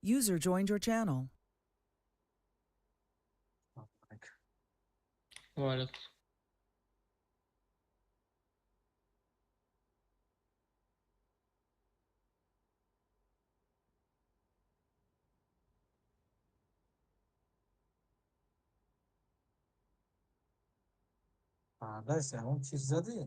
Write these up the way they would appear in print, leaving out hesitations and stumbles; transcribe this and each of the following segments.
User joined your channel. Валик. Пардаси ягон чиз задӣ?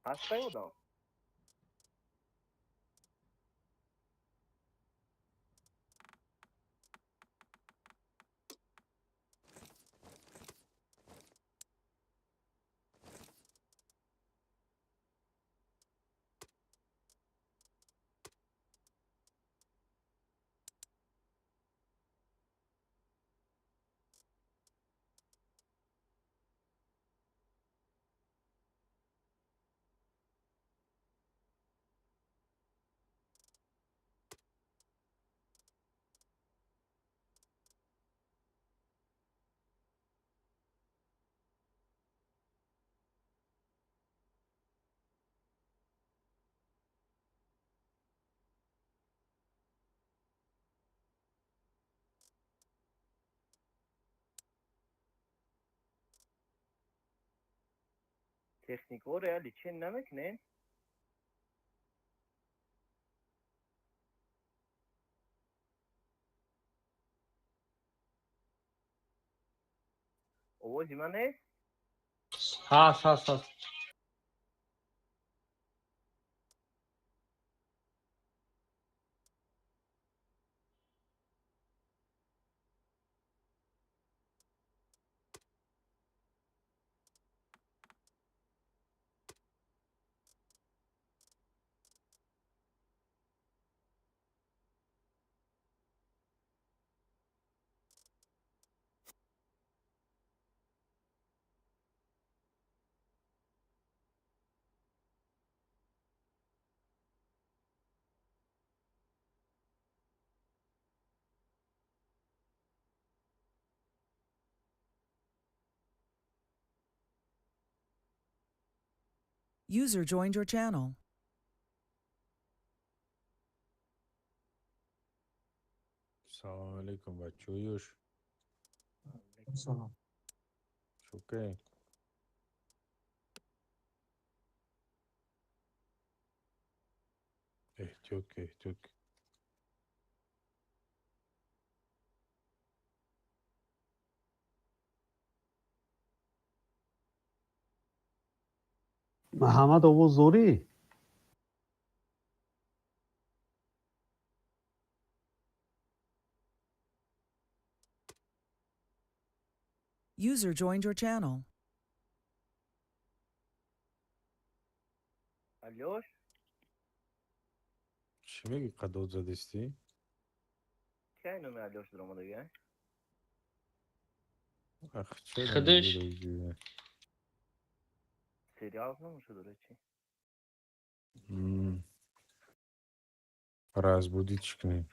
Ҳастай одам? Техникҳо реали чен намекунен? Овози ман нест? Ҳаст, ҳаст, ҳаст. User joined your channel. Салом алейкум, бачоюш. Салом. Шукай. Эҳтиёт ки, эҳтиёт ки. Маҳаммад, овоз дорӣ? User joined your channel. Алёш. Чӣ мегӣ, қадод задистӣ? Кай номи Алёш дуромадага? Ах, чаро Худаш. намедонӣ? Сериал намоша дора чӣ? Разбудить чӣ кунем?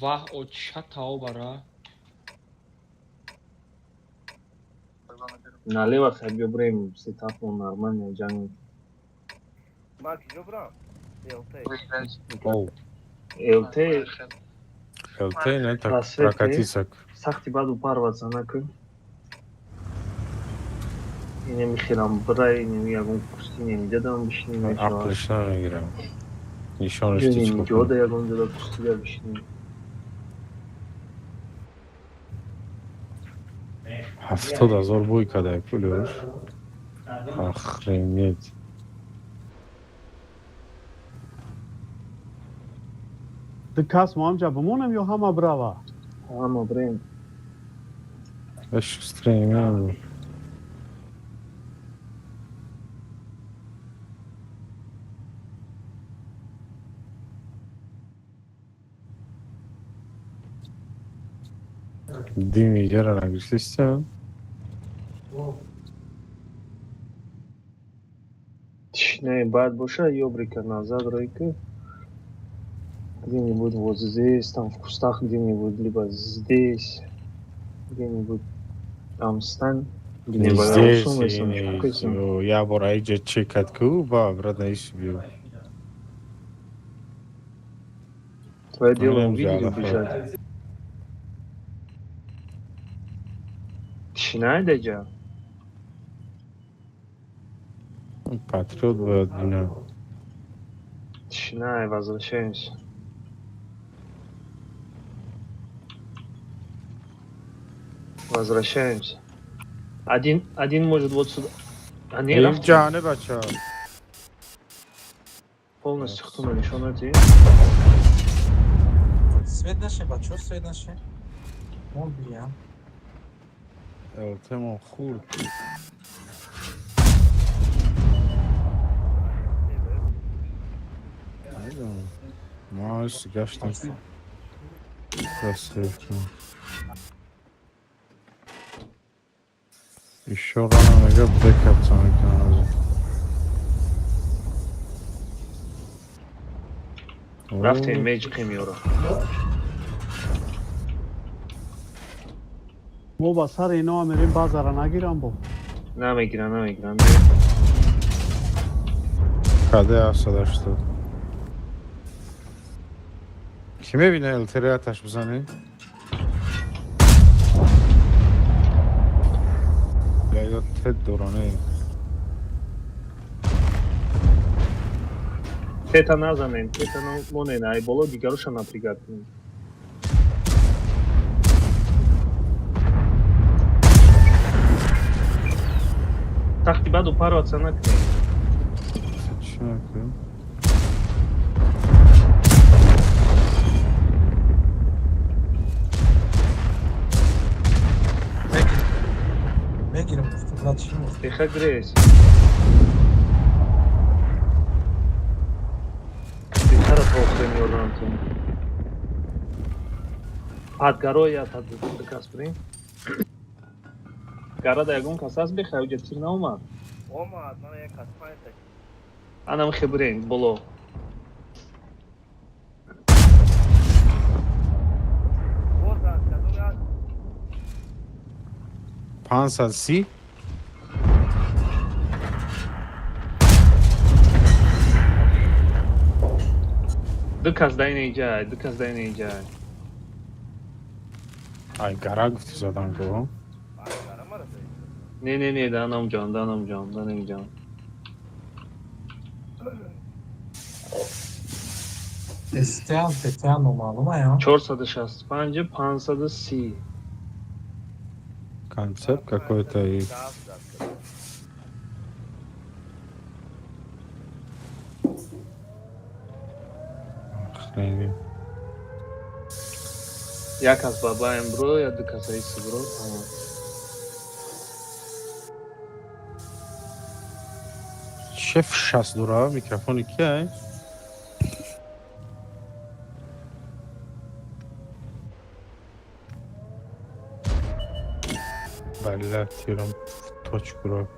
Ваҳ, отша таобара. Налево хай бирем, сетапмон нормально ҷанг. Ман киҷо бурам? ЛТ. Оу. ЛТ. ЛТ не так. Рассвет, Прокатиться. Сахти баду парваться накун. Инеми хелам бирай, инеми ягон кусти дадам бишинем мешавад. Ақлиш намегирам. Нишонаш ти чӣ Инеми кунем? ҷода ягон ҷода кустида бишинем. 70 000 бой кадай пулёш. Охренеть. Ду кас мо ҳамҷа бимонем ё ҳама брава? Ҳама бирем. Шустрем. Дими иҷара нагирифтистя? Тишинаи бад боша, ёбрика назад ройка. Где-нибудь вот здесь, там в кустах где-нибудь, либо здесь, где-нибудь там стань. Где-нибудь Здесь. Я бор аиҷа чекат ку ба обратно ис биё. Твое дело увидели, убежать. Тишина даҷа. Патриот бояд бинам. Тишина, возвращаемся. Возвращаемся. Один, один может вот сюда. А не, рафт. Ҷане бача. Полностью хтуна нишонати. Свет наше, бачо, свет наше. Мо биям. ЛТмон хурд. Намедонам. Ма гаштам. Красавчик. Ещё рано мега бэкап мекунам. Рафтем, меҷиқем ёро. Мо ба сари ино мерем, базара нагирам бо. Намегирам, намегирам. Каде 780. Ки мебина ЛТР аташ бизанӣ? Я тед доране. Тета назанем, тета монен, ай боло дигароша напрягать кунем. Тахти баду парваться накунем. Чӣ накунем? Мегирам. Мегирам, гуфтам, брат, чӣ гуфт? Беха грез. Бехара тохрем ёрдамтон. Падгароя та дикас бирем. Гарада ягон кас аст беха, уҷа тир наомад. Омад, ман як кас панҷта. Анам хе бирем боло. Боз аз кадоми аз 530. Ду кас дар инҷа, ду кас дар инҷа. Ай, гара гуфти задан го. Ай, гара мара зади. Не, не, не, да намҷон, да намҷон, да намҷон. Эстеан Петеан номаълума я. 465, 530. Концепт какой-то и Зад кардам. Охренеть. Як кас ба баем бро, я ду кас раиси бро, тамом. Шеф шаст дора, микрофони ки ай? Балла, тирам в точку ро.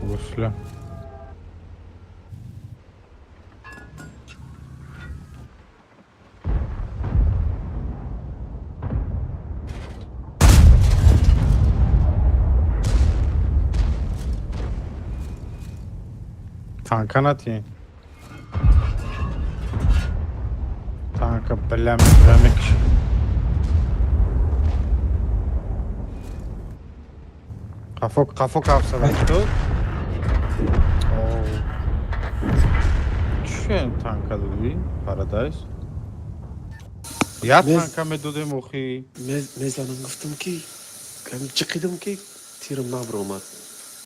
Гусля. Танка нати. Танка бля мекши. Қафо қафо капсада. Чен танка додӣ? Парадайз. Я танка медодем охи. Мезанам гуфтам ки ками чиқидам ки тирам набиромад.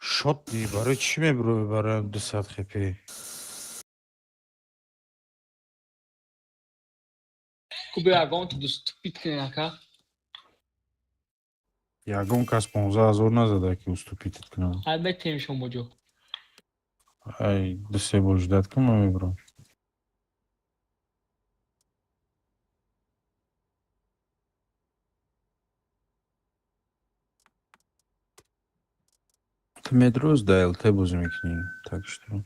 Шотни барои чӣ мебирои барои 200 хп? Кубе ягон ту уступить кунед, ака. Ягон кас 15 000 назада ки уступить кунам. Ай, метем шумо ҷо. Ай, ду се бор ждать кун, ман мебирам. Ту медрӯз да ЛТ бозӣ мекунӣ, так что.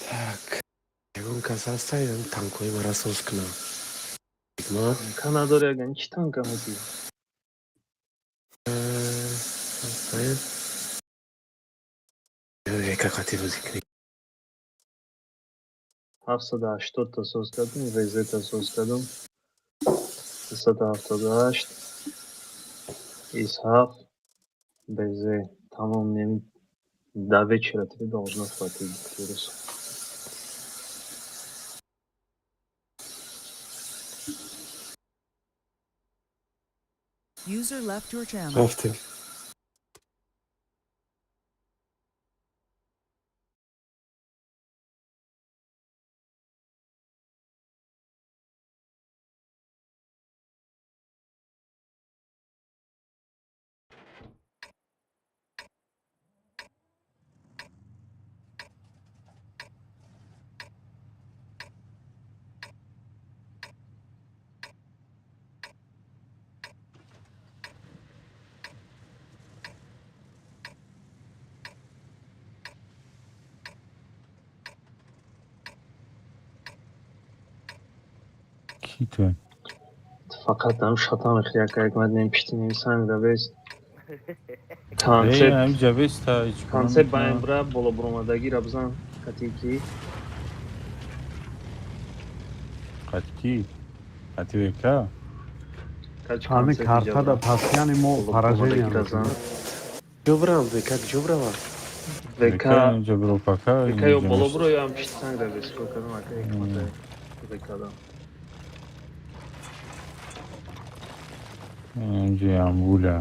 Так. Ягон кас ҳаста ям танкҳои мара соз кунам. Ҳикмат. Танка надори, ягон чӣ танка медиҳӣ? Ҳастая. Века қати бозӣ кунӣ. 780 та соз кардам, ВЗ та соз кардам. 278 ИС7 БЗ. Тамом, неми до вечера тебе должно хватить, Кирус. User left your channel. Рафтем. Ки ту? Фақат ам шатам ихтияр кард, мад нем пишти нем санг вес. Эй, Концепт ҳамиҷа веста ҳеҷ кор концепт ба намекунам. бра боло буромадагиро бизан кати ки. Қати ки? Қати века? Кач Ҳами концепт картада иҷа пас, яъне мо боло поражение буромадагиро зан. Ҷо бирам, века куҷо бирава? ВК. Века инҷа биро пока. ВК ё инҷа боло нест. буро ё ам пишти санг вес кор кардам, ака ҳикмата ВК да. Инҷа амбуля.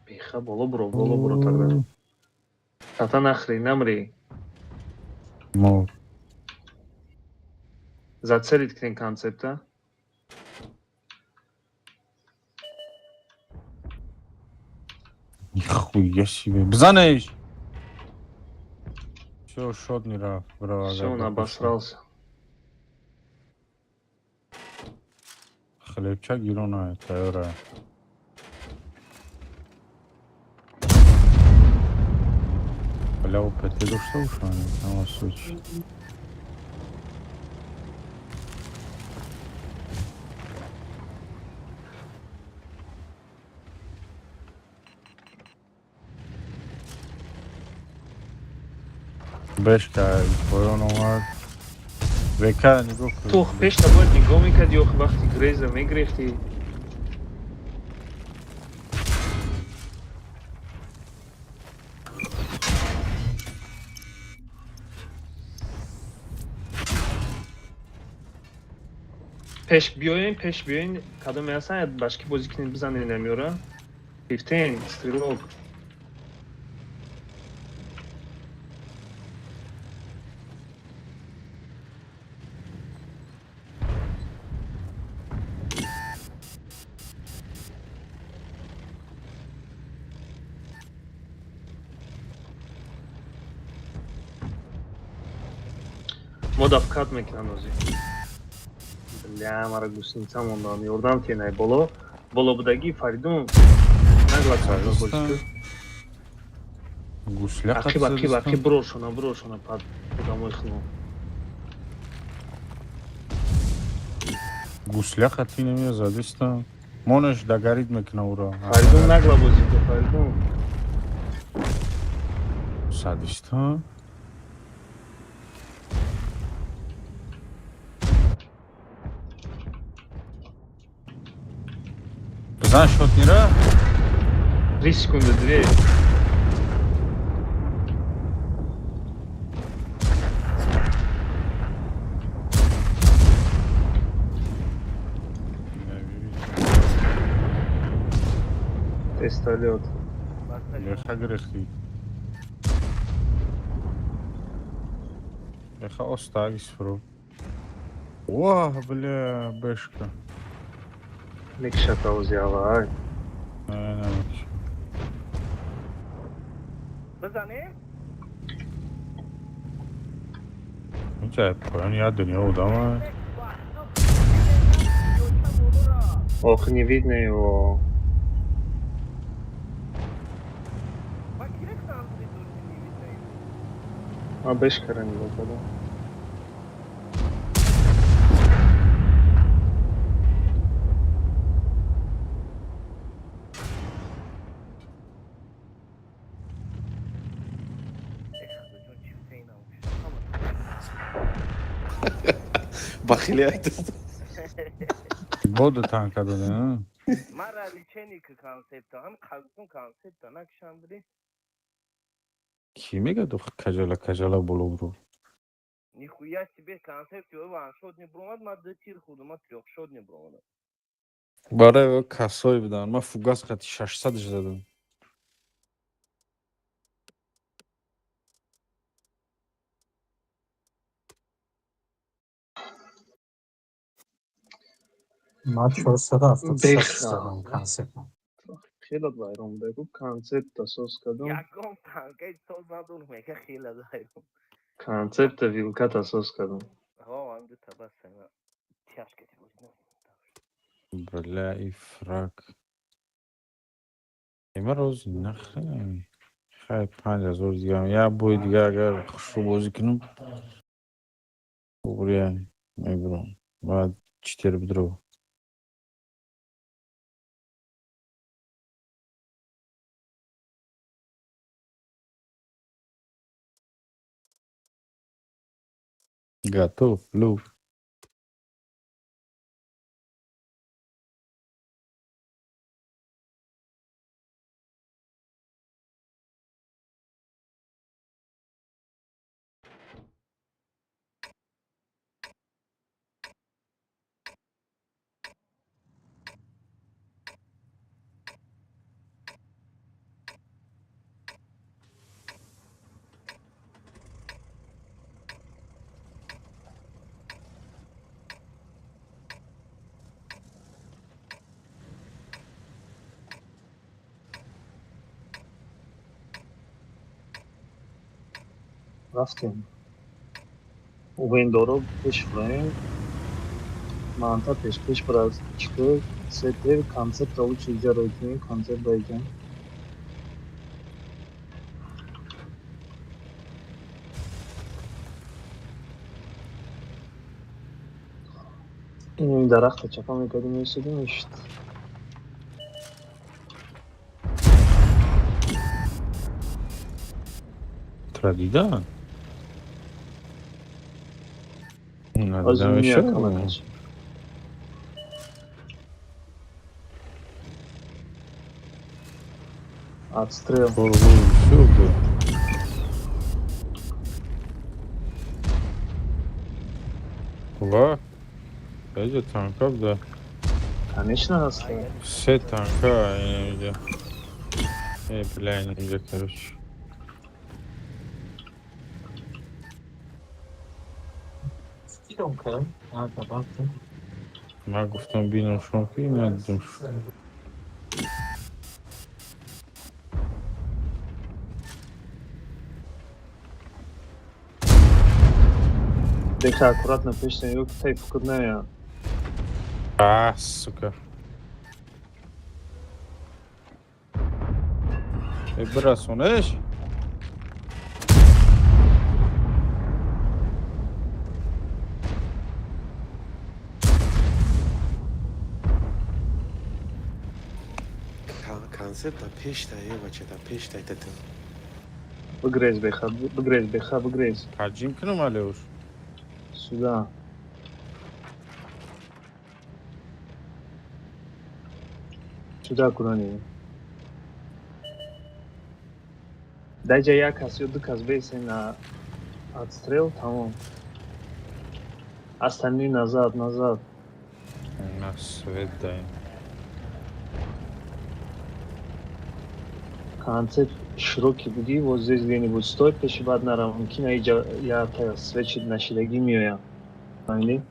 Беха боло буро, боло буро тогда. Тата нахри, намри. Мо Зацелить кунем концепта. Нихуя себе. Бизанеш! Всё, шот не рафт, бро. Всё, он обосрался. Хлебча гирона, тайёра. Бля, ОПТ дошта бошам, на случай. Бешка, поён омад. Века нигоҳ кун. Ту пеш набояд нигоҳ мекарди, ё вақти греза мегирифтӣ. Пеш биёем, пеш биёем, кадоме ҳастан, башки бозӣ кунем, бизанем намёра. Фифтен, стрелок. Мо дафкат мекунам озӣ. Бля, мара гусеница мондаам, ёрдам тенай боло. Боло будагӣ Фаридун нагла карда бозӣ ку. Гусля Ақиб, ақиб, ақиб, брошона, брошона пад одамои хилон. Гусля хати намея задиста. Монаш дагарид мекуна уро. Фаридун нагла бозӣ ку, Фаридун. Садиста. Бизан шотнира? 3 секунды, 2. Тестолет. Леха грехти. Леха остагис фро. Уа, бля, бешка. Мекшата ози ава, ай. Не, не, не. Бизанем? Инҷа поёни як дунё одама. Ох, не видно его. А бешкара нигоҳ кардам. Бахилият. Боду танка дода, а? Мара лечение концепта, ҳам қазун концепта накшам буди. Кӣ мегӯяд охи кажала кажала боло буро? Нихуя себе концепт ё ваншот не бромад, ма ду тир хӯрдам, ма трёхшот не бромадам. Барои касое будан. Ман фугас қати 600 задам. Ма 476 Беха. задам концепт. Хеле вайрон бегу, концепта соз кардам. Ягон танкаи соз надорам, мега хеле вайрон. Концепта вилката соз кардам. Ҳо, ам ду та бас ама тяжко ти бозӣ. Бля, и фрак. Има роз нахрен. Хай 5000 дигам. Як бори дига агар хушрӯ бозӣ кунам, бугрия мебурам. Баъд читер бидро. Готов, лю. Рафтем. Вендоро пеш фроем. Манта пеш-пеш бира чико сете концепт лучше иҷа рой кунем, концепт рой. Ин дарахта чапа мекардим, месудим, мешуд. Тра дидан? Озим Надида меяд мешавад? камакаш. Отстрел. Бор, бор, всё буд. Ва? Даҷа танка буда. Конечно, ҳаст. Се танка инҷа. Э, бля, инҷа, короче. Скидом кардам. А, табактам. Ман гуфтам бинам шумо ки надидам. Деха аккуратно пеш нигоҳ ки тай фукр намеяд. А, сука. Э, бирасонеш? Концепт да пеш да е бача, да пеш да тата. Бигрез беха, бигрез беха, бигрез. Ҳаҷим кунам алеуш? Сюда. Сюда куда не. Даҷа як кас ё ду кас бесен на отстрел, тамом. Остальные назад, назад. На свет даем. Концепт широкий буди, вот здесь где-нибудь стой, пеши баъд нара, мумкин иҷа я та свечи нашидагӣ меоям. Фаҳмидӣ?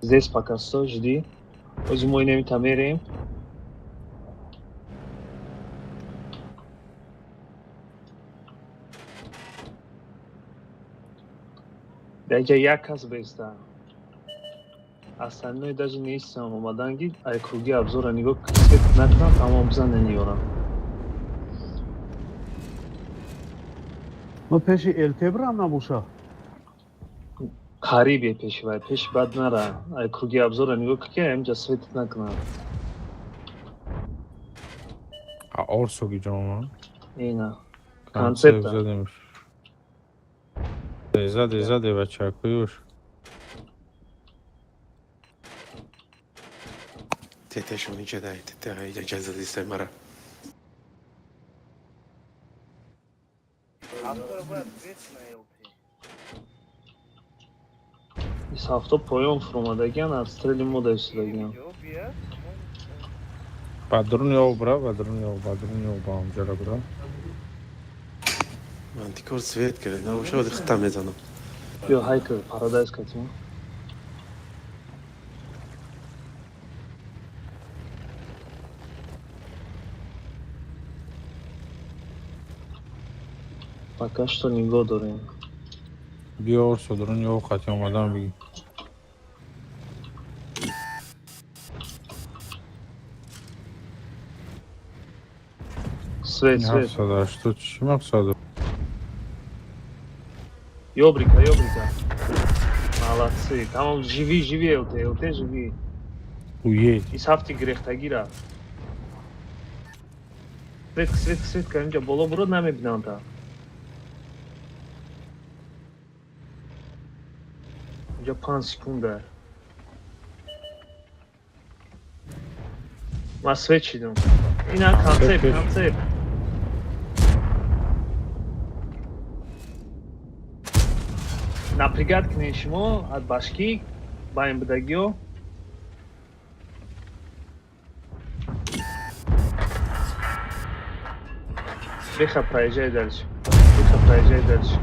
Здесь пока стой, жди. Ози мо инамита мерем. Даҷа як кас беста. Остальное даже нестам омаданги, ай круги обзора нигоҳ свет накунам, тамом бизанен ёрам. Ма пеши ЛТ бирам набоша. Қарибе пеши вай, пеши бад нара. Ай круги обзора нигоҳ ки амҷа свет накунам. А орсо гиҷома? Ина. Концепт Концепта. задем. Заде, заде, бачакуюш. Тетешон иҷа дай, тете иҷа ҷазадистай мара. Автора бояд свет на ЛТ. Ис ҳафто поён фуромадагиан, отстрели мо да истодагиан. Ҷо бия. Тамом. Ба дуруни об бира, ба дуруни об, ба дуруни об, ба онҷара бира. Мантикор свет кард, набоша оди хита мезанам. Биё ҳайкл парадайз катим. Пока что нигоҳ дорем. Биё орсо дуруни об қати омадан биги. Свет, свет. 780 чӣ мақсад? Ёбрика, ёбрика. Молодцы. Тамом, живи, живи, ЛТ, ЛТ, живи. Уедь. Ис ҳафти гирехтагӣ рафт. Светка, светка, светка, инҷа боло бурод намебинам та. Инҷа 5 секунда. Ман свет шидам. Ина концепт, пеш. концепт. Напрягать кунед шумо аз башкӣ байн будагиё. Беха, проезжай дальше. Беха, проезжай дальше.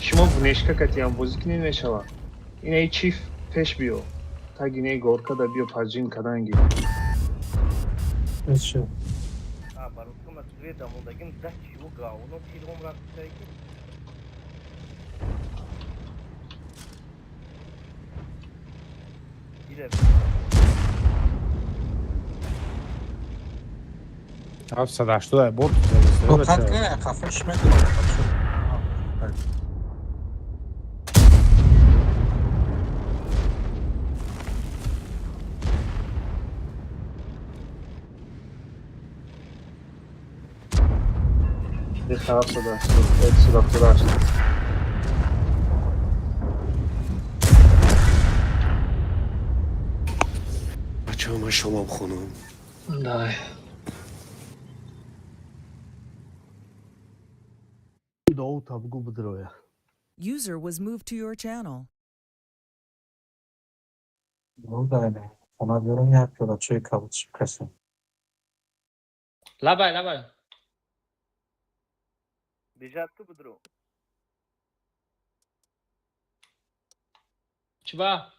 Шумо внешка катиам бозӣ кунед мешавад. Инаи чиф пеш биё. Таги горка да биё поджим каданги. Шо. А, барутума свет дамондагим да чиво говно тиром рафтаги. Иҷа. 780 борт. Тоқат кунед, қафош медорам. Лиха 788. Бачаҳо, ман шомам хонам. Дай. Довуд бугу бидроя. User was moved to your channel. Дайне. Хона биёрам, як пиёла чойи кабуд касем. Лабай, лабай. Бежать ку бидро. Чиба?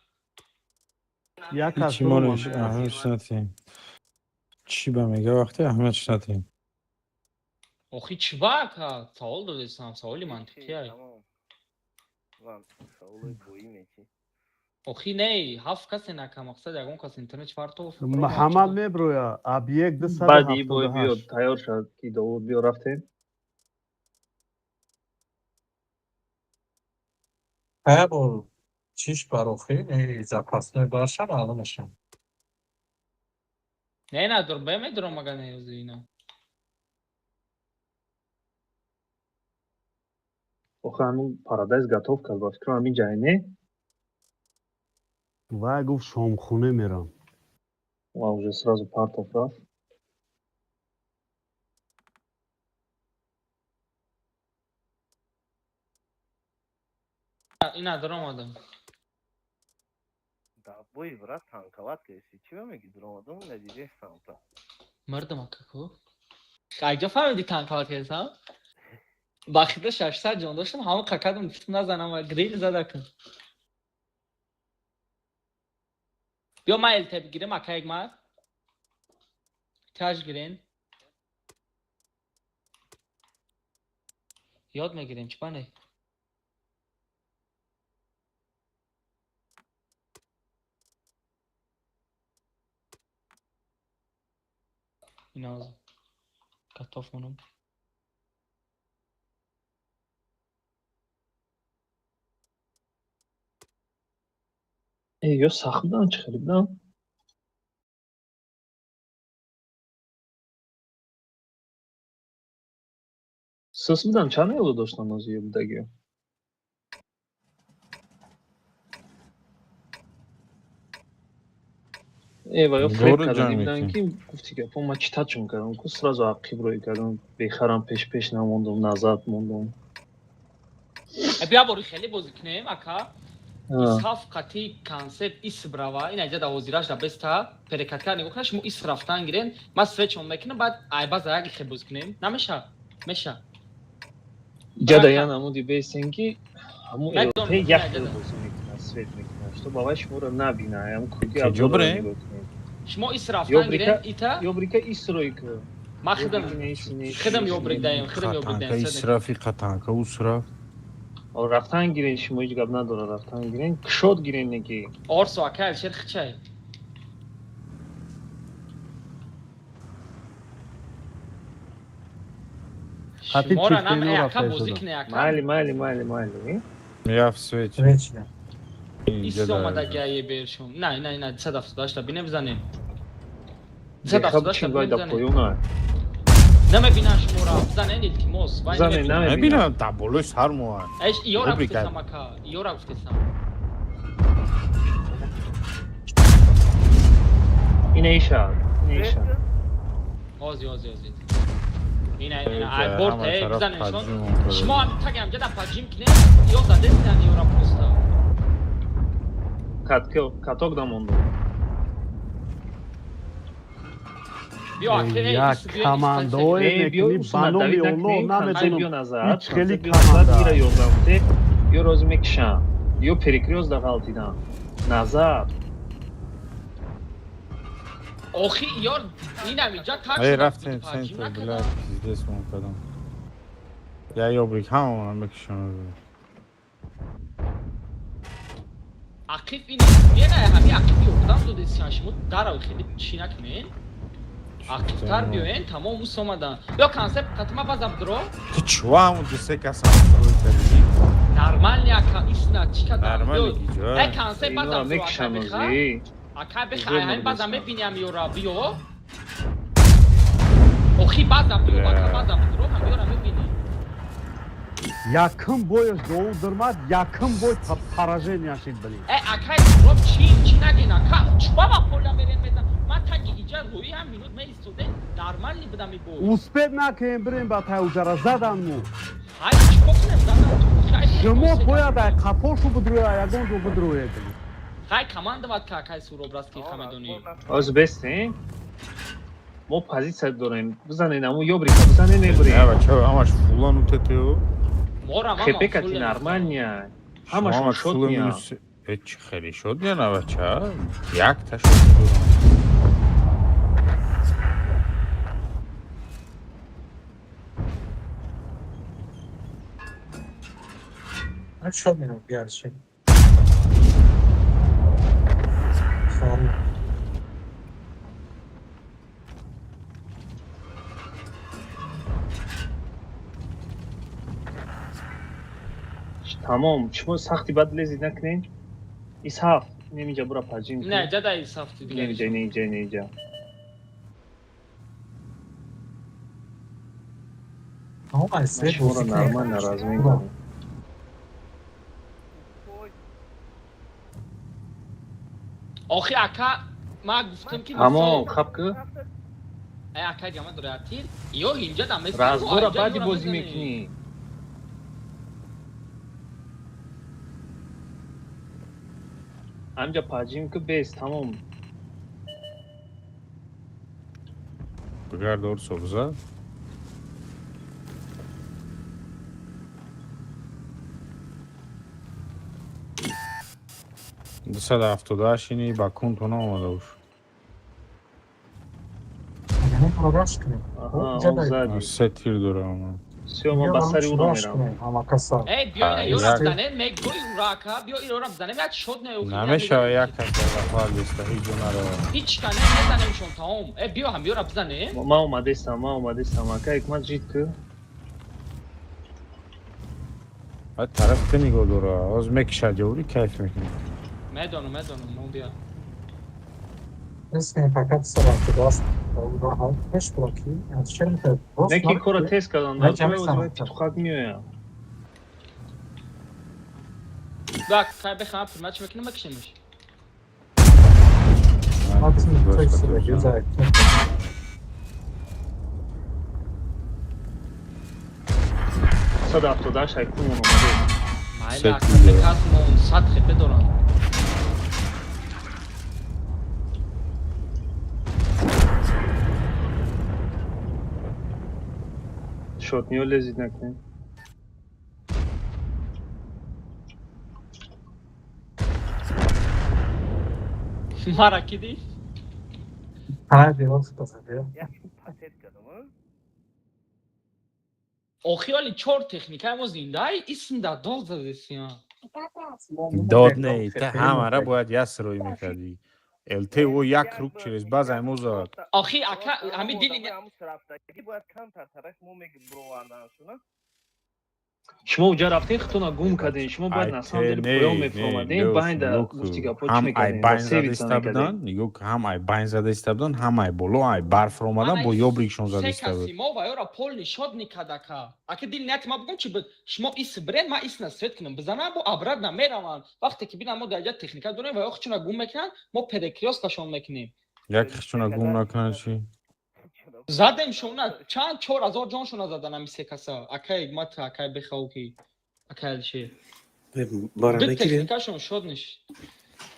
Як кас Ҳичи молиш аҳамият натиҳем. Чӣ ба мега вақте аҳамиятш натиҳем. Охи чиба, ака? Савол додесам, саволи мантиқия. Тамом. Ван саволои боӣ мечи. Охи не, ҳафт касе нака, мақсад ягон кас интернет фартов. Муҳаммад меброя, объект Баъди и бой биё, 278. тайёр шавад, ки Довуд биё, рафтем. Ая бор чиш бар охир, запасной барша маълум мешавад. Не, на, дурбе медурам, ага не ина. Охи ҳамин парадайз готов кард, ба фикрам, ҳамин ҷай не? Вай гуфт, шомхуна мерам. Ва уже сразу партов рафт. Ина даромадам. Да бой, брат, танковать кардӣ. Чӣ ба мегӣ дуромадам, надидеш самта. Мардам, ака, ку. Айҷа фаҳмиди танковать кардам? Ба хида 600 ҷон доштам, ҳамон қакадам, гуфтам назанам, грил задакун. Биё, ман ЛТ бигирем, ака, як мар. Таж гирен. Ёд мегирем, чӣ бане? Ина готов монам. Э, ё сахт будам, чӣ хеле будам? Сус будам, чанд эло доштам нози ё будагиё? Э, ва ё фред Город кардани ҷамъ будам, мекунем. ки гуфти гапо, ман читачон кардам, ку сразу ақиб рӯй кардам, бехарам пеш-пеш намондум, назад мондум. Э, бия бори хеле бозӣ кунем, ака. Исҳаф қати концепт ис брава, ин айҷа да ҳозираш да беста, перекатка нигоҳ кунед, шумо ис рафтан гирен, ман свечон мекунам, баъд айбаза як хе бозӣ кунем. Намеша? Меша. Ҷада я намуди бестен, ки ҳамун Медонам, ЛТ як ҷада. хел бозӣ мекунад, свет мекунад, что ба вай шуморо набина, ҳам курги Куҷо абзорро бирем? нигоҳ кунед. Шумо ис рафтан гирен, ита, Ёбрика исрой ку. ман хидам, хидам ёбрик даем, хидам ёбрик Қатанка даем. исрафи, қатанка усраф. Рафтан гирен, шумо ҳеҷ гап надора, рафтан гирен, кушод гирен неки. Орсо, ака, Алшер хичай. Хати Шуморо нам, чифтено э, ака, рафта бозӣ шуда. куне, ака. Майли, майли, майли, майли. Я в свете. Вечно. Ис омада гае бершум. Не, не, не, 278 бинем, бизанем. Бехаб 278 чи вай бинем, да бизанем. поёна. Намебинам шуморо, бизанен, илтимос. Вай Бизанен, намебинам. намебинам. Мебинам, да болои сар моа. Эш, ёра Рубрика. гуфтесам, ака, ёра гуфтесам. Ина иша, ина иша. Ози, ози, ози. Ина, ина, ай борт, э, бизанен шон. Шумо ҳам тагам ҷада поджим кунед, ё задестан ёра просто. Каток да мондум. Биё, ака, э, Як ис биё, ис командое Э, биё, мекунӣ, усуна ба номи давид Оллоҳ накунем, концепт биё намедонам. назад, Ҳеҷ хеле концепт биё назад, команда. ира ёрдам те, ё розӣ мекушам, ё перекрёст да ғалтидан. Назад. Охи, ёр, инам иҷа так Эй, шуда, рафтем поджим центр, накардам. бля, пиздец мон кардам. Я ёбрик ҳамаона мекушам. Ақиб ин не ҳами ақиб ёрдам додесиан шумо дарав хеле чӣ накунен. Ақибтар биёен, тамом ус омадан. Ё концепт қатима базам дро. Ту чува ҳамун ду се кас ҳам кардӣ? Нормально ака исна чӣ кардам? Нормально гиҷо. Э концепт базам дро ака беха. Ака беха ҳамин базам мебиням ёра биё. Охи базам биё ака базам дро ҳам ёра мебинӣ. Якум бояш доу дурмад, якум бой поражение шид блин. Э акай дроп чӣ чӣ нагин ака? Чуба ба поля мерем мезан. Ман таги иҷа рӯи ҳам минут меистодем, нормально будам и бой. Успеть накунем бирем ба тай уҷара задан му. Ҳай чӣ кунем задан ту? Шумо бояд ай қафошу бидроя, ягон ҷо бидроед. Хай командовать ка акай Суроб раст ки хамедонӣ. Оз бестем. Мо позиция дорем. Бизанед аму ёбрика бизанед мебурем. Не бача, ҳамаш фулан утетео. ХП кати нормальня. Ҳамашон шотня. Э чӣ хеле шотня на бача? Якта шот дорам. Шот минут биярши. Сон. Тамом, шумо сахти бад лезид накунед. Исҳаф, немиҷа бура паҷин. Не, ҷада исҳаф дига. Немиҷа, немиҷа, немиҷа. Шуморо нормально размин. Охи ака, ман гуфтам ки Тамом, хаб ку. Э ака ҷама дора тир. Ё инҷа дам Разбора баъди бозӣ мекунӣ. Ҳамҷа паҷим ку бес, тамом. Бигард орсо биза. Дусаду ҳафтоду ҳашт ини ба кунтон омада уш. Се тир дора. Всё, ман ба сари ӯро мерам. Э биё ина ёра бизанем, мегӯй ура ака, биё ира бизанем, як шот не. Намешава як кас дар рафал беста, ҳеҷ ҷо нарава. Ҳеҷ ка не мезанем шон тамом. Э биё ҳам ёра бизанем. Ман омадестам, ман омадестам ака, ҳикмат ҷид ку. Баъд тараф ту нигоҳ дора, ҳоз мекишад ҷаври кайф мекунӣ. Медонам, медонам, мо биё. Не ки кора тест кардан, петухак меоям. Бак, кай бехам, примат чӣ мекунем, мекишемш. Саду ҳафтоду ҳашт айкун омаде. Майли ака, кас мо 100 хп дорам. Шотниё лезид накунед. Мара ки дид? Охи вали чор техникаи мо зиндаи исмда дод задесиям. Дод не, та ҳамара бояд як сирой мекардӣ. ЛТ о як круг через база мо зад. Охи ака ҳами дили Шумо уҷа рафтем, худтона гум кардем. Шумо бояд на самом деле поён мефаромадем, байнда гуфти гапҳо чӣ мекардем? Ҳам ай байн зада иста будан, нигоҳ ҳам ай байн зада иста будан, ҳам ай боло ай барф ромадан, бо ёбрикшон зада иста буд. Мо ва ёра полни шот никард ака. Ака дили нияти ма бугум чӣ буд? Шумо ис бирен, ма ис на свет кунам. Бизанам бо обратно мераванд. Вақте ки бинам мо дар ҷа техника дорем ва ё худшона гум мекунанд, мо перекрёсткашон мекунем. Як худшона гум накунанд чӣ? Задем шона чанд 4000 ҷоншона задан ҳами се каса. Акай Ҳикмат, акай Бехавки, акай Алишер. Мара Ду мегирем. техникашон шод ниш.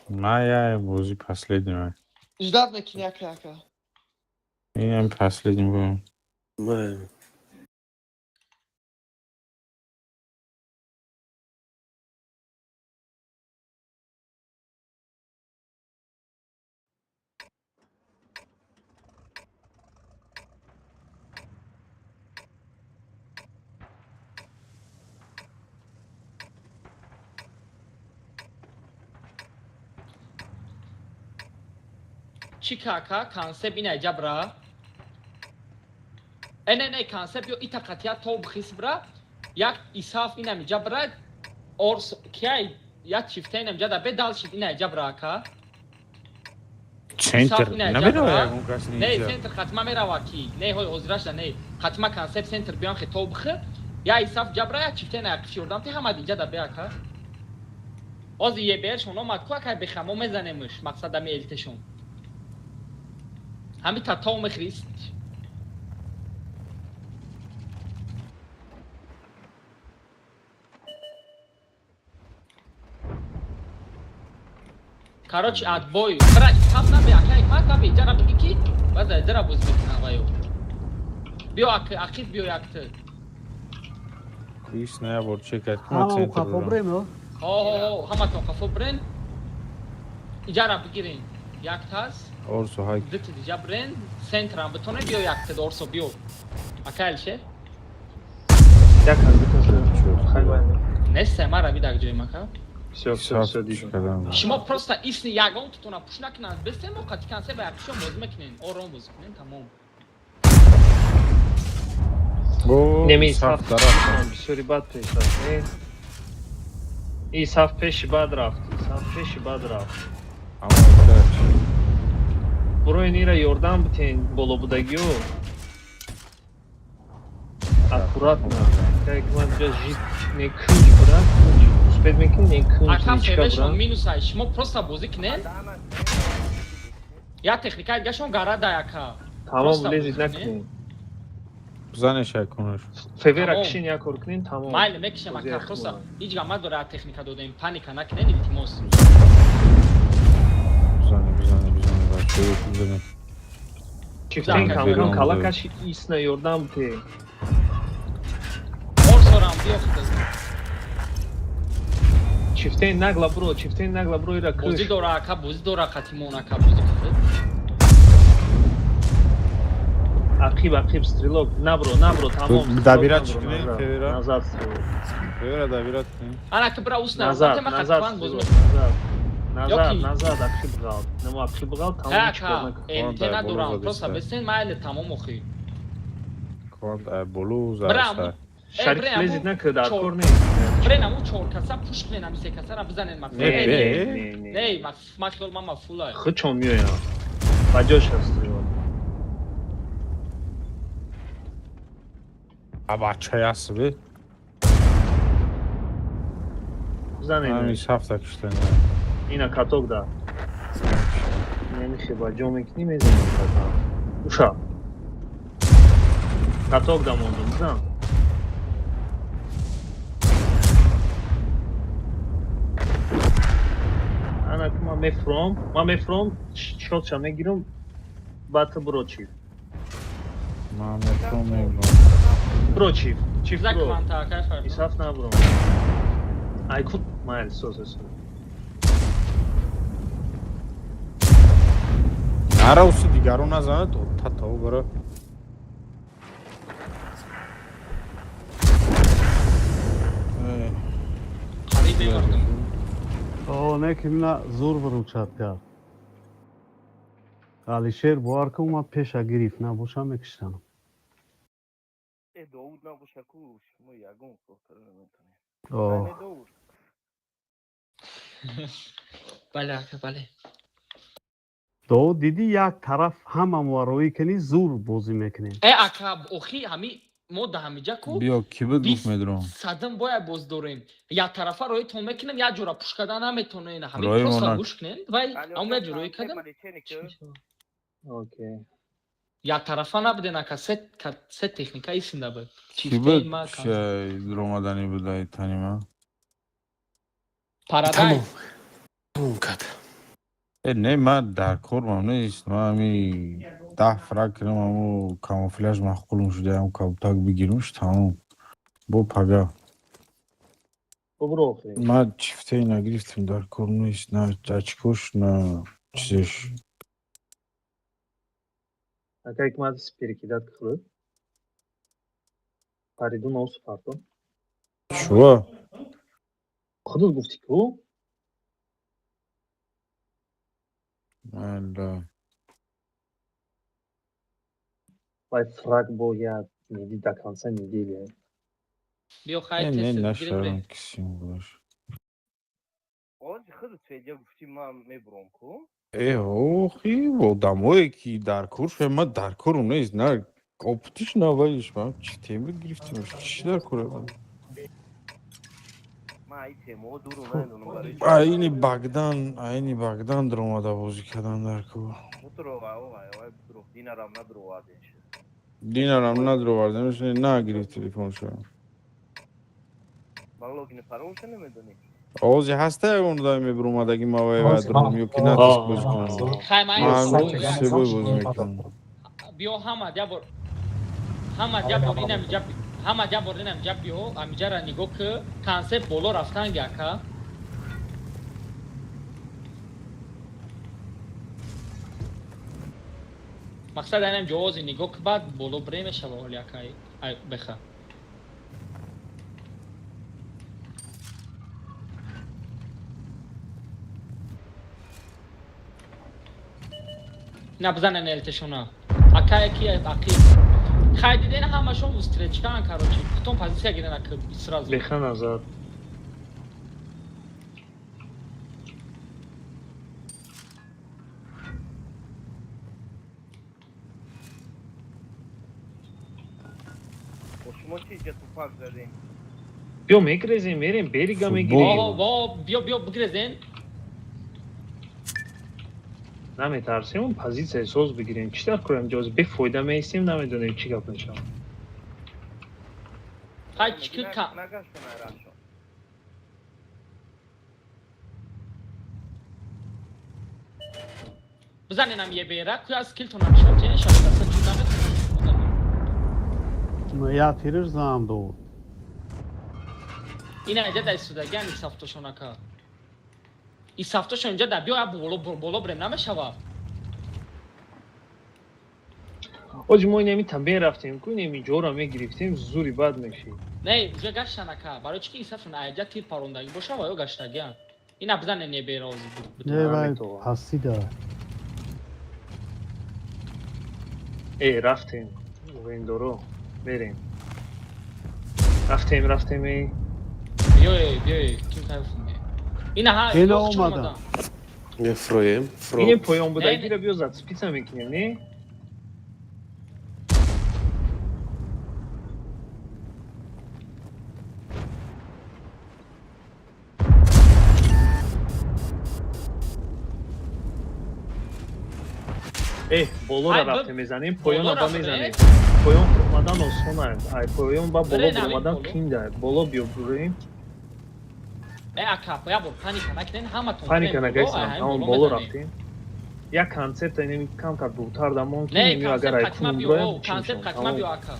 Ма я бозӣ последний ма. Ждать мекунӣ ака ака. Инам последний бо. Ма Чӣ кака консепт ина ҷабра? Э, не, не, консепт ё ита қатия тоб хис бра, як исаф ина миҷа бра, орс кияй як чифта ина миҷа да бе дал шид ина ҷабра ака. Центр Исаф ина намерава ҷабра. ягон кас Не, неинҷа. центр хатма мерава ки. Не, ҳой ҳозирашда не. Хатма консепт центр биён хе тоб хи. Я исаф ҷабра як чифта ина як ёрдам ти ҳама инҷа да бе ака. Ози ЕБР-шон омад ку акай бехамо мезанемш, мақсад ами элитешон. Ҳами та тов мехрист. Короче, отбой. Бра, исаф набе акай ма таби иҷара биги ки база иҷара боз мекунам вайо. Биё ақиб биё якты. Куис на я бор чекат кума Ҳама центр қафо бурам. брем, о? Ҳо, ҳо, ҳо, ҳаматон қафо брен. Иҷара бигирен. Як таз, Орсо ҳай. дути диҷа брен, центрам битоне биё якты дорсо биё. Ака Алишер? Як кас, ду кас. Хай бай. Нест мара бидак ҷои мака. Всё, всё, всё, дидем. Шумо просто исни ягон тутона пуш накунанд. Бесте мо қати кансе ба якшон боз мекунен. Ором боз кунен, тамом. О, Неми Исаф саф дарафт. Бисёри бад пеш рафт. Не? И саф пеши бад рафт. Саф пеши бад рафт. Ама итач. Бурои нира ёрдам битен болобудагиё. Аккуратно. Как ман ҷа жит не кунҷ бра, кунҷ. Успеть мекун, не кунҷ, Ака ничка февешон бра. минус ай. Шумо просто бозӣ кунен. Я техника дигашон гара да яка. Тамом Просто лезит бозӣ кунен. накунен. Бизанеш якунаш. Февера Тамом. кишин як кор кунен, тамом. Майли мекишем Бозӣ ака як просто кунем. ҳеҷ гап надора техника додем. Паника накунен илтимос. Бизане, бизане, бизане, бачаё бизане. Чифтен Зака, кам кам февера. калакаш исна ёрдам бите. Орсорам биё худат. Чифтен нагла бро, чифтен нагла бро ира Бозӣ куш. дора ака, бозӣ дора қатимон ака бозӣ кунед. Ақиб, ақиб, стрелок. Набро, набро, тамом. Добирать Стрелок набро, чикунем, назад. Февера? Назад стрелок. Февера добират кунем. Ана ки бра усна. Назад, Ма назад, қатиман боз стрелок, мекунем. назад. Назад, Ёки. назад, ақиб ғалт. Намо ақиб ғалт, тамом ҳеҷ кор Ака, накун. ЛТ Конда, надорам. боло Просто задиста. бесен майли тамом охи. Квант болу Бра, заста. Шариф бре, лезит аму накун, дар кор нест. Брен аму чор каса пуш кунен ами се касара бизанен мақсад. Не, Не, бе. Не, не. не, ма хиёл ма мафулай. Худшон меоянд. Ба ҷош аст стрелок. А бача аст бе. Бизанед. Ами сафта киштан. Ина каток да. Неми ба ҷо мекунӣ мезанем каток. Уша. Каток да мондум, бизан. Ана ки ман мефуром, ман мефуром, шотша мегирам, баъд ту буро чиф. Ман метро мебрам. Буро чиф, чиф Зак буро. кванта ака фарқ. Исаф набуром. Ай ку майл соз соз. Нара уси дигарон назанад, та то бара. Қариб мемардам. О, не ки мина зур выручать кард. Алишер бовар кун омад пеша гирифт, набоша мекиштанам. Э, Довуд набоша ку, шумо ягон кор карда наметонед. О, Не Довуд. Бале ака, бале. Довуд дидӣ як тараф ҳама муарроӣ кунӣ зур бозӣ мекунем. Э ака, охи ҳами мо да ҳамиҷа ку Биё ки буд гуфт бист медром. садам бояд боз дорем. Як тарафа рои тон мекунем, як ҷора пуш карда наметонем. Ҳами Рои просто монак. гӯш кунем, вай ҳам як ҷо рои кардам. Окей. Як тарафа набуден ака, се техника исинда буд. Ки Чифтен буд ма ромадани буд танима? Парадай. Тамом. Тамом кард. Э, не, ман дар кормам нест. Ман ами 10 фраг кунам, аму камуфляж махқулум шуда, ам кабутак бигирумш, тамом. Бо пага. Бубро охи. Ман чифтаи нагирифтам, дар кор нест, на очкош, на чизеш. Ака ҳикмат перекидать хӯрд. Фаридун ос пардон. Чува? Худат гуфтӣ ку? Ман да. Вай фраг бо як неди до конца недели. Биё хай Не, не, тест бигирем. нашавам кисим бош. Ози худ Федя гуфти, ман мебурам ку. Э, охи, одамое ки дар кор шуда, ман дар корум нест, на опытиш, на вайш, ман чӣ темир гирифтем, чӣ дар кор? Ман ай темао дуру намедонам барои чӣ. Айни Багдан, айни Багдан даромада бозӣ кардан дар кор. Бутурова, овай, овай, бутуров, динарам надуровардем. Динарам надуровардем, нагирифт телефоншо. Ман логини паролша намедонӣ. Ози ҳаста ягон одаме мебуромадаги мавай Ҳозир, дуром ё ки на ҳа. тиск бозӣ кунам? Хай ман Ман себой бозӣ мекунам. Биё ҳама ябор, ҳама ябор инамиҷа, ҳама ябор инамиҷа биё, амиҷара нигоҳ ки концепт боло рафтан ака. Мақсад инам ҷавози нигоҳ ки баъд боло бре мешава оли ака ай беха. На бизанен элтешона. Ака яки ақиб. Хай диден ҳамашон встречкан, короче. Потом позиция гирен ака сразу. Беха назад. Бо шумо чӣ ҷа тупак задем? Биё мегрезем, мерем, берига Футбол. мегирем. Во, во, биё, биё бигрезен. Наметарсем, он позитсияи соз бигирем. Чӣ дар корем ҷоз бефоида меистем, намедонем чӣ гап мешавад. Хай чӣ ка Нагаштон айрашон. Бизаненам ебера, куя скилтона нишон тен шава даста чун наметонам. Я тириш зам дод. Ина иҷа дар истодагиан исафтошон ака. Исафтошон инҷа дар биё я боло боло брем намешава. Оҷи мо инами тамбен рафтем ку, инами ҷора мегирифтем, зури бад мешид. Не, уже гаштан ака. Барои чӣ ки исафтон аҷа тир парондагӣ боша ва ё гаштагиан. Ина бизанен ебера ози. Не, вай Наметавон. пасти дорад. Э, рафтем. Вендоро. Мерем. Рафтем, рафтем, эй. Биё, биё, ким кайф. Ина ҳа, Ина ё чун омадан. омадан. Мефроем, фро. Инем поён Не, будагира биё зацепиться мекунем, не? Э, болора Ай, рафтем мезанем, поёна болора ба бре. мезанем. Поён омадан осон аст. Ай, поён ба боло Бре, навин омадан боло. қинда. Боло биё бурем. Э ака, я бор паника накунен ҳаматон. Паника Брем боло, нагайсам, ай, ҳамин тамом боло боло мезанем. рафтем. Як концепт инами камтар дуртар дамон ки Не, инами агар концепт ай қатима кун биё, буроям о, чӣ концепт мешавам. қатима Тамом. биё ака.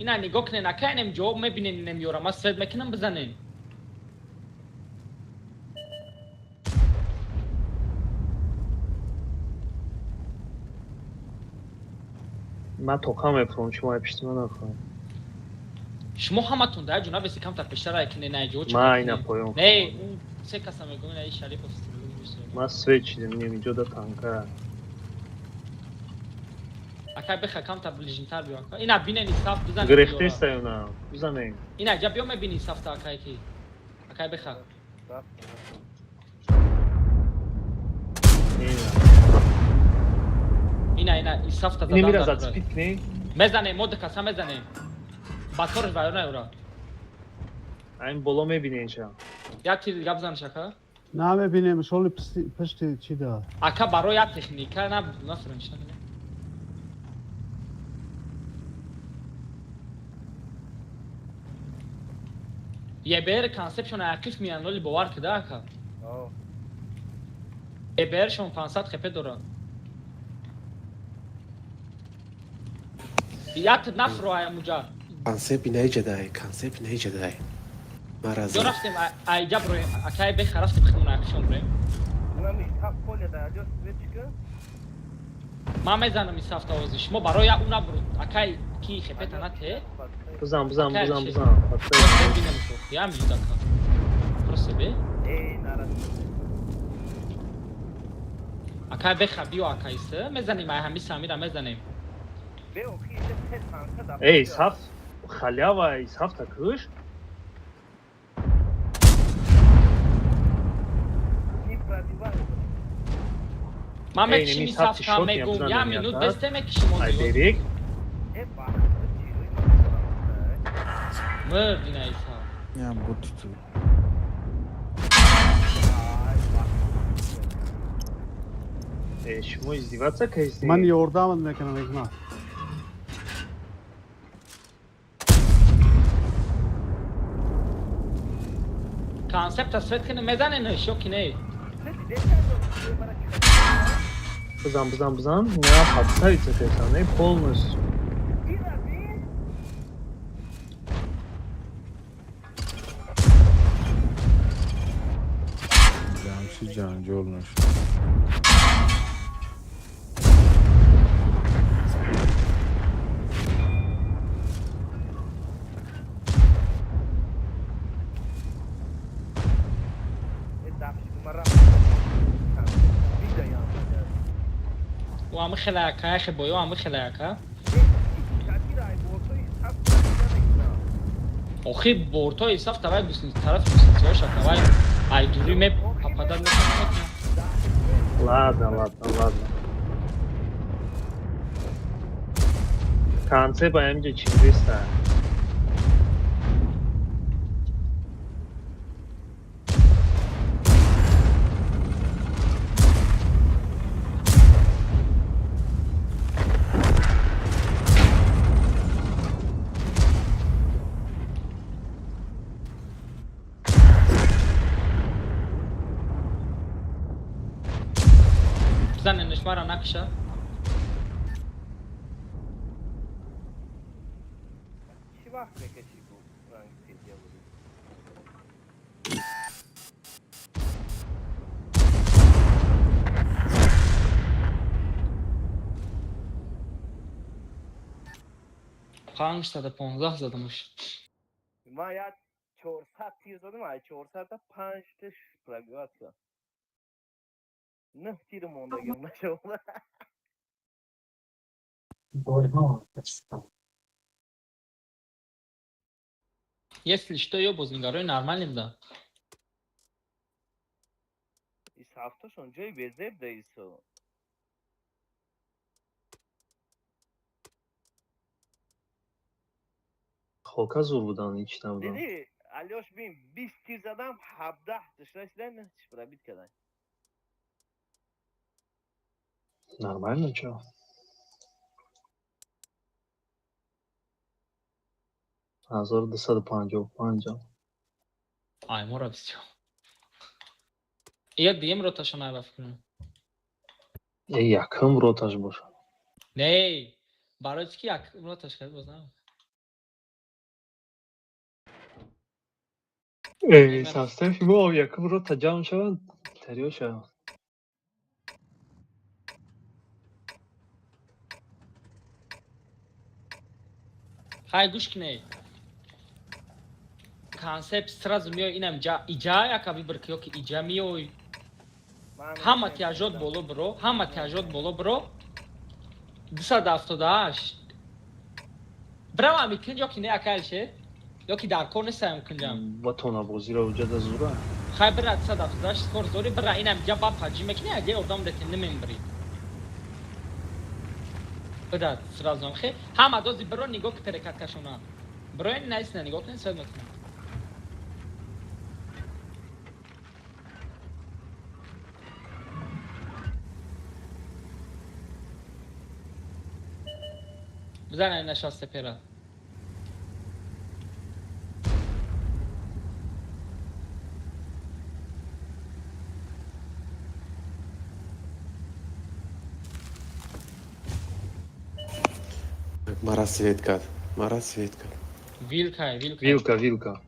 Ина нигоҳ кунен ака, инем ҷавоб мебинен, инем ёра. Ман свет мекунам, бизанен. Ман тоқа мефурам, шумо ай пишти ман нафурам. Шумо ҳаматон да ҷуна беси камтар пештар ай кунен ай ҷо чӣ Ман айна кунен. поён Не, фурам. ӯ се каса мегӯм, ина Шарипов стрелок. Ман свет чидем, инем иҷо да танка. Ака беха камтар ближнитар биё ака. Ина бинен исаф бизанен. ёра. Гирехтеста ё на? Бизанем. Ина ҷа биё мебини исафта акай ки. Акай беха. Рафтем. Ина. Ина ина исафта Ине мира задан дар. зацепить кунем. Мезанем, мо дукаса мезанем. Баторш вайрон наёра. Айн боло мебинем ша. Як тир дига бизан шака. Намебинем, шоли пишти чӣ дорад. Ака барои як техника на нафрем шана. ЕБР концепшон ақиф миян лоли бовар кида ака. О, ЕБР шон 500 хп дора. Як нафро ая муҷа. Концепт инаиҷадай, концепт инаиҷадай. Ё Мараза. рафтем айҷа броем, акай беха рафтем хидмон ақишон броем. Унами тап поля да алё светчика. Ман мезанам ин сафта ҳозир. Шумо барои як у набур. Акай ки хепета нате? Бизан, бизан, Акай, бизан, чи? бизан. Подставь. Бинам ям минут ака. Просто бе. Эй, нарасид. Акай беха биё акайсы. Мезанем ай ҳами самира мезанем. Бе, охи, иҷа се танка да. Эй, саф халява, эй, сафта куш. Не пробивай. Ман Эй, мекишим неми ин сафти сафта шот мегум. мебзанем, Я минут я, бесте мекишим Ай, ҳозир. берег. Э, бахт, чирои ман. Мурд ина иса. Я буду ту. Ай, бахт. Эй, шумо издеваться кардед? Ман ёрдамат мекунам, Ҳикмат. Концепта свет кунем мезанем ё ки не? Се диде кардам, чирои мара чирои. Бизан, бизан, бизан. Не, подставиться кардам, не полностью. Ира, бин. Ҷамшид ҷанҷол нашуд. Э, дахши мара. Бида ям. Ӯ ҳами хеле ака, яхе боё ҳами хеле ака. Э, катира, ай, бортои саф намекунам. Охи бортои саф тавай гусни тарафи гусницаҳош ака вай ай дури ме попадат мекунад. Ладно, ладно, ладно. Конце ба МГ чингиста. Бизаненеш мара накша. Чӣ вақт мекашӣ бу ранги педия буди? Панҷсаду понздаҳ задамаш. Ман як 400 тир задам, ай 400-та 5 тиш пробиваться. 9 тир мондагим нашавад. Бойҳо кашидам. Если что, ё бознигарои нормалем да. Ис ҳафташон ҷои безеб да исо. Хока зур будан, ҳеч набудан. Диди, Алёш бин 20 тир задам, 17 тиш расидан, 9 тиш пробит кардан. Нормально, чо? 1255. Ай мора бисёр. Ия дием роташон ай ба фикр. Э, якум роташ боша. Не, барои чӣ ки як роташ кард боз на. Э, состави мо якум рота ҷамъ шаванд, тариё шаванд. Хай гӯш кунед. Концепт сразу меои инам ҷа иҷа яка выбор ки ё ки иҷа меои. Ман Ҳама тиажот боло биро, ҳама тиажот боло биро. 278. Бирам ами кунҷ ё ки не ака Алишер? Ё ки дар кор нестам кунҷам. Ва тонабозиро уҷада зура. Хай бира 278 скор зори бира инам ҷа ба паҷи мекунӣ аге одам дете намембри. Бира сразу ам хе ҳама дози биро нигоҳ ки перекаткашона. Биро ин найсна нигоҳ кунед свет мекунам. Бизан ай нишасте пера. Мара свет кард. Мара свет кард. Вилка, вилка. Вилка, вилка.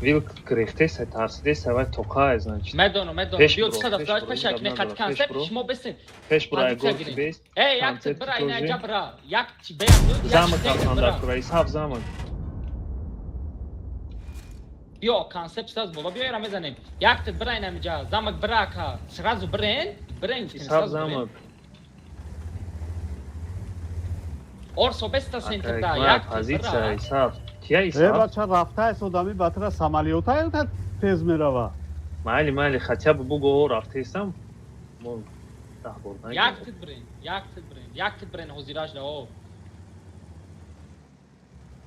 Вилк гирифтеса, тарсидеса, вай тоқае, значит. Медонам, медонам. Пеш Биё буро, 278 пеш буро, пеш як гап не қати надорад, пеш концепт буро. шумо бесин. Пеш буро, ай Позиция горки гирин. бест. Эй, як Концепт бира ина тоже. ҷа бира. Як чи беям ду, як Замок чи рафтан бира. дар кура, исҳаб замок. Биё концепт саз боло биё ира мезанем. Як ти бира ина миҷа. Замок бира ака. Сразу бирен, бирен гуфтем, Исҳаб сразу бирен. замок. Орсо беста центр да, Ака, як ти позиция, бира. исҳаб. Кия Э, исҳаб? бача, рафтааст одами батра самолёта тез мерава. Майли, майли, хотя бы буго рафтесам. Мо 10 бор нагирем. Як ти бирен, як ти бирен, як ти бирен ҳозираш да о.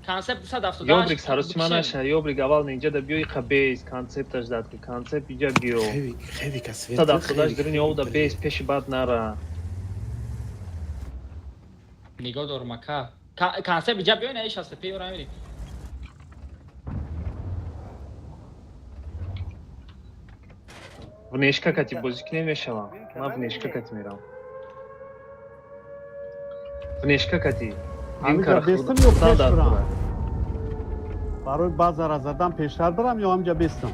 Концепт 278. Ёбрик саросима наша, Ёбрик аввал инҷа да биё иқа бейс, концепташ дад ки концепт иҷа биё. Хевик, хевика свет. 178 дурини овда бейс, пеши бад нара. Нигоҳ дорум ака. Концепт иҷа биё ина 65 ора мебинӣ. Внешка кати бозӣ кунем мешавам. Ман внешка кати мерам. Внешка кати. Ҳамиҷа бестам ё пеш бирам? Барои базара задан пештар бирам ё ҳамиҷа бестам?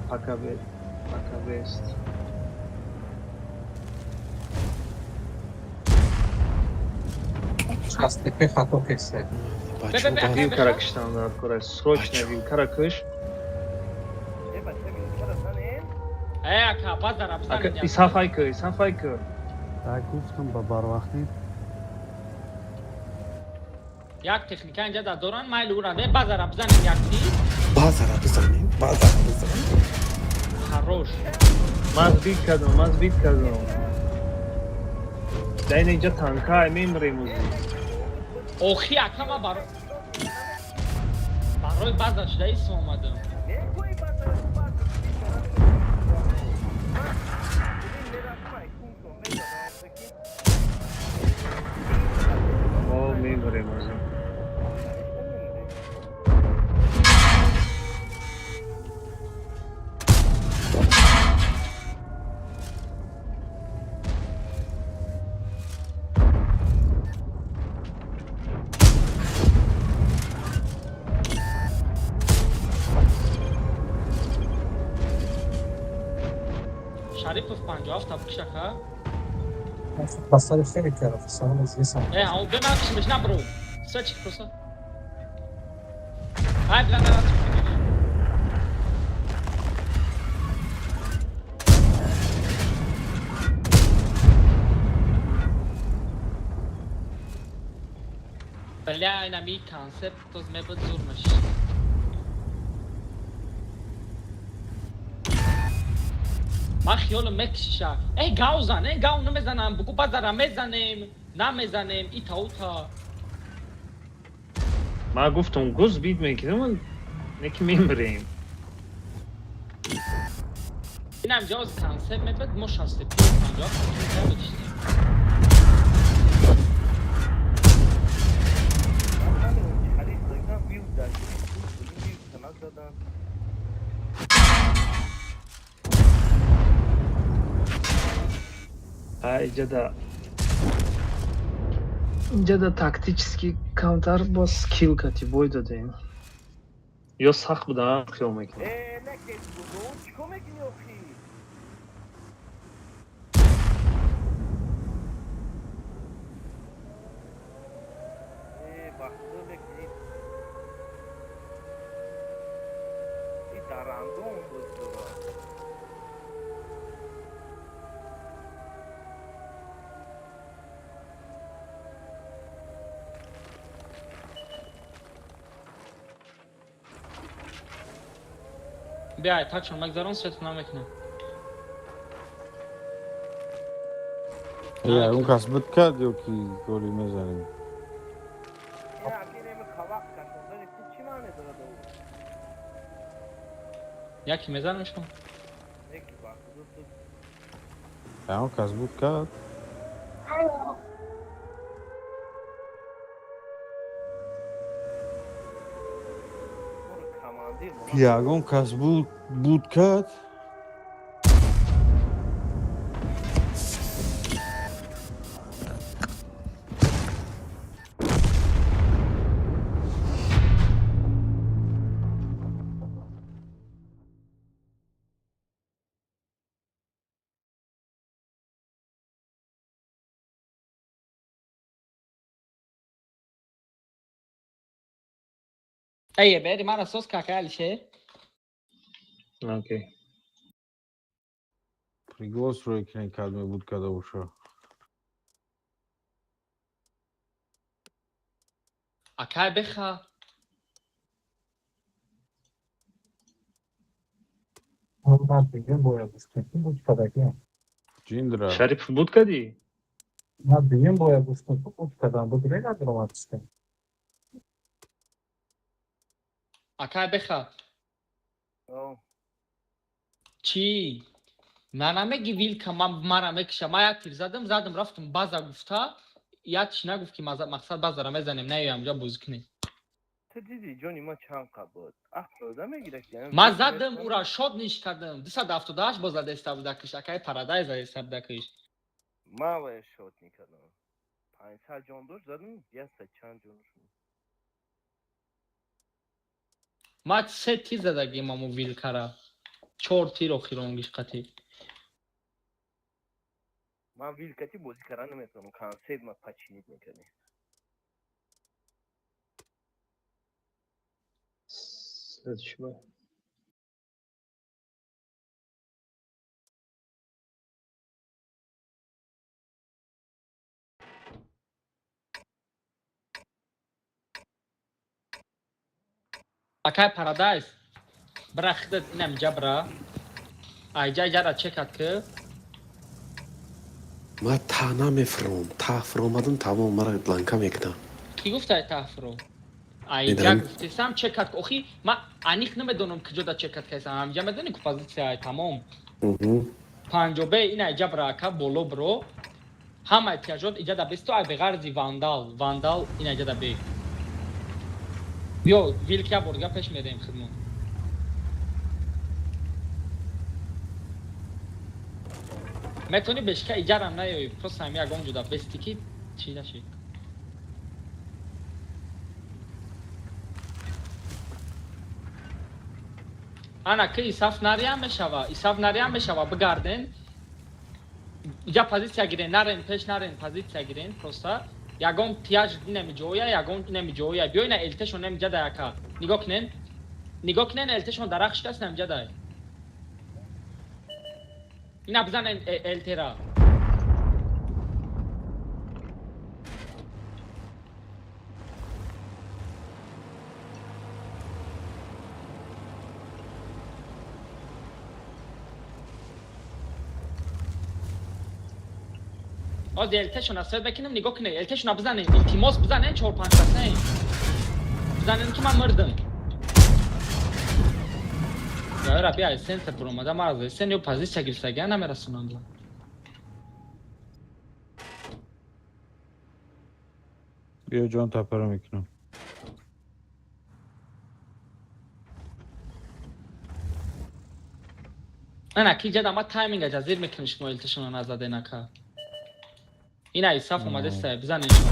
Пока бест. Пока бест. Шастепе хато кесе. Бе, бе, бе, Вилкара киштан дар кура. Срочно вилкара киш. Э, бача, вилкара занем. Э, ака, базара Ака бизанем. Исҳаб айка, Исҳаб айка. Так гуфтам ба барвақтӣ. Як техника инҷа да доран, майли уран. Э, базара бизанем як ти. Базара бизанем, базара бизанем. Хорош. Ман сбит кардам, ман сбит кардам. Дар ин инҷа танка мемирем ӯзи. Охи ака ма барои база шуда исм омадам. Не, кой базара, база. Мерафтам, ай куншон мезадам, прикинь. Мо мемирем ӯзи. Конечно, мемирем. Шарипов 57 та бикш ака. Ба сари хевика рафт. Салом известам. Э, ау бе ман кишмеш на бро. Свечи просто. Ай, бля, на Бля, инами концепт тоз мебуд зур меш. Ман хиёлам мекшиша. Э, гав зан, э, гав намезанам, бугу базара мезанем, намезанем, ита ута. Ман гуфтам гуз бит мекунам, не ки мемирем. Инам ҷоз концепт мебуд, мо 65 57 мебудиштем. Ман намедонам, чи ҳадис додам, вилк дар вилк танак задан. А инҷа да тактически камтар бо скилл кати бой додем. Ё сахт буда, хиёл мекунам. Э, накед, бугу, чико мекунӣ охи? Э, бахтиёр мекунӣ. И дар рандом бозӣ дорад. Биай, такшон мегзарон, свету намекунам. Я, он кас буд кард ё ки гори мезанем? Ина аки неми қавақ кашондани ту чӣ маъне дорад о? Яки мезанем шумо? Неки бахтиёр ту. Я, он кас буд кард. Моро командир мо. Ягон кас буд кард. Эй, бери мара сос кака Алишер. Окей. Приглас рӯй кунед кадме буд када боша. Акай беха. Ман дигар бояд гуфтем, буд кадагиам. Ҷиндра. Шарипов буд кадӣ? Ман дуюм бояд гуфтем, буд кадам, буд надиромад гуфтем. Акай беха. Чӣ? На намеги вилка мара мекиша. Ма як тир задам, задам рафтам база гуфта, як чӣ нагуфт ки мақсад базара мезанем, наёям ҷа бозӣ кунем. Ту дидӣ ҷони ма чанд қа буд? Афтода мегирад. Ма задам ура шод ниш кардам. 278 боз задаиста буда киш, акай парадай задаиста буда киш. Ма вая шод никардам. 500 ҷон дошт, задам 200 чанд ҷон шуд. Ма се тир задагим аму вилкара. 4 тир охиронгиш қатӣ. Ман вилкати бозӣ кардан наметавонам. Концепт ма починить мекардем. Следующий бой. Акай Парадайз. Бра хидат инам ҷабра. Айҷа ҷара чекат ки. Ма та намефуром. Та фуромадам тамом мара бланка мекунам. Ки гуфтай та фуром? Айҷа гуфтесам чекат охи ма аниқ намедонам куҷода чекат кайсам. Ҳамҷа медонӣ ку позитсия тамом. Панҷобе ин айҷа бра ака боло бро. Ҳама эҳтиёҷот иҷа да бесту ай беғарзи вандал. Вандал ин айҷа да бе. Биё вилк я борга пеш мерем хидмон. Метавонӣ бешка иҷарам наёӣ, просто ҳами ягон ҷуда бести ки чӣ нашӣ. Ана ки исаф нариям мешава, исаф нариям мешава, бигарден. Иҷа позитсия гирен, нарен пеш нарен, позитсия гирен, просто ягон тияж инами ҷоя, ягон инами ҷоя. Биё ина элтешон инами ҷа даяка. Нигоҳ кунен. Нигоҳ кунен элтешон дарахт шикаст инами ҷа дай. Ина бизанен элтера. Оз элтешона свет бекунем, нигоҳ кунед, элтешона бизанен, илтимос бизанен, 4-5 касен. Бизанен ки ман мурдам. Яра бия центр буромада мара сен ё позитсия гирифтагия намерасонам. Биё ҷон тапара мекунам. Ана ки ҷада ма тайминга ҷазир мекунем шумо элтешона назаден ака. Ина исаф омадеста бизанен шумо.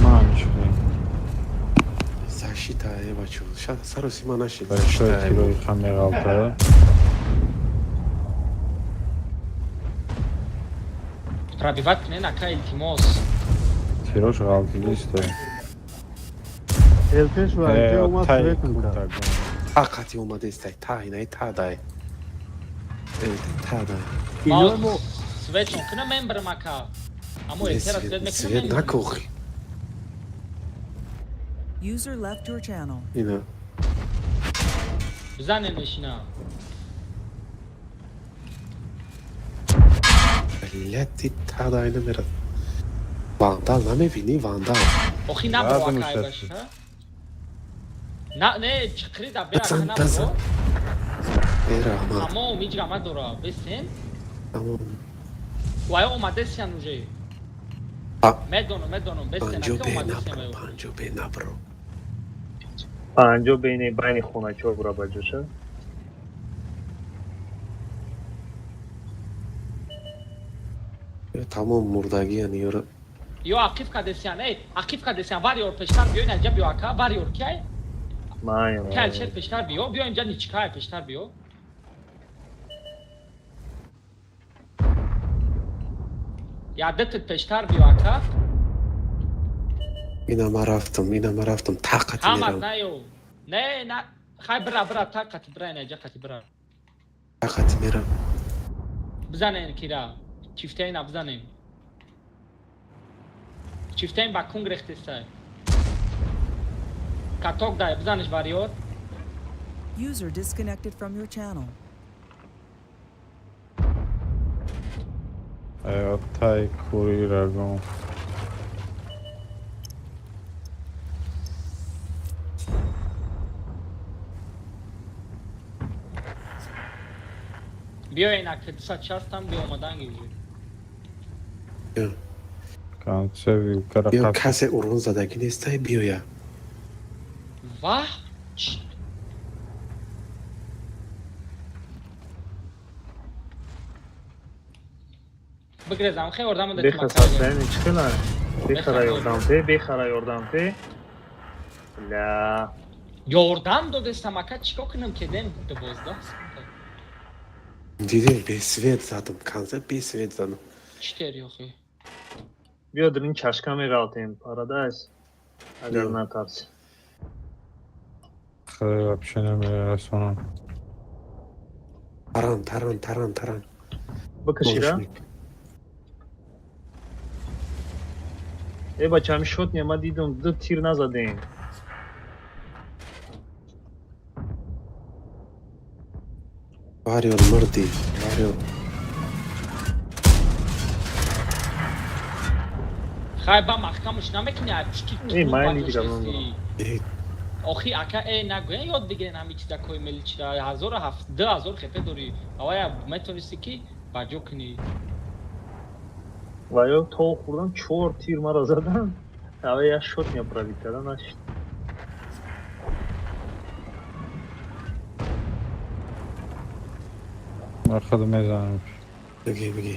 Ман чӣ? Защита е бачо. Саросима нашид. Большой тирои хамеғалта. Пробивать кунен ака илтимос. Тирош ғалтидиста. Элтеш ва иҷа омад светм кард. Та қати омадестай, та инаи та дай. Та дай. Ино светон кунам мен бирам ака. Амо элтера свет мекунам. Свет накохи. User left your channel. Ина. Бизаненеш ина. Блядь, та дай намерад. Вандал намебинӣ, вандал. Охи набро акай баша. На, не, чиқри да бера Бизан, набро. бизан. Э, раҳмат. Тамом, ҳеҷ гап надора. Бесен. Тамом. Вай омадесян уже. Медонам, медонам, бесен Панҷо ака бе омадесян. набро, панҷо бе набро. Панҷо бейни байни хоначаҳо бура ба ҷоша. Тамом мурдагиян ёра. Ё ақиф кадесян, эй, ақиф кадесян, вариор пештар биё, ина ҷа биё ака, вариор киай? Маям. Кай алшер пештар биё, биё инҷа ничкай пештар биё. Я дитит пештар биё ака. Ина ма рафтам, ина ма рафтам, тақати Ҳамат мерам. Наё, не, на, хай, бира, бира, тақати бира, инаҷа қати бира. Тақати мерам. Бизанен кира чифтаина, бизанем чифтаин ба кунг рехтестай, каток дай, бизанеш, вариёр. User disconnected from your channel. Тай кури рагон. Биё, ина 260-ам биомадан гирӣ. Консерви Биё. карақат. Касе урон задагӣ нестай, биёя. Ваҳ. Бигрезам, хе, ёрдам. Беха состояние чӣ хела? Бехара ёрдам те, бехара ёрдам те. Ля. Ёрдам додестам, ака, чӣ кор кунам, кедем 12. Дидем, бесвет задам, концерт бесвет задам. Чӣ тери охи? Биё, дар ин чашка меғалтем, парадайз. Агар Биё. натарси. Хеле вообще намерасонам. Таран, таран, таран, таран. Бикашира. Бозиш. Э, бача, ҳами шот не, ма дидам, ду тир назадем. Вариор мурди, вариор. Хай, ба маҳкамаш намекунӣ, ай пушти. Э, майли дигар ман бурам. Э. Охи, ака, э, нагӯя, ёд бигирен ҳами чизакои меличира. Ҳазору ҳафт 2000 хепе дорӣ, авая метонисти ки баҷо кунӣ. Ва ё то хӯрдам, чор тир маро задан. Ава як шот не пробить кардан нашид. Ман худ мезанам. Бигӣ, бигӣ.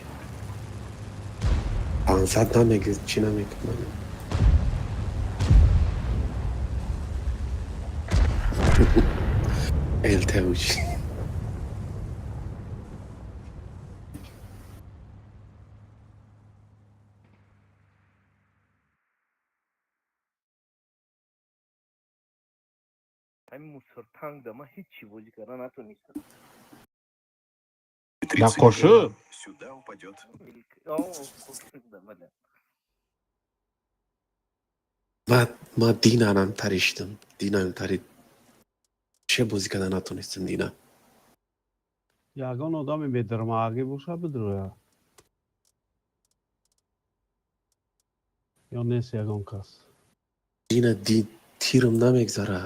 500 намеги, чӣ намекунам. ЛТУч. Ҳамин мусортанк да ман ҳеҷ бозӣ карда натонистам. Да қошуқ? Сюда упадет. О, қошуқ да, бале. Ма динанам тариштам. Динам тари. Че бозӣ карда натонистам дина. Ягон одами бедармагӣ боша, бидроя, ё нест ягон кас? Дина ди тирам намегзара.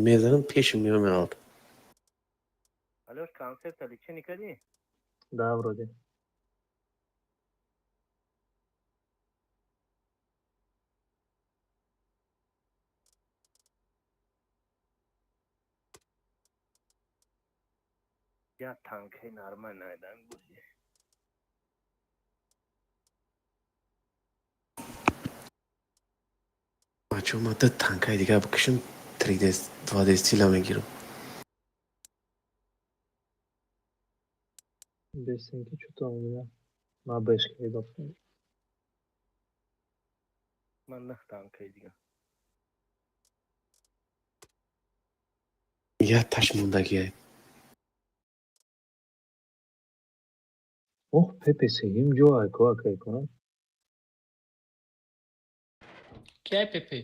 Мезанам, пешам меомад. Алёш, концерт лечение кардӣ? Да, вроде. Я танкаи нормал найдам бозӣ. Бачаҳо, ман ду танкаи дигар бикушам, 3D 2D стила мегирам. Бесенки чуто мегӯям. Ма бешкаи дофтам. Ман нах танкаи дигар. Як таш мондагие. Оҳ, Пепе сеюм ҷо айко акай кунам. Кия Пепе?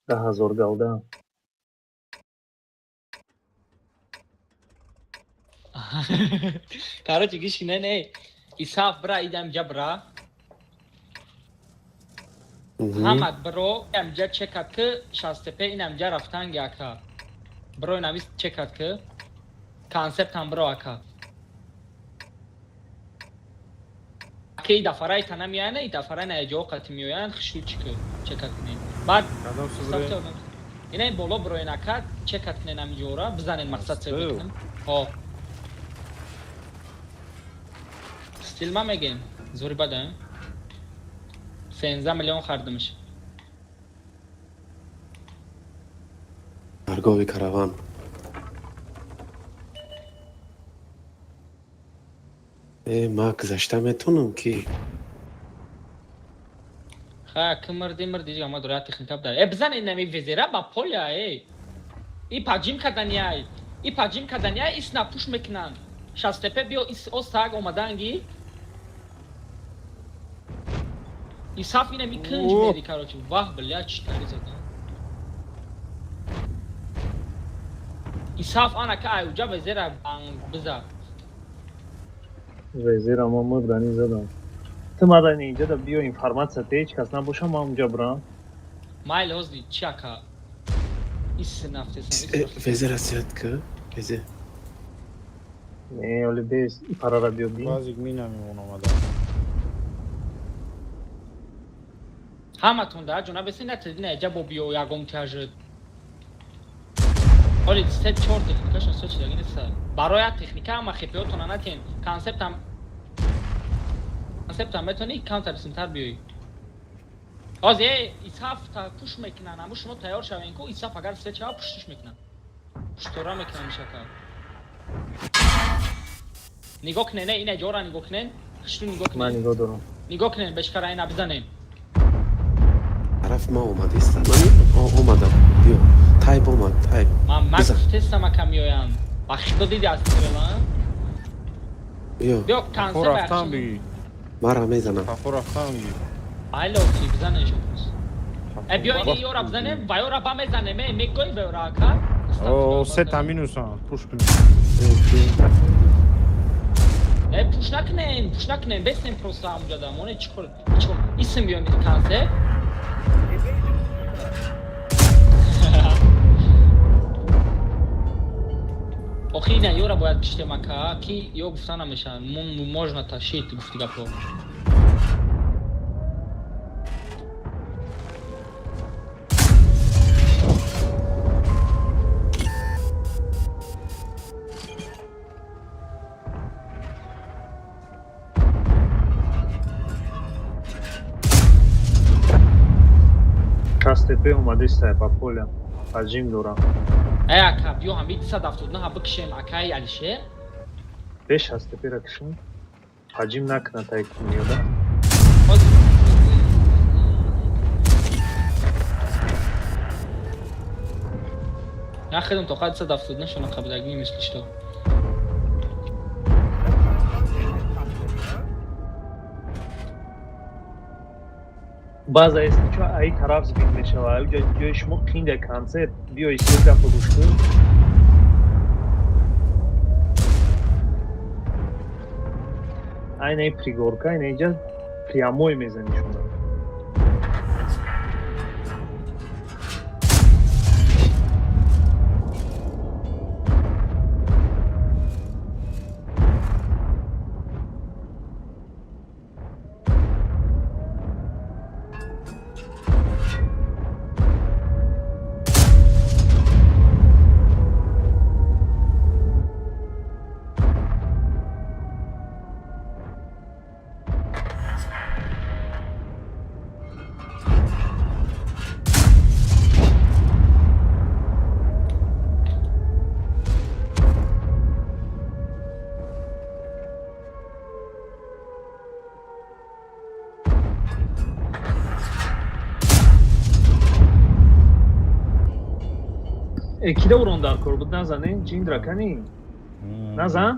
10 000 галда. Короче, гиши, не, не, исаф, бра, идам ҷа, бра. Ҳамат бро, амҷа чекат ки шастепе инамҷа рафтанги, ака, бро, инами чекат ки концептам, бро, ака, ки и дафараи тана меяна, и дафараи наҷо қати меоянд, хишу чи ки чекат кунем баъд. Кадом субре? Ина боло броен, ака, чекат кунен, амиҷора бизанен, мақсад сер мекунем. Ҳо, стил ма мегем, зури бада, 13 миллион хардимиш. Торговый караван. Э, ма гузашта метонам ки. Ха, ки мирди, мирди, ама дора техника бдар. Э, бизан инами везера ба поля, эй. И поджим каданяй. И поджим каданяй, ис напуш мекунанд. Шастепе биё, ис остаг омаданги. И саф инами кунҷ мери, короче. Ваҳ, бля, чӣ тари задан. И саф ана ка ай уҷа везера банг биза. Везера ма мурдани задам. Ту мада инҷа да биё, информация те ҳеҷ кас набоша, ман унҷа бирам. Майли, ҳозир чи ака? Ис нафтесан. Везера сиёд ка? Везе. Не, оли без и парара биё бин. Баъзик мина мемон омада. Ҳаматон да ҷона бесин, натиди на ҷа бо биё ягон тяжид. Оли се чор техникашон се чидаги нест. Барои як техника ҳама хепиотона натен. Концептам метавонӣ камтар синтар биёӣ. Ҳозир э исаф та пуш мекунанд, аммо шумо тайёр шавен ку исаф агар се чава пуштиш мекунанд. Пуштора мекунанд мишака. Нигоҳ кунен, ина ҷора нигоҳ кунен, хишту нигоҳ Ман кунен. нигоҳ дорам. Нигоҳ кунен, бешкара ина бизанем. Тараф ма омадиста. Ман омадам. Биё. Тайб омад, тайб. Ман Бизан. гуфтестам ака меоям. Ба хидо диди аз стрела? Биё. Биё Хафо концепт рафтан биги. Мара мезанам. Хафо рафтан биги. Айло ки бизанем шо. Э, биё ини ёра бизанем, ва ёра ба мезанем, э, мегӯй ва ёра ака. О, се та минусан. Пуш кунем. Э, пуш накунем, пуш накунем, бесем просто ҳамуҷа да. Моне чӣ кор, чӣ кор. Исм биём ини концепт. Охи ина ёра бояд киштем ака, ки ё гуфта намешаванд. Можно ташит гуфти гапо. Кастепе омадиста ба поля. Ҳаҷим дорам. Э, ака, биё ҳами 279 бикшем акаи Алишер. Беш ҳастепера кишем. Ҳаҷим накунад тай миёда. Ҳозир нахедам тоқа 279 шона қаблагӣ мисли что. Баъза если чо ай тараф сбит мешава. Ай ҷои ҷои шумо қинда концепт биё исто гапо гӯш кун. Айнаи пригорка, айна инҷа прямой мезани шумо. Э, кида урон дар кор буд, назане? Ҷиндра кани? Назан?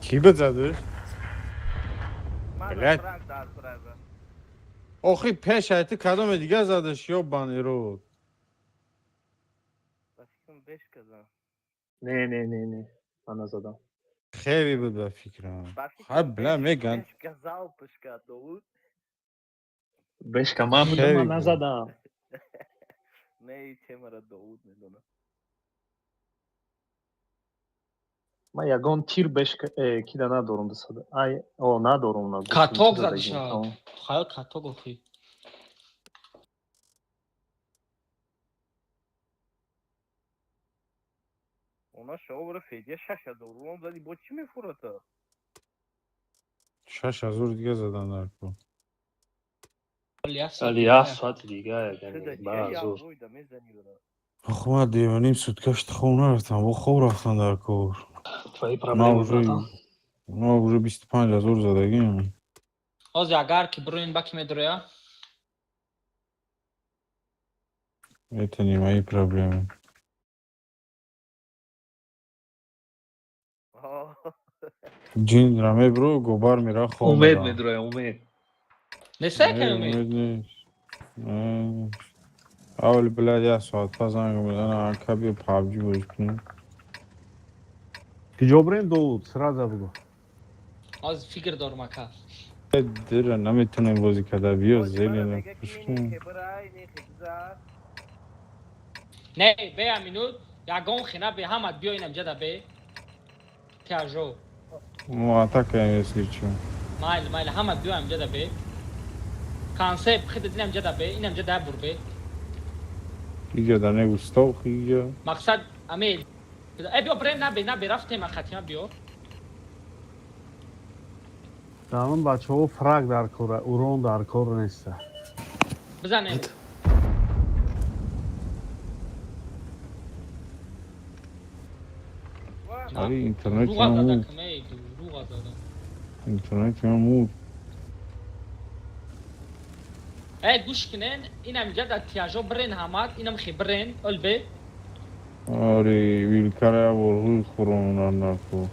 Кӣ бизадаш? Ман Блядь. фраг дар кураза. Охи пеш айти кадоме дига задаш ё банерод. Ба фикрам беш казан. Не, не, не, не. Ман назадам. Хеле буд ба фикрам. Ба Хай фикрам бля меган. беш газал пушка Довуд. Бешка ман будам, Хеле ман буд. назадам. Не, и темара Довуд медонам. Ман ягон тир бешка э, кида надорам дусад. Ай, о, надорам на. Каток задиша. Хаёл каток охи. Она шава бара Федя 6000 рублам зади, бо чӣ мефурата? 6000 дига задан дар кор. Али як соати дига, яъне баъд зур. Зур мезани бара. Охо, ман деваним суткаш хоб нарафтам, бо хоб рафтам дар кор. Твои Ман проблемы, уже братан. ман уже 25 000 задагим. Ҳозир агар ки бироин, ба ки медроя? Это не мои проблемы. Ҷин мебро, гобар мера, хоб Умед мерам. медроя, Умед. Несай Не, кай Умед? Умед нест. Не. Аввали, блядь, як соат пас занг мезанам, ака, биё PUBG бозӣ кунем. Киҷо бирем, Довуд, сразу бугӯ. Ҳозир фикр дорум, ака. Дира наметонем бозӣ карда, биё зелена. Не, бея минут, ягон хина бе, ҳамат биё инам ҷада бе. Тиажо. Мо атакаем, если чё. Майли, майли, ҳамат биё инам ҷада бе. Концепт хидат инам ҷада бе, инам ҷада бур бе. Иҷа да негу стол, иҷа. Мақсад аме э биё брем набе, набе рафтем хатима биё. Дар бачаҳо фраг дар кора, урон дар кор неста. Бизанем. Ари интернети Дуруға ман зада мурд. кумей, дуруға зада. Интернети ман мурд. Э, гӯш кунен, инам ҷада тиажо бирен ҳамат, инам хе бирен, ол бе. Ари вилкара як бор ҳуй хӯронан дар кор.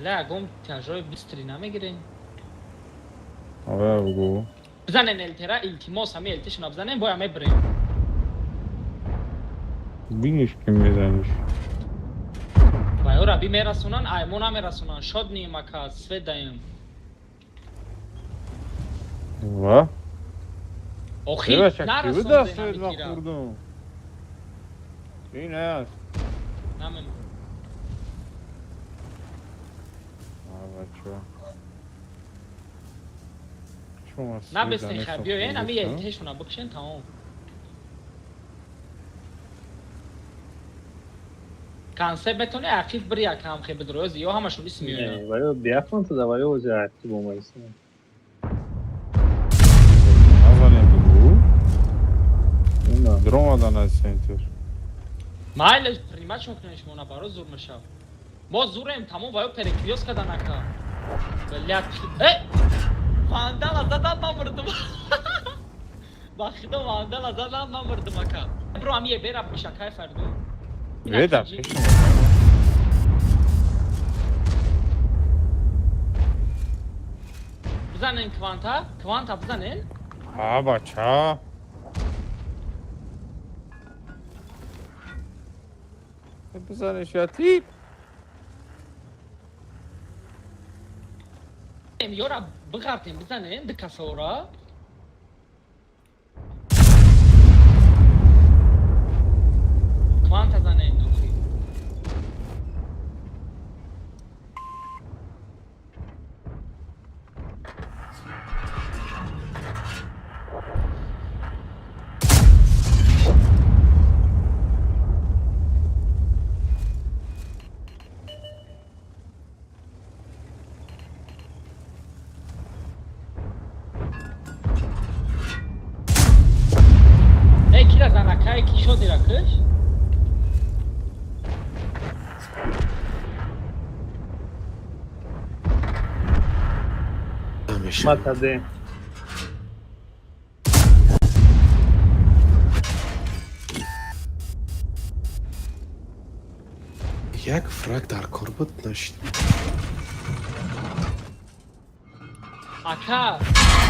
Ла ягон тиажои бистри намегирен. Ава бугӯ. Бизанен элтера, илтимос, ҳами элтишона бизанен, боя мебирем. Биниш ки мезаниш. Ва ёра би мерасонан, ай мо намерасонан. Шод нием, ака, свет даем. Ва? Охи, Бебаша, ки буд нарасонден дастует ҳами ман тира. хӯрдум. Ин аст. Намем. А, бача. Чун аз свет Набестен да хай, нестам биёен, ҳами хӯрдум. элтешона бикшен, тамом. Концепт метони ақиф бири ака ҳам хе бидроёз, ё ҳамашон исм меоянд. Ваё биафонта да ваё ози актив омаиста. Назанем бугӯ. Даромадан аз центр. Майли, принимать кунем шумо набаро зур мешав. Мо зурем, тамом, ва ё перекриёс кардан ака. Блядь. Э! Вандала задан, ман мурдум. Ба худо, вандала задан, ман мурдум, ака. Бро ами бера бишакай Фардун. Э, дар пешам. Бизанен кванта, кванта бизанен. А, бача. Бизанеш я тип. Ёра биғартем, бизанен дикасора. Кванта занен охи. Эй, кира занакай, ки шодира киш? Намешавад. Матаде. Як фраг дар кор буд, нашид. Ака,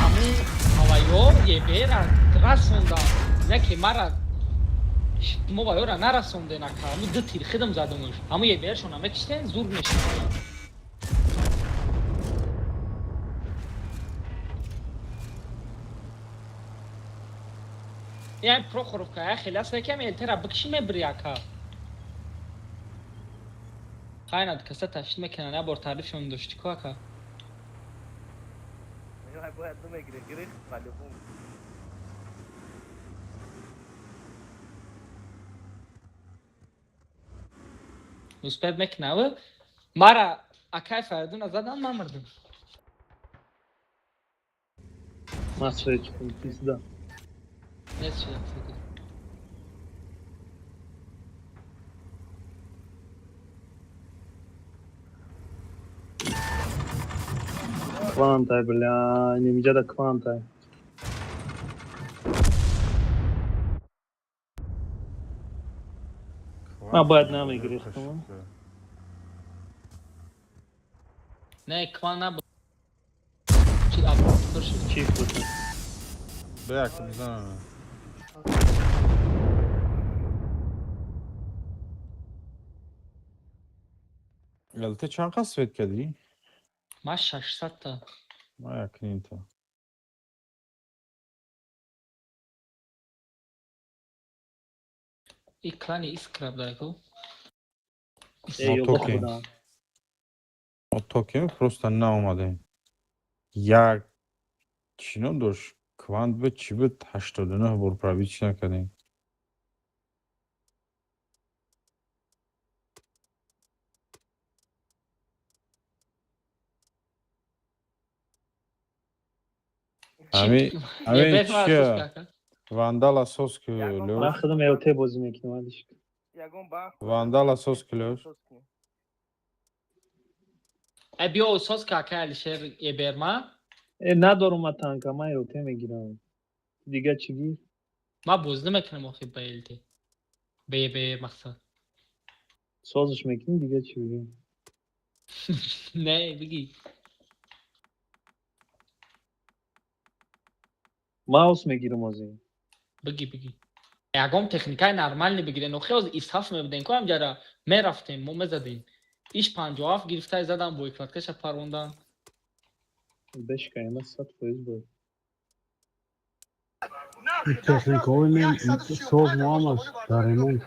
ҳамун ҳавайё ебера расонда, не ки мара мо ба ёра нарасонден, ака. Ҳамун ду тир хидм задумуш. Ҳамун ебершона мекиштен, зур мешид. Яъне Прохоровка, я хеле аст, ки ами элтера бикши мебири, ака. Хайнад каса ташкил мекунан, я бор таърифшон дошти ку, ака. Бояд намегире, гирифт по-любому. Успеть мекунав. Мара акай Фаридуна задан, ман мурдам. Ман свеч кун, пизда. Нест шуда кстати. Квантай, бля, немиҷада квантай. Ман бояд намегирифтам. Не, кван набуд. Чи аб шуд. Чиф буд. Бля, бизанам. ЛТ чанд қад свет кардӣ? Ман 600 та. Ман як нимта. И клани Искра буда ку. Э, ёлдош Мотоки. будам. Мо токем просто наомадем. Як чӣ ном дошт? Квант буд, чӣ буд? 89 бор пробить накардем. Ами чия? Вандала сос ки Ягон лёш. Ман худам ЛТ бозӣ мекунам, алиш. Ягон бахт. Вандала сос ки лёш. Э, биё сос ка, акай Алишер, еберма. Э, надорум ман танка, ман ЛТ мегирам. Дига чӣ гир? Ман бозӣ намекунам охи ба ЛТ. Ба ЕБР мақсад. Созиш мекунӣ, дига чӣ бигирам? Не, бигӣ. Маус мегирам озӣ. Бигӣ, бигӣ. Ягон техникаи нормальный бигирен. Охи оз исҳаф мебудем ку ҳамҷара мерафтем, мо мезадем. Иш 57 гирифтай задан, боикладкаша парондан. Бешка, има 100% буд. Техникаҳои мен соз моамаш дар ремонт.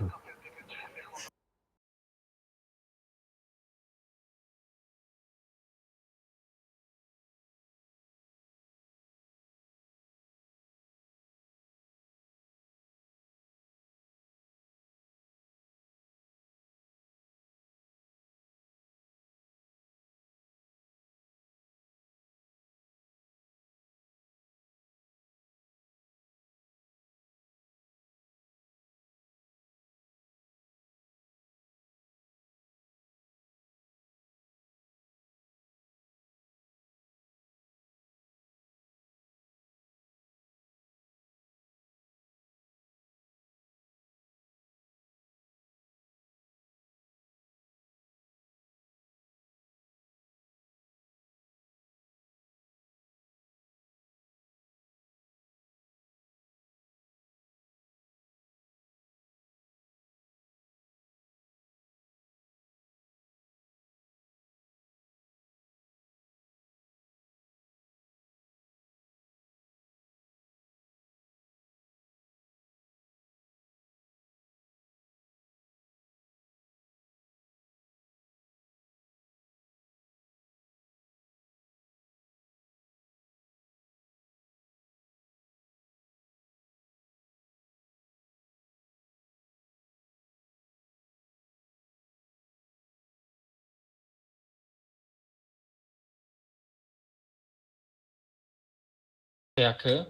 Яка.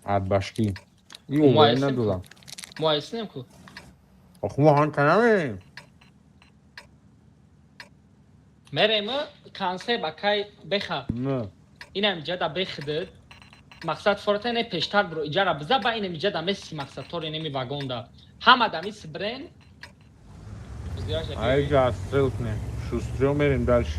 Адбашкӣ. Мо Ё, ҳастем надодам. Мо ҳастем ку. Охо мо ҳан канамем. Мерем консеп, акай беха. Не. Инам ҷада бехидид. Мақсад фората не пештар биро иҷара биза, ба инам иҷада меси мақсад тор инами вагонда. Ҳама дами сибрен. Айҷа стрел кунем. Шустрё мерем дальше.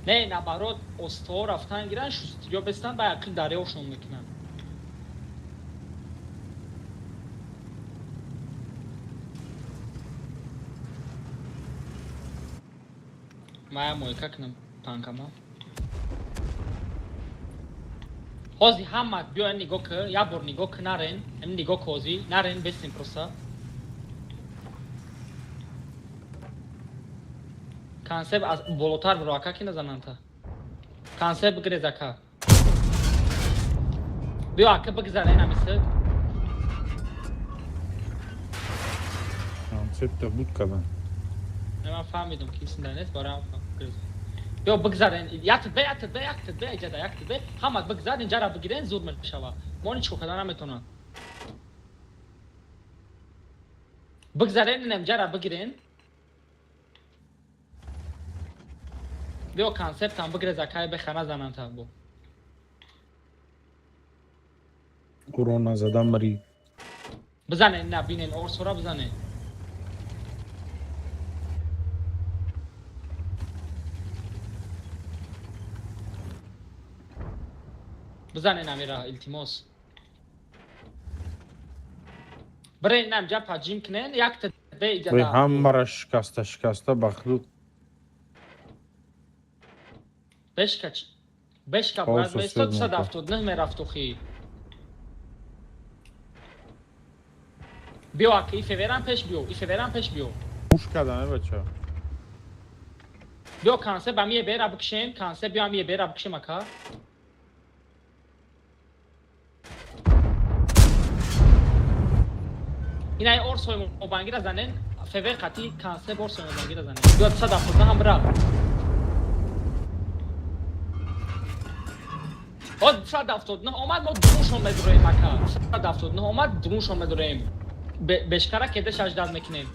Не, наоборот, осто рафтан гиран, шустрё бестан, ба яқин дарёшон мекунанд. Мая мойка кунам танкама. Ҳози ҳама биёян нигоҳ ки, як бор нигоҳ ки нарен, ҳамин нигоҳ ки ҳози, нарен бесем просто. Консепт аз болотар биро, ака, ки назананта. Консепт бигирез, ака. Биё ака бигзара ин ҳамисад. Концепта буд кадан. Ман фаҳмидам ки исмда нест, барои Биё бигзарен, як бе, як бе, як бе, иҷада як бе, ҳама бигзар, инҷара бигирен, зуд мешава. Мо ничко карда наметонам. Бигзарен, инҷара бигирен. Биё концептам бигире закай бе хана занан та бо. Урон назадан мари. Бизанен, на бинен, орсора бизанен. Бизанен амира, илтимос. Бирен намҷа паҷим кунен, якта бе иҷада. Ҳамара шикаста шикаста бахлуқ. Бешка бешка бояд меистод 179 мерафт охи. Биё ака, и феверам пеш биё, и феверам пеш биё. Пуш кадан, бача. Биё консеп амие бера бикшем, консеп биё амие бера бикшем ака. Инай орсои мобангира занен, февер қати консеп орсои мобангира занен. Биё 179 ҳам бира. Оз 179 омад, мо дуруншон медуроем ака. 179 омад, дуруншон медуроем. Бешкара кеде шаждад мекунем.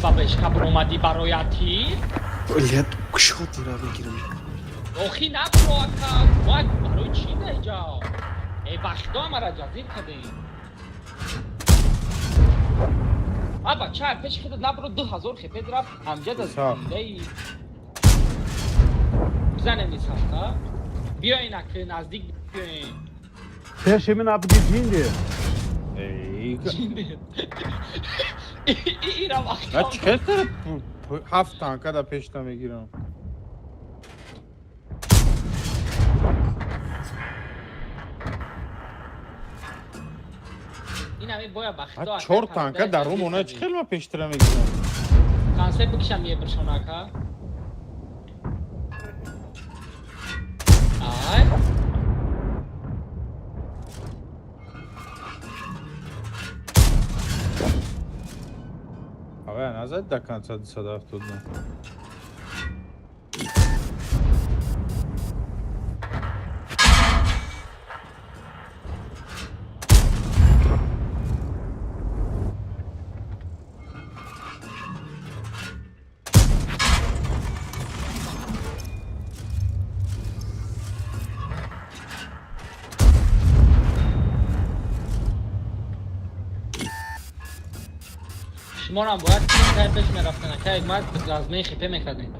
Ба бешка буромадӣ барояти? Лет кушодира мегирам. Охи набуро ака, вай барои чӣ даиҷа? Э бахто амара ҷазир кардем. Аба чай пеши худат набуро 2000 хепед рафт, ҳамҷа да зиндаи. Бизанем низ ҳафта. Биёин ака, наздик биёин. Пеши мин абги ҷинди. Ҷинди. Ира вақт. На чӣ хел ҳафт танка да пешта мегирам. Ин ҳами боя бахто. Чор танка дар рум она чӣ хел ма пештара мегирам? Консепт бикшам е биршон ака. Ай. Авай назад до конца 279. Шуморам бояд кай пеш мерафтан, кай мад размеи хипе мекардем.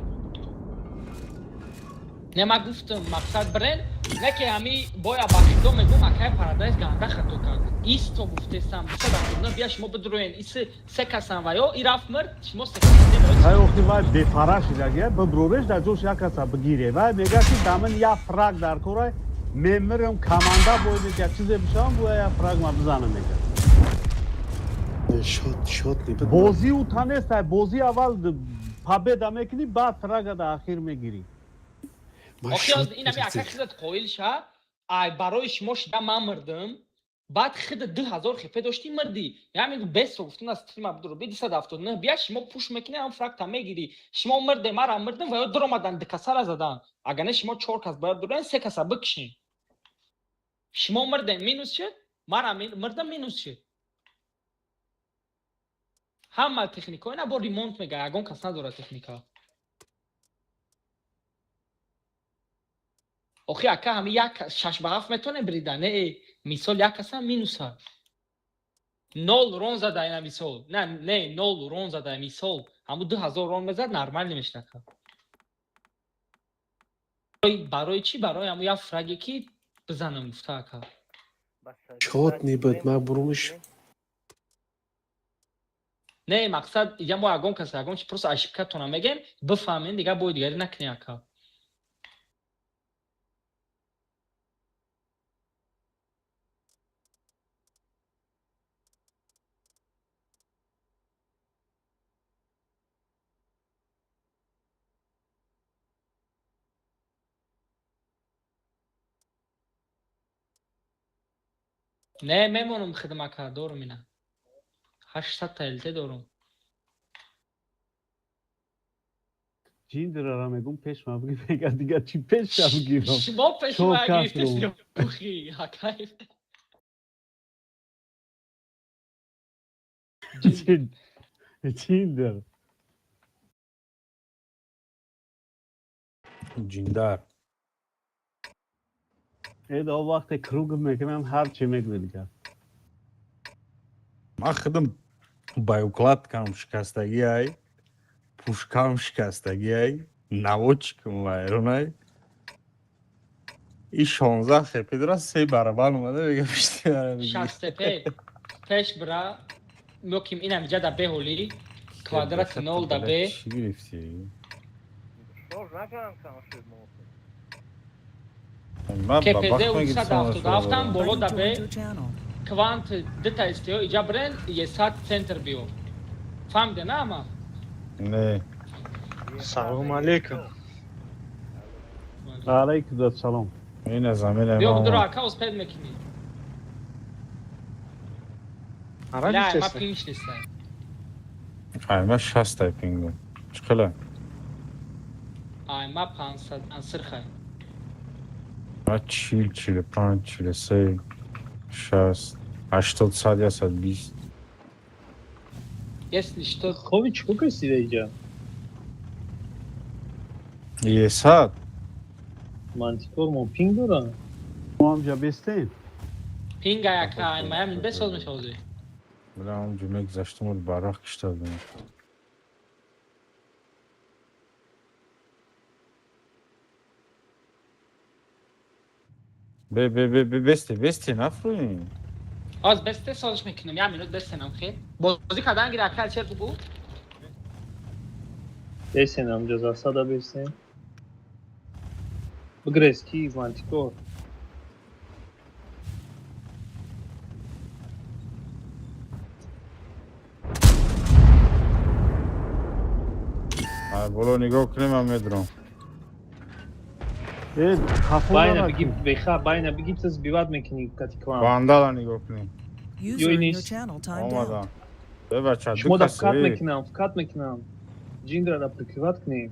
Не ма гуфтам, мақсад брен, не ки ҳами боя бахидо мегум, акай парадайз ганда хато кард. Исто гуфтесам, бисад бия шумо бидроен, иси се касан ва ё и рафт мирд, шумо се касан. Ай охи вай бефара шидаги, биброреш дар ҷош як каса бигире. Вай мега ки дамин як фраг дар корай, мемирам команда бояд як чизе бишавам, бояд як фраг ма бизанам мега. Шот не бозӣ у та нест, бозӣ аввал победа мекунӣ, баъд фрага дар ахир мегирӣ. Охи ин ами ака хидат қоил ша, ай барои шумо шида ман мирдам, баъд хида 2000 хепе доштӣ мирдӣ. Яъне бесо гуфтам аз стрима бидуро, би 279 бия шумо пуш мекунӣ, ҳам фрагта мегирӣ. Шумо мирде, мара мирдам ва ё дуромадан ду касара задан. Агар не шумо 4 кас бояд дуроен, 3 каса бикшин. Шумо мирде минус шид, мара мирдам минус шид. Ҳама техника ина бо ремонт мега, ягон кас надорад техника. Охи ака ҳами як 6-7 метонем брида, не мисол як каса минуса. 0 рон зада ина мисол. Не, не 0 рон зада мисол. Ҳаму 2000 рон мезад нормал намешнака. Барои чӣ? Барои ҳаму як фраге ки бизанам гуфта ака. Шот не буд, ма бурумш. Не, мақсад иҷа мо ягон кас ягон чи просто ошибкатона мегем, бифаҳмем, дигар бой дигари накунем ака. Не, мемонам хидм ака, дорум ина. 800 та ЛТ дорум. Ҷиндирара мегум пеш ма бигир, мега дигар чӣ пеша бигирам? Шумо пеш Чор ма кас гирифтест ру. охи, акай. Ҷиндир. Ҷиндар. Э да вақте круг мекунам ҳар чӣ мегӯ дигар. Ман худам боеукладкам шикастагӣ ай, пушкам шикастагӣ ай, наводчикам вайронай. И 16 хп дора, се барабан омада мега пишти мара бигир. 60 пе. Пеш бра мёким инам ҷада беҳоли квадрат 0 да б. Чӣ гирифтӣ? Шорж накардам кам шуд мо. Ман ба КПЗ бахт мегирифтам. 377 боло Buddy да б. joined your channel. Квант дта СТО иҷа брен есат центр биё. Фаҳмиде на ама? Не. Салом алейкум. Алайкум ассалом. Ина замина. Биё бидуро ака успед мекунӣ. Ара Ла, ма гуфтеста. пинг шдеста. Ай, ма 60 тай пингум. Чӣ қила? Ай, ма 500 ансирхай. Ма 40, 45, 43, 60, 80, 100, 120. Если что, Хоби чӣ касида иҷа? Есад. Мантикор мо пинг дора? Мо ҳамҷа бестем. Пинг ай ака, ай маям бесоз мешавози. Бля, он ҷумла гузаштам вале барвақт кишта будам. Бе, бе, бе, бе, бесте, бесте, нафрӯем. Аз бесте созиш мекунам, як минут бестенам хе. Бозӣ кардан гир ака чер бугу. Бесен ҳамҷа засада бесен. Бигрез ки мантикор. Ай, боло нигоҳ кунем, ман медурам. Э хафо Байна нара биги ку. беха байна биги тез бивад мекунӣ кати квант. Вандала нигоҳ кунем. User in your нист. channel timed out. Омадам. Бе, бача, ду Шумо да касе. вкат мекунам, вкат мекунам. Ҷиндра да прикриват кунем.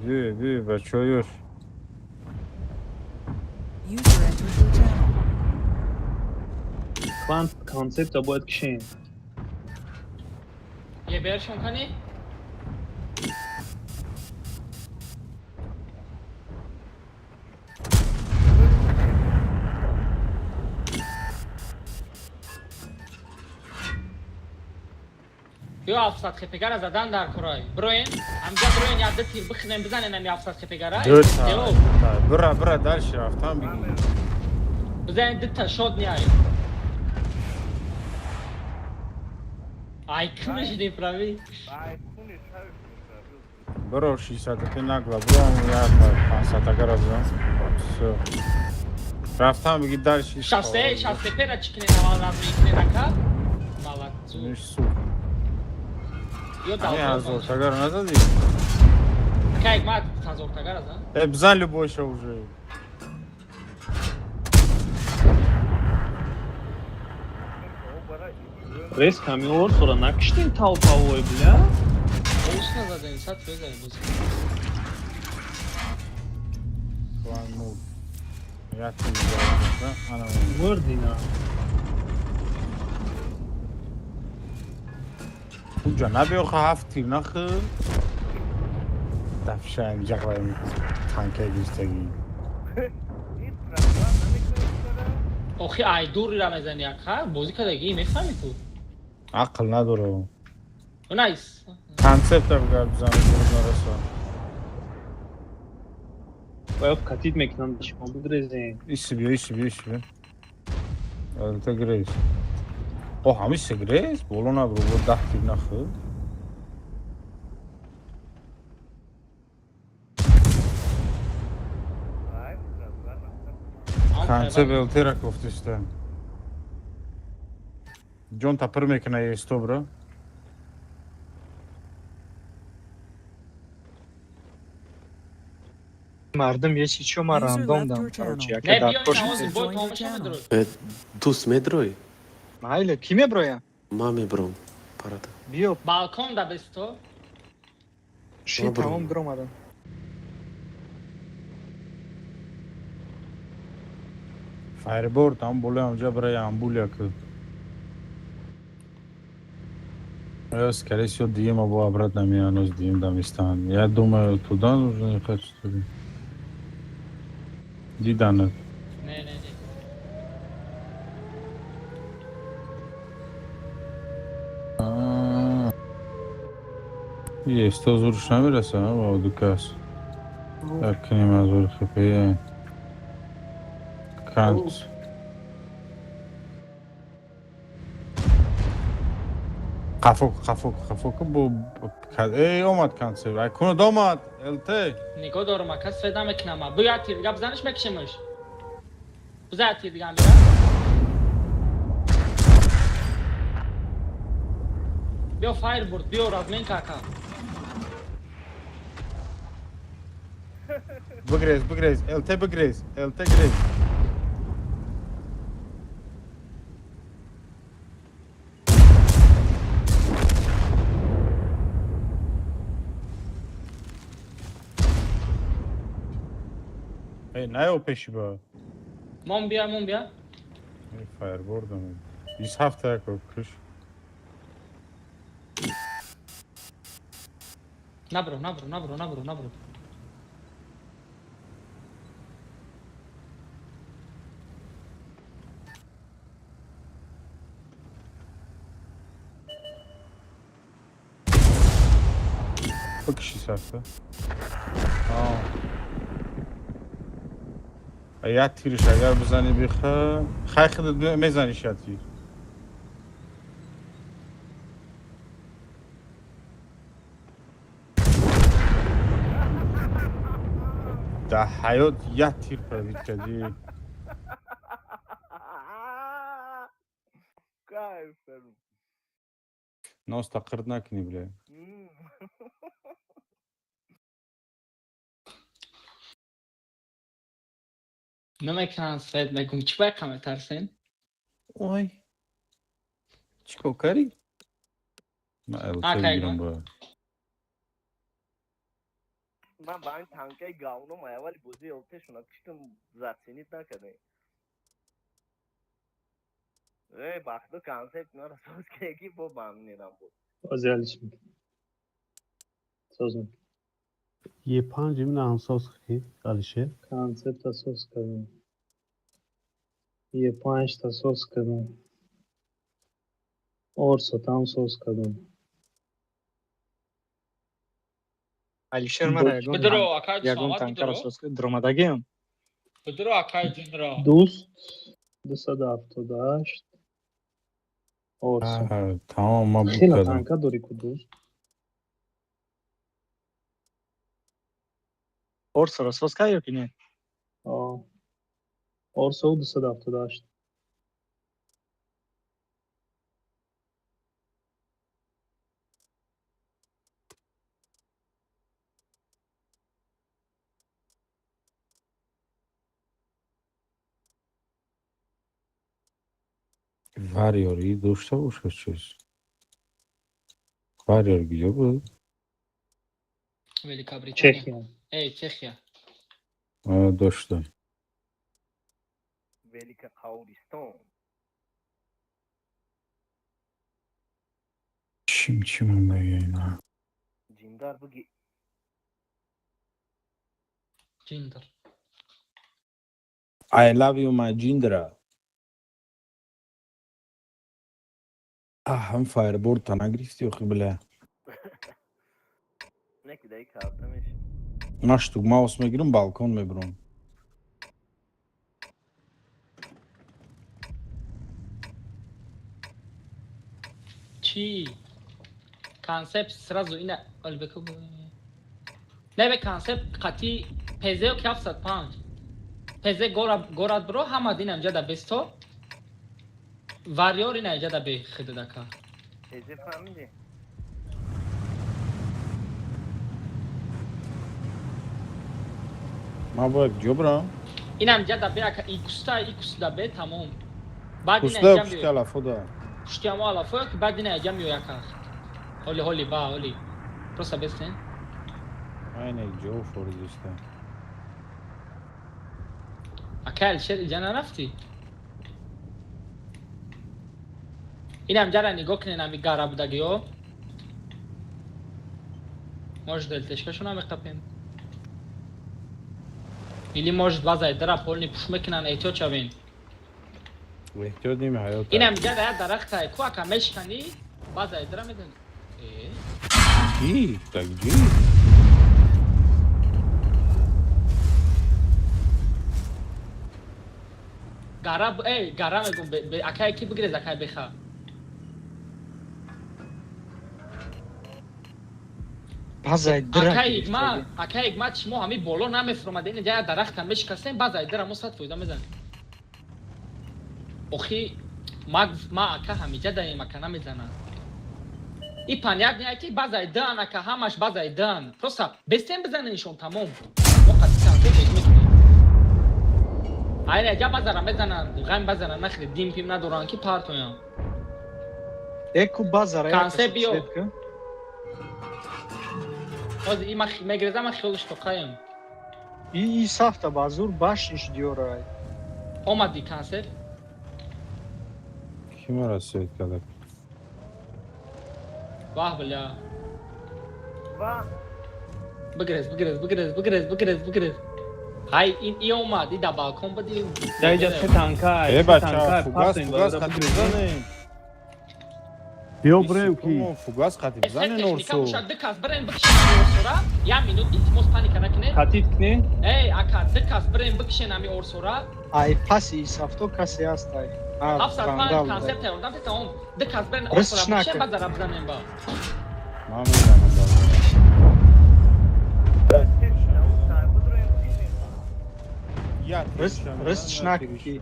Бе, бе, бачаҳо ёш. User entered your channel. Квант концепта бояд кишем. Е бершон кани? Ё 700 хпгара задан дар курай. Броен, ҳамҷа броен як ду тир бихнем бизанем ами 700 хпгара. Дута, дута. Бира, бира, дальше рафтан бигир. Бизанем дута шот неай. Ай кунаш прави. Ай, куни шавиш мешавад. Биро 600 те нагла, биро як 500 агара бизан. Всё. Рафтан бигир дальше. 60 60 пера чикне аввал разми ака. Молодцу. Ниш су. Ё Ами дал. ҳазор тагара назадӣ? Кай ма ҳазор тагара зан. Э, бизан любойша уже. Рез камиор сора накиштем толповой бля. Оус назадем, сад фоиза бозӣ. План муд. Як тир бизан. Ана. Мурдина. Уҷа набиёха ҳафт тир нахӯр. Дафша ҷағлаи танка гирифтагӣ. Ин проблем намекунад чара? Охи ай дурира мезани ака, бозӣ кардагӣ мефаҳми ту. Ақл надора. Найс. Концепта бигар бизан нараса. Бояд катид мекунам шумо бигрезем. Иси биё, иси биё, иси биё. Албатта грез. О, ҳамисе грез? Боло набро, бо 10 тир нахӯр. Ай, проблем. Концепт ЛТ-ра кофтиста. Ҷон та пир мекуна есто бро. Мардум ечи чо ма User рандом left дам, your channel. короче, яке Не, дар биё кош ин овози User бой joined тамом your шава channel. медрои. Дӯст медрой? Майле, ки меброя? Ман мебром. Парада. Биё, Балкон да бесто. ши Ман тамом бром. дуромадам. Файрборд ҳам болои ҳамҷа барои амбулия ки. Я, скорее всего, Дима бо обратно меян, с Дим дамистан. Я думаю, туда нужно ехать, что ли? Диданат. Не, не, не. Есть, то зурш намереса, а, дукас. Так, нема зур хп. Кант. Қафо, қафо, қафо ки бо эй омад концерт. Ай кунад омад. ЛТ. Нигоҳ дорам, ака, свет намекунам. Бу як тир дига бизаниш, мекушемш. Биза як тир дига мира. Биё файрбурд, биё разменка, ака. Бигрез, бигрез, ЛТ бигрез, ЛТ грез. Эй, наё пеши ба. Мон бия, мон бия. Эй, фаерборд омад. 27 яко куш. Набро, набро, набро, набро, набро. Бикши сафта. Аа. Як тирш агар бизанӣ биха, хай худат мезаниш як тир. Дар ҳаёт як тир пробить кардӣ. Кайф кардам. Носта қирд накунӣ, бля. Намекунам свет, мегум, чӣ ба яка метарсен? Ой. Чӣ кор кардӣ? Ман ЛТ А, кай бигирам гум? бояд. Ман ба ҳамин танкаи говном аввали бозии ЛТ-шона киштам, заценить накардем. Э, бахто концепт маро соз ки бо бамнирам буд. Бози ҳалиш мекунем. Соз мекунем. Е панҷ имна ҳамсоз ки Алишер. Концепта соз кардем. Е панҷта соз кардем. Орсотам соз кардем. Алишер мара ягон Бидро, акай ягон Самад, танкара бидро. соз кард, дуромадагиам. Бидро, акай ҷинро. Дӯст 278 Орсо. Аа, Тамом, ман буд Хела кардам. танка дорӣ ку, дӯст. Орсоро соз кард ё ки не? А. Орсо 278. Варьёри дошта бошад чиз. Варьёр гиё буд? Великобритания. Чехия. Эй, Чехия. А, дошта. Велика Қавристон. Чим чӣ монда ина? Ҷиндар буги. Ҷиндр. I love you my Jindra. А, ҳам фаерборд та нагирифтӣ охи, бля. Не ки даи карта меши. Ман штук маус мегирам, балкон мебурам. Чӣ? Концепт сразу ина албеку. Не бе концепт қати ПЗ ки 705. ПЗ гора горад бро ҳама дин амҷа да бесто. Варьёр ина иҷа да бе хидадака. Тезе фаҳмидӣ? Ман бояд ҷо бирам? Инам ҷа да бе ака, и куста, и куста бе тамом. Баъд ина Куста ҷа пушти меояд. алафода. Пушти ҳамо алафоя ки баъд ина ҷа меояд ака. Ҳоли ҳоли ба ҳоли. Просто бестен. Айна ҷо форидиста. Ака Алишер иҷа нарафтӣ? Инам ҷара нигоҳ кунен ами гара будагиё. Может ЛТшкашон меқапем. Или может баъзай дара полни пуш мекунан, эҳтиёт шавен. Эҳтиёт ними ҳаёт. Инам ҷара як дарахтай ку ака мешканӣ, баъзай дара медан. Э? Ки? Так ҷи? Гара эй, гара мегум, акай ки бигрез акай беха. Базай дра. Акай игма шумо ҳами боло намефуромад, ин ҷа дарахта мешикастем, баъзай дара мо 100% мезанем. Охи ма ма ака ҳамиҷа даем ака намезанам. И понятно ки баъзай дан ака ҳамаш баъзай дан. Просто бестем бизаненишон тамом. Мо қатъи концерт бозӣ мекунем. Айна ҷа базара мезананд, ғам базара нахри, дим пим надоранд ки партоян. Эку базара. Концерт биё. Ҳозир и ма мегрезам, ма хиёлш тоқаем. И сафта базур башниш диёрай. Омади концерт? Ки мара свет карда? Ваҳ бля. Ваҳ. Бигрез, бигрез, бигрез, бигрез, бигрез, бигрез. Ҳай ин и омад, и да балкон буди. Даиҷа се танка, Э се бача, танка, фугас, партоин фугас барода қати бигрезем. бизанем. Биё бирем ки. Фугас қати бизанем Техника орсу. бошад, ду кас бирем бикшен ами орсора. Я минут илтимос паника накунед. Қатид кунем. Эй, ака, ду кас бирем бикшен ами орсора. Ай паси и сафто касе ҳаст ай. 705 концерт тайёрдам те тамом. Ду кас бирем орсора бикшен, баъд зара бизанем ба. Ман мезанам базара. Рыс шнак ки.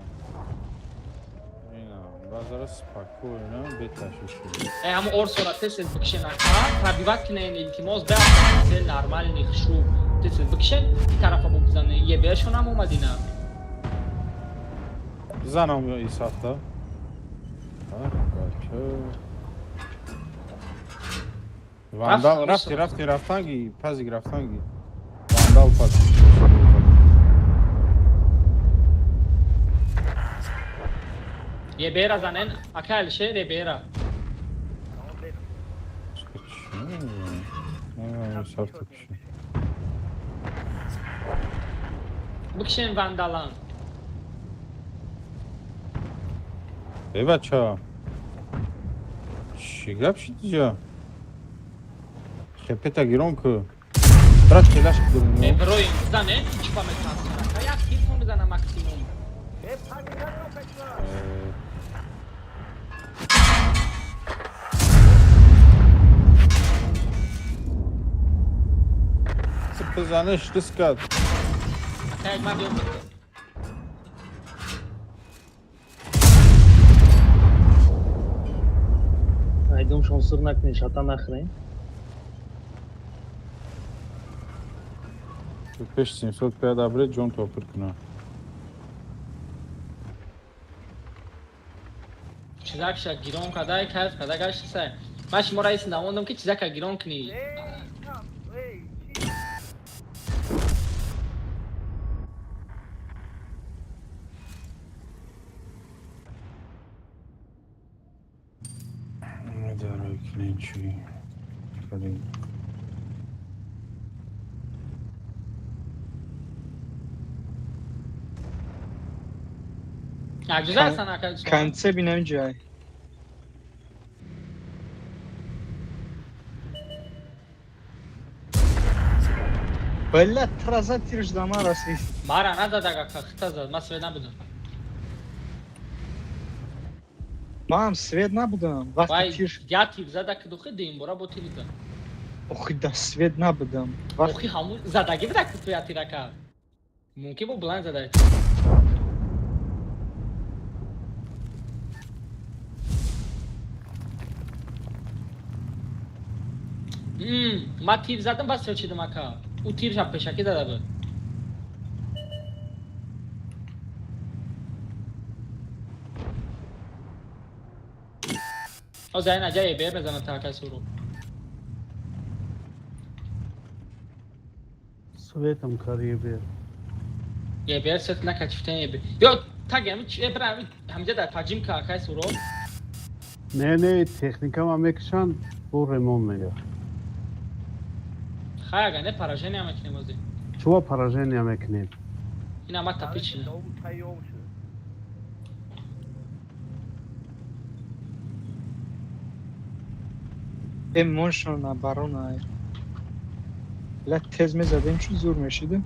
Ина, базара спокойно, беташвиш. Э, ҳамо орсора тез-тез бикшен ака, пробивать кунен илтимос, бе цел нормальный хушрӯ. Тез-тез бикшен, ин тарафа бизанен. Ебеашон ҳам омадина. Бизанам и сафта. Бача. Вандал рафти, рафти, рафтанги, пазик рафтанги. Вандал пазик. Ебера занен, ака Алишер ебера. Сафта куши. Бикшен вандалан. Э бача. Чӣ гап шид иҷа? Хепета гирон ку. Брат келаш кудум. Э, броим бизанен, чипа метарсам. Ака як тиртон бизана максимум. Э, паника накун. Бизанеш дискат. Ака як ман биём. Айдум шон сур накунед, шата нахӯрем. Пеш 700 пиёда бре ҷон топир куна. Чизакша гирон кадай, кайф када гаштаса. Ман шумо раис намондам ки чизака гирон кунӣ. Эй, чӣ? Медарой кунен чӣ? Кадем. Якҷуза ҳастан ака. Конце бинам ҷай. Бля, траза тирш дама расид. Мара назад ака, хита зад, ман свет набудам. Ман свет набудам. Вақти Вай, тирш я тир зада ки духи дим бора бо тир зад. охи да свет набудам. Охи ҳамун задаги буда ки ту я тир ака. Мумкин бу буланд зада. Ма тир задам, бас чидам ака. Ӯ тирша пешакӣ зада буд. Ҳозир ин аҷа ебер мезанад такай суру. Светом карибер. Ебер свет накачифтен ебер. Ё таги ҳами чи бра ҳами ҳамҷа дар паҷим ка акай суру. Не, не, техника ма мекушанд, бо ремонт мега. Хай ага не поражение мекунем ҳозир. Чува поражение мекунем? Ина ма тапичина. Тайёр шуд. Эмоншона барона. Ла тез мезадем чун зур мешидем.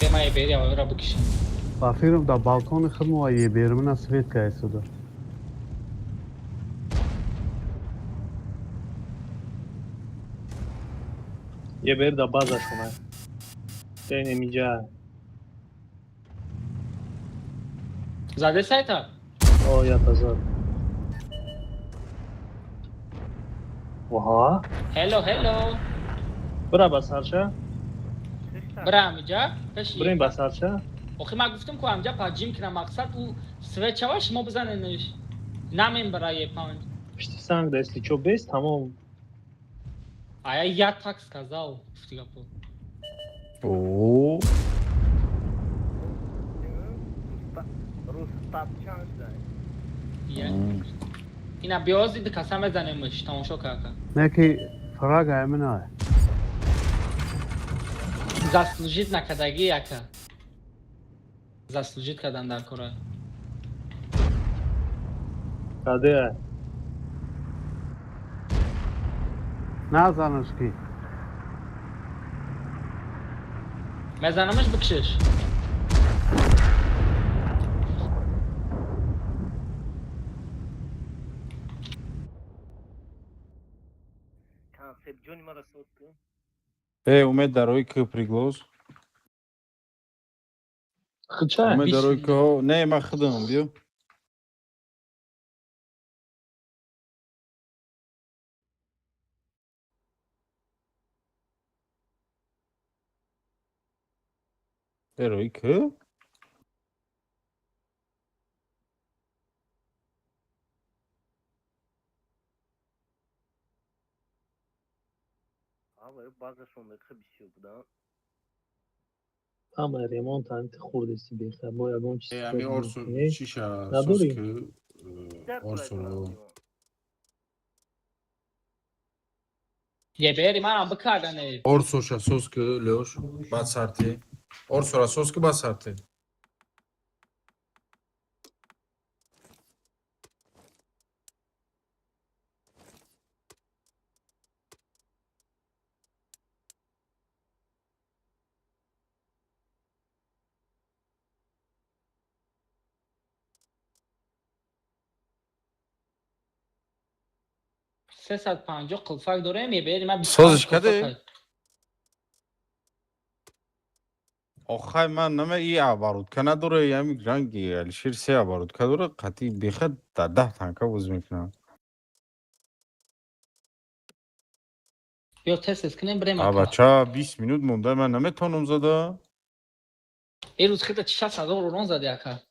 Бе ма ебери авра бикишем. Ба фирм дар балкони худ мо ебермина свет кайсуда. Ебер да базашона. Тен эмиҷа. Заде сайта? О, я зад. Ваҳа. Hello, hello. Бира ба сарша. Бира ҳамиҷа. Пеши. Бирем ба сарша. Охи ман гуфтам ку ҳамҷа паҷим кунам мақсад ӯ свет шава шумо бизаненш. Намем бира Е5. Пишти санг да если чо бес тамом. А я так сказал, гуфти гапо. О, Рустамчан шуд. Я. Ина биёзи ду каса мезанемш тамошо карда. Не ки фрага эмина. Заслужить накардаги яка. Заслужить кардан дар кора. Каде? Назанаш ки. Мезанамш бикшиш. Концепт ҷони маро сод кун. Э, умед дарои ки приглос. Хча? Умед дарои ки не, ма худам биё. Дарои ки? Ава базашон мехе бисёр будам. Ама ремонт анти хурдеси беха. Бо ягон чиз. Э, ами орсу чиша Надорӣ? сос ки орсу. Ебери манам бикардане. Орсоша сос ки лёш баъд сарти. Орсора сос ки баъд сарти. 350 қилфак дорем ебери ман Созиш каде? Охай ман нама и оборудка надора, ями ранги Алишер се оборудка дора, қати беха да 10 танка боз мекунам. Биё тест кунем бирем А ака. бача 20 минут монда ман наметавонам зада. Ин рӯз хита 60 000 урон зади ака.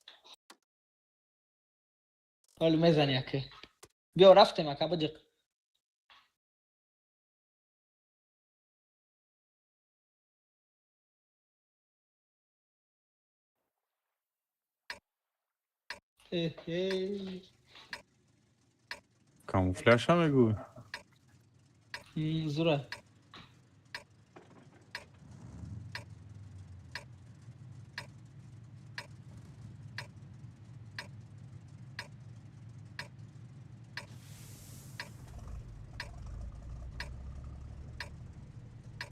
Ҳоли мезани ака. Биё рафтем ака биҷиқ. Э-э. Камуфляж ҳам мегӯй. Зура.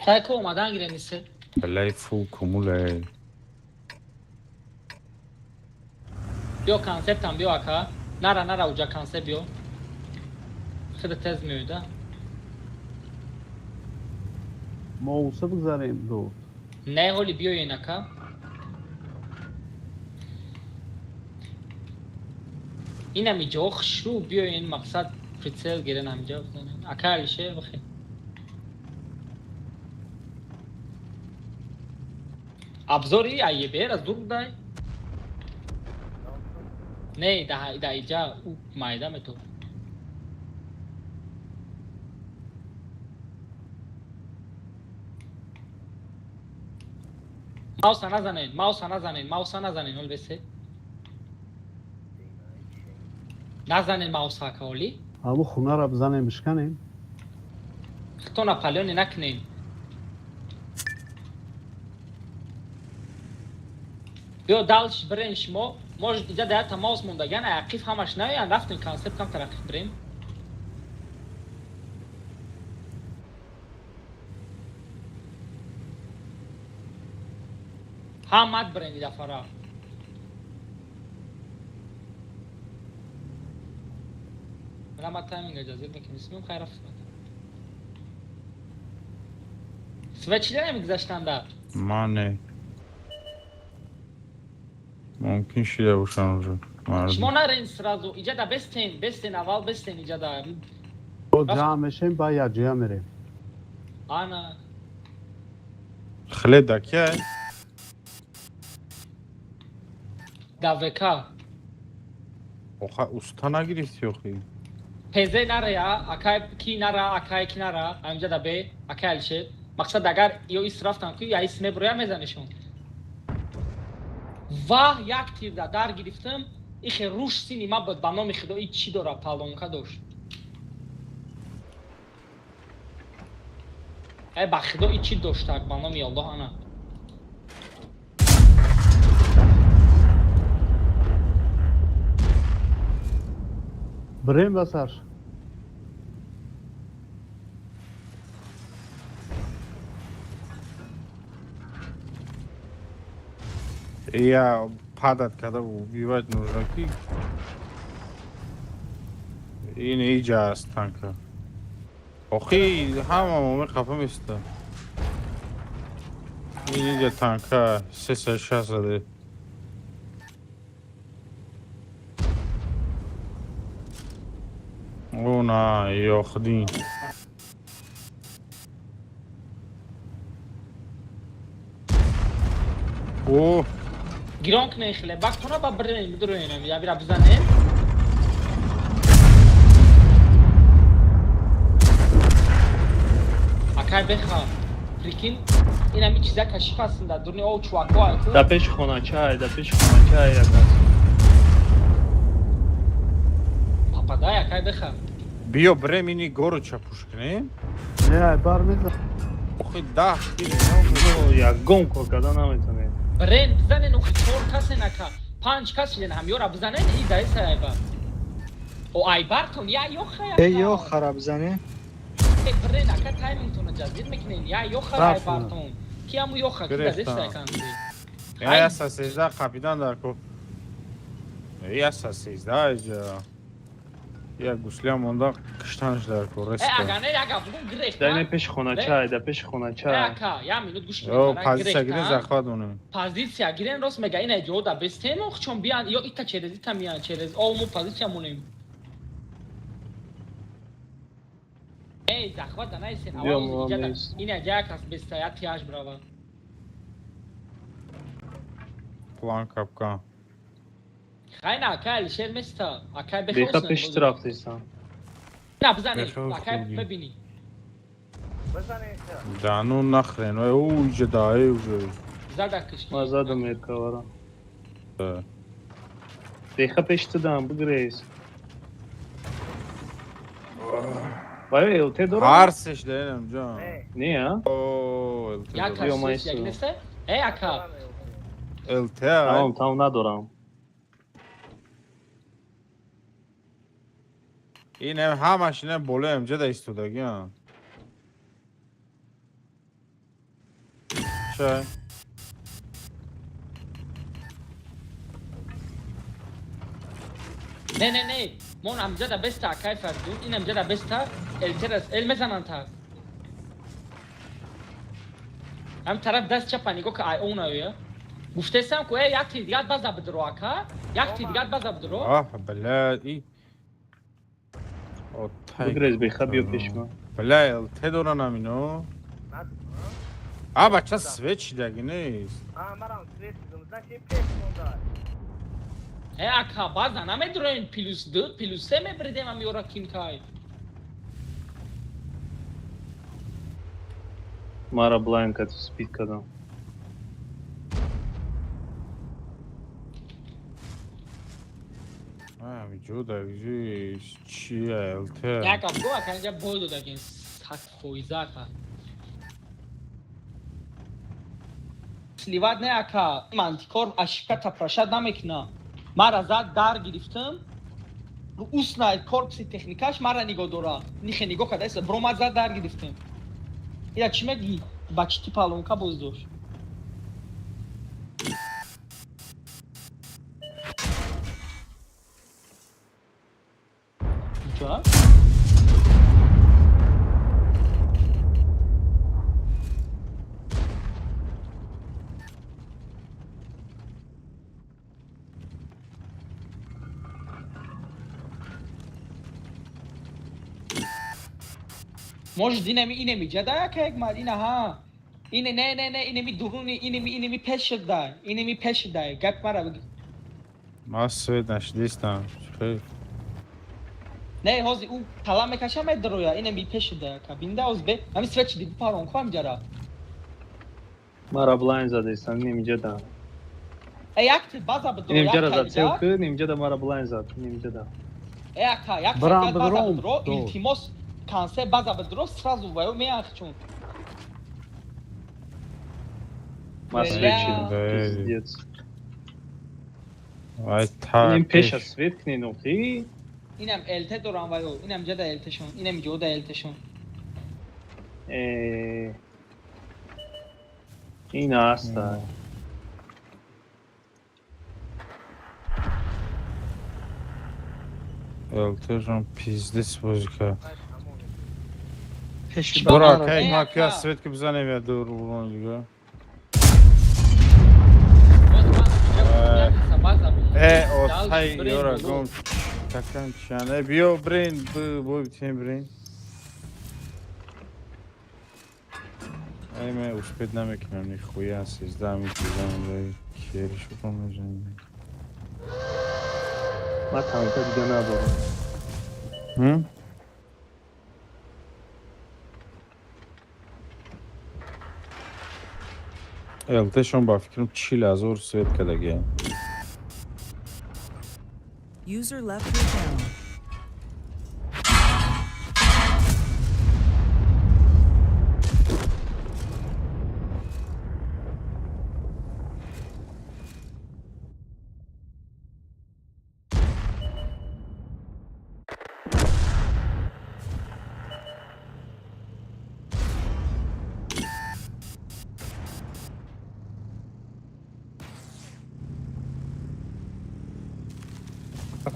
Тай ко омадан гиренисе. Балай фул кумуле. Биё концептам биё ака. Нара нара уҷа концепт биё. Хеле тез меояд. Мо уса бигзарем ду. Не ҳоли биёен ака. Инами ҷо хушрӯ биёен мақсад прицел гирен ҳамҷа бизанен. Ака Алишер бихе. Абзори АЕБР аз дур будай. Не, да иҷа ӯ майда мету. Мауса назанед, мауса назанед, мауса назанед, ҳол бесе. Назанед мауса ака оли. Ҳамун хунара бизанем бишканем. Хитона палёне накунем. Биё дальше бирем шумо. Может иҷа да якта маус мондаган, ақиф ҳамаш наоянд, рафтем концепт камтар ақиф бирем. Ҳамат бирем и дафъара. Рама тайминг ҷазир мекунем. Исмим хайр рафтем. Свет чида намегузаштанда? Ман не. Мумкин шида бошам уже. Шумо Мардум. нарен сразу, иҷа да бестен, бестен аввал бестен иҷа да. Бо ҷамъ мешем, ба якҷоя мерем. Ана. Хлеб да кия? Да ВК. Оха уста нагирифти охи. ПЗ нара, акай ки нара, акай ки нара, амҷа да бе, акай Алишер. Мақсад агар ё ис рафтан ку, я ис меброя мезанешон. Ваҳ, як тир да дар гирифтам, ихе руш сини ма буд, ба номи худо и чӣ дора, палонка дошт. Э, ба худо и чӣ доштак, ба номи Аллоҳ ана. Бирем ба сар. Я падать, когда убивать нужно ки. Ин иҷа аст танка. Охи ҳама мо меқапам иста. Ин иҷа танка 360 заде. О на, ёхдин. О, Гирон кунен хлебактона ба бирем, бидуроенам, я бира бизанем. Акай беха, прикинь, инами чиза кашиф ҳастанд дар дуруни ов чувако айку. Да пеши хоначай, да пеши хоначай як аст. Пападай, акай беха. Биё бирем ини гору чапуш кунем. Не, ай бар мезан. Охи 10 кил. Ягон кор карда наметонем. Бирен, бизанен, охи чор касен ака. Панҷ кас шиден ҳамёра бизанен, и даиса айба. О айбартон, я ёха Э, ё хара бизане. Э, бирен ака таймингтона ҷазир мекунен, я ёха Рафтем. айбартон. Ки ҳаму ёха, ки Гирифтам. дадеса канси. Я 113 капитан дар ко. Я 113 иҷа. Я гусля монда киштанш дар ко Э, реска. ага не, ага бугум гирехт. Да не пеши хоначай, да пеши хоначай. Э, ака, я минут гӯш кунед. О, мана позиция гирехт, гирен а? захват монем. Позиция гирен рост мега ина ҷо да бестем ох чон биан ё ита через ита миан через о мо позиция монем. Эй, захват да найсен. Биё, Аввал мо иҷа да нест. ина ҷа як кас беста я тиаш брава. План капкан. Хайна ака Алишер места. Акай Беха бехос. пеши ту рафтестам. На бизане, Бехос акай хурди. мебини. Бизанед. Да ну нахрен, ой, о, иҷа да, эй уже. Зада кишки. Ма задам эркавара. Да. Беха пеши ту дам, бигрез. Вай, ЛТ дорам? Ҳар сеш даинам ҷон. Не. Не, а? О, ЛТ Як дорам. Биё, ман кас як истодам. неста? Эй, ака. ЛТ ай. Тамом, тамом надорам. Ин ҳамаш ина болоям ҷа да истодагиам. Чай. Не, не, не. Мон амҷа да беста акай Фардун, ин амҷа да беста элтерас эл мезанан та. Ҳам тараф даст чапа нигоҳ ка ай он оя. Гуфтесам ку эй як тир дигар база бидро ака, як тир дигар база бидро. Аҳ, бля, и. О, тай. Бигрез, беха биё пеши ман. Бля, ЛТ доран амино. А, бача свет шидаги нест. А, марам свет дидам. Значит, пеш монда. Э, ака, база намедроен плюс ду, плюс се мебридем ами ёра кинкай. Мара блайн кати спид кардам. Ҳамиҷо дар ҷои чи ЛТ. Яка бу ака, инҷа бой додагин 100% ака. Сливать не, ака, мантикор ошибка тапрашад намекуна. Мара зад, дар гирифтам. Усна корпуси техникаш мара нигоҳ дора. Нихе нигоҳ карда, иста бромад, зад, дар гирифтем. Ира чӣ мегӣ? Ба чӣ ти палонка боз дошт? Инҷа? Может, инами инами ҷада яка як мар ина ҳа. Ине, не, не, не, инами дуруни, инами пеш шуда. Инами пеш шуда. Гап мара бигӣ. Ман свет нашидистам. Хел. Не, ҳозир ӯ тала мекаша, медроя. Инами пеш шуда яка. Бинда оз бе. Ҳами свет шиди парон ко ҳамҷара. Мара блайн задестан, нимҷада. Э, як ти база бидро. Нимҷара зад, сев ки, нимҷада мара блайн зад, нимҷада. Э, ака, як Брам, база биром, бидро, до. Илтимос, кансе база бидро, сразу ваё меахчун. Ма свет шидам, Бля. пиздец. Вай та. Инем пеша свет кунен охи. Инам ЛТ дорам ваё, инам ҷада ЛТшон, инам ҷода ЛТшон. Э, ин аста. ЛТ-шон пиздец бозӣ кард. Пеши Буро, бара. ака, Э, ма ака. пия свет ки бизанем я дур урон дига. Боз ман ҷа база бидро. Э, Дальше отай брем ёра боло. гом такан чан. Э, биё брин, бой битем брин. Ай, ме успеть намекунам нихуя, 13 мекунам, дай хери шукам мезанем. Ма танка дига надорам. Ҳм? ЛТ-шон ба фикрам 40 000 свет кардагиам. User left your channel.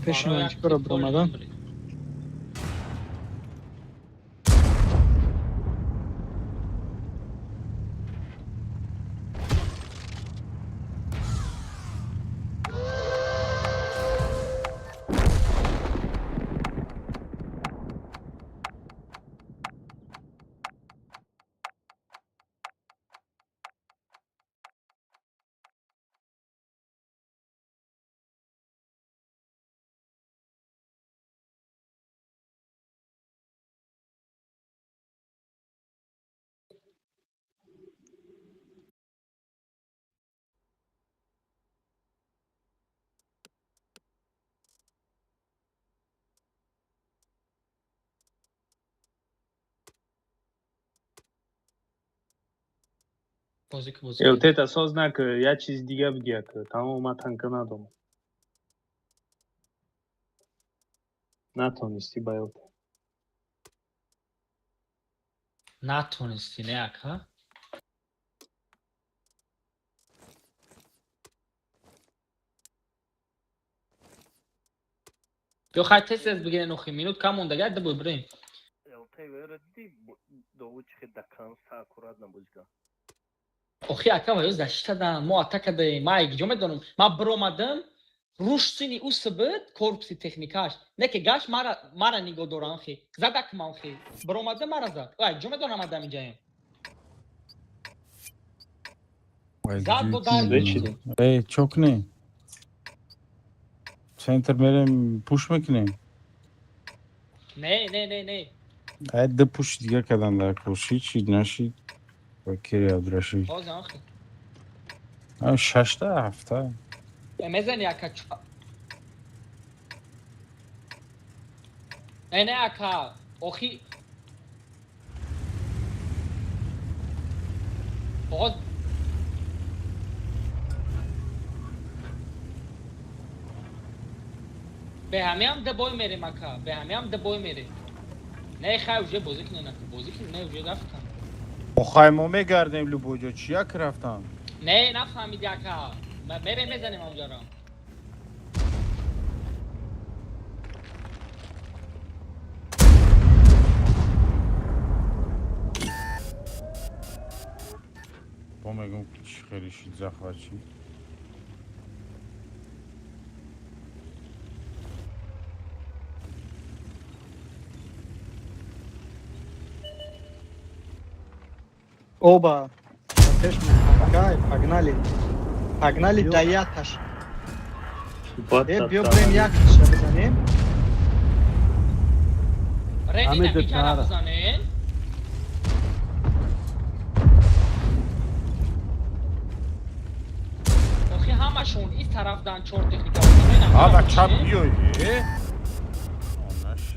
Пеши Барои мантикора як биромадан. поле. Бозӣ ки бозӣ. ЛТ-та соз нака, як чиз дига бигия ка. Тамом, ма танка надорам. Натонистӣ ба ЛТ. Натонистӣ, не, ака? Биё, хай, тез тез бигирен, охи минут кам мондага, дабой бирем. ЛТ вера диди, дову чихе до конца аккуратно бозӣ кард. Охи, ака, ва ё защита дан, мо атака даем, ма ҷо медонам. Ма биромадам, руш сини ус буд, корпуси техникаш. Не ки гашт мара нигоҳ дорам хи. Задак ман хи. Биромадам, мара зад. Ай, ҷо медонам, адам инҷаем. Зад бо дар. Свет шидем. Э, чо кунем? Центр мерем, пуш мекунем. Не, не, не, не. Ай, ду пуш дига кадан дар кор. Шид, шид, нашид. Ба кери Абдурашид. Ҳозир охи. А, шашта, ҳафта. Мезани ака. Не, не, ака. Охи. Оғоз бе ҳамеам да бой мерем ака. Бе ҳамеам да бой мерем. Не, хай уже бозӣ кунен ака. Бозӣ кунен, не, уже рафтам. Охай, мо мегардем любой ҷо. Чи як рафтам? Не, нафаҳмиди ака. Мерем, мезанем онҷаро. Бо мегум, ки чӣ хеле шид захват шид. Оба. Пеш Кай, погнали. Погнали до яташ. Э, биё брем якташа бизанем. Рени Ҳамин намикара дутара. бизанем. Охи ҳамашон ин тарафдан чор техника бизанем. А, да чап биёй. Э? О, наша.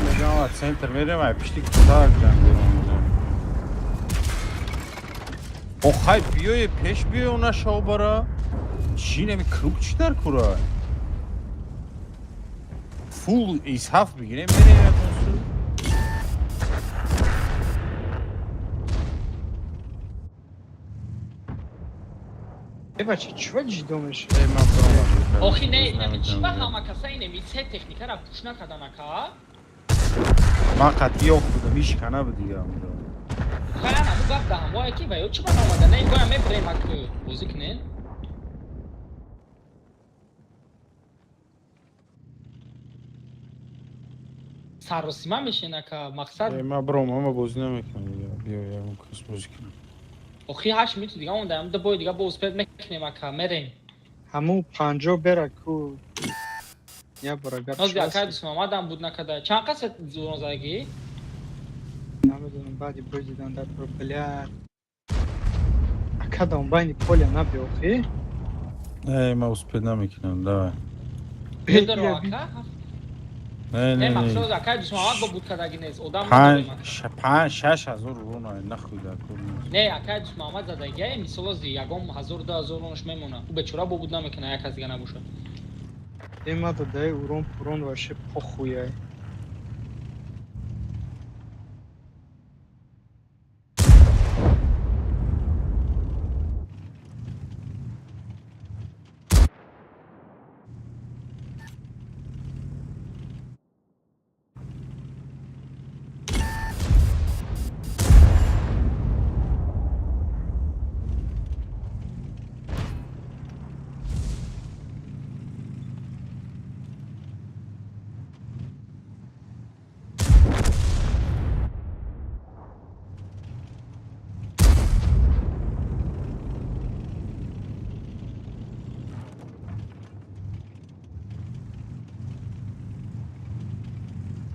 Мегам, а центр мерем, ай пишти кутак ҷанг дорам мезанем. Охай, биёе, пеш биёе, она шобара. Чӣ нами круг чӣ дар кура? Фул исҳаф бигирем, мерем ягон су. Э, бача, чува ҷидо мешавӣ? Э, ман баромадам. Охи не, инами чӣ ба ҳама каса инами се техникара пуш накардан ака? Ман қатъи ёх будам, ҳеч кана буд дига онҷо. Хайр, ҳаму гап да ҳамое ки ва ё чӣ ба наомада? Не, гоя мебирем ак бозӣ кунен. Саросима мешен ака, мақсад Э, ман баромадам, ман бозӣ намекунам дига. Биё, ягон кас бозӣ кунам. Охи 8 минут дига монда, ҳам ду бой дига бо успед мекунем ака, мерем. Ҳамун 50 бера ку. Я бора гап Ноз чӣ ака аст? Дусмамадам буд накарда. Чанд қаса зурон задагӣ? Намедонам, баъди бой дидан дар кор, бля. Ака, да он байни поля набиё, охи? Не, ман успед намекунам, давай. Бедоро ака? Не, Не, не, не. мақсад ака Дусмамад бо буд кардагӣ нест. Одам Панҷ, надорем ака. 6 ҳазор урон, ай, нахуй дар кор нест. Не, ака Дусмамад задагӣ, мисол ози ягон ҳазор, 2000 уронш мемона. Ӯ бечора бо буд намекуна, як кас дига набошад. Э, ма дадаи урон пурон вообще похуй ай.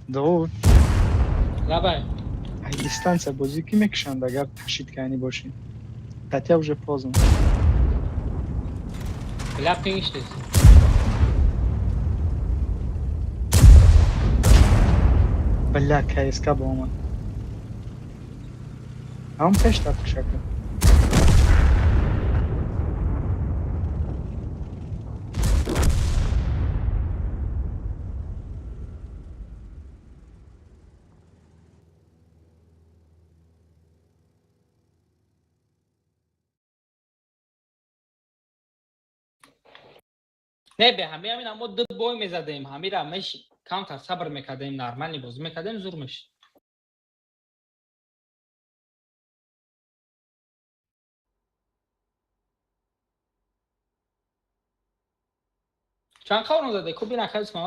Довуд, Лабай. ай дистанция бозӣ ки мекушанд, агар ташид кайнӣ бошӣ. Хотя уже поздно. Бля, пинг штес. Бля, КСК ба омад. Ҳамон пеш тапкушака. Не, бе ҳами ҳамин мо ду бой мезадем, ҳамира меш камтар сабр мекардем, нормальный бозӣ мекардем, зур мешид. Чанд қаврон заде? Ку бина кайс ма?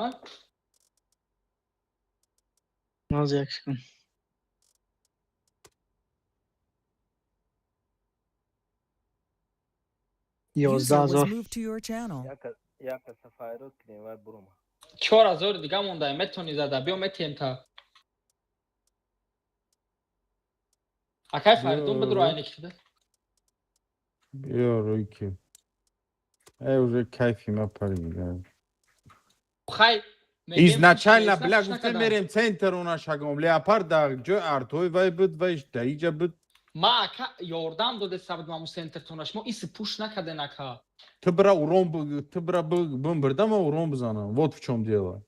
Ноз як секунд. User 11 was ҳазор. moved to your channel. Як каса файрод кунем, вай бурума. 4000 дига монда, метони зада, биё метием та. Акай Фаридун бидро айни кида. Биё рӯй ки. Э, уже кайфи ма пари. Хай. Изначально, бля, гуфтем мерем центр она шагом. Леопард дар ҷои артои вай буд, вай дар иҷа буд. Ма ака ёрдам доде сабд маму центр тонаш. Мо иси пуш накаден ака. Ту бира урон, ту бира бимбирда, ма урон бизанам. Вот в чём дело.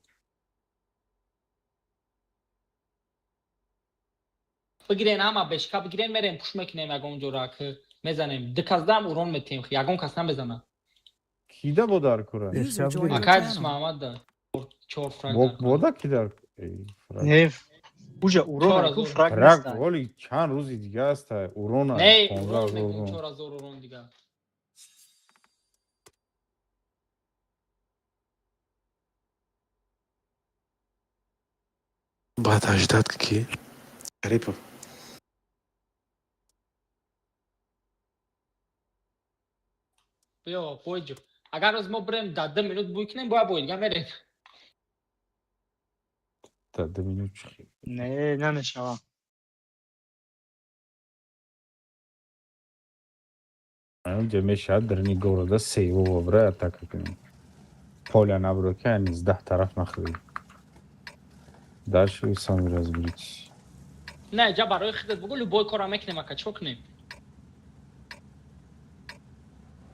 Бигирен ҳама бешка бигирен, мерем пуш мекунем ягон ҷора ки мезанем. Ду кас дам урон метем, ягон кас намезана. Кида бо дар кура? User joined your Акай channel. Муҳаммад да. Чор фраг. Бода ки дар эй, фраг. Не, уже урон Чор ку ҳазор. фраг Фраг неста. воли чанд рӯзи дига аст, урона Не, 15 урон мекунем урон. 4000 урон дига. Баъд ҳаждат ки Шарипов. Биё, бойҷу. Агар рӯз мо бирем дар 2 минут бой кунем, бояд бой дига мерем. Дар 2 минут чӣ? Не, намешава. Ҷа мешавад дарни города сейвова бира атака кунем. Поля набро ки ани даҳ тараф нахӯрӣ. Дальше вы сами разберитесь. Не, ҷа барои худат бугу, любой кора мекунем ака, чӣ кунем?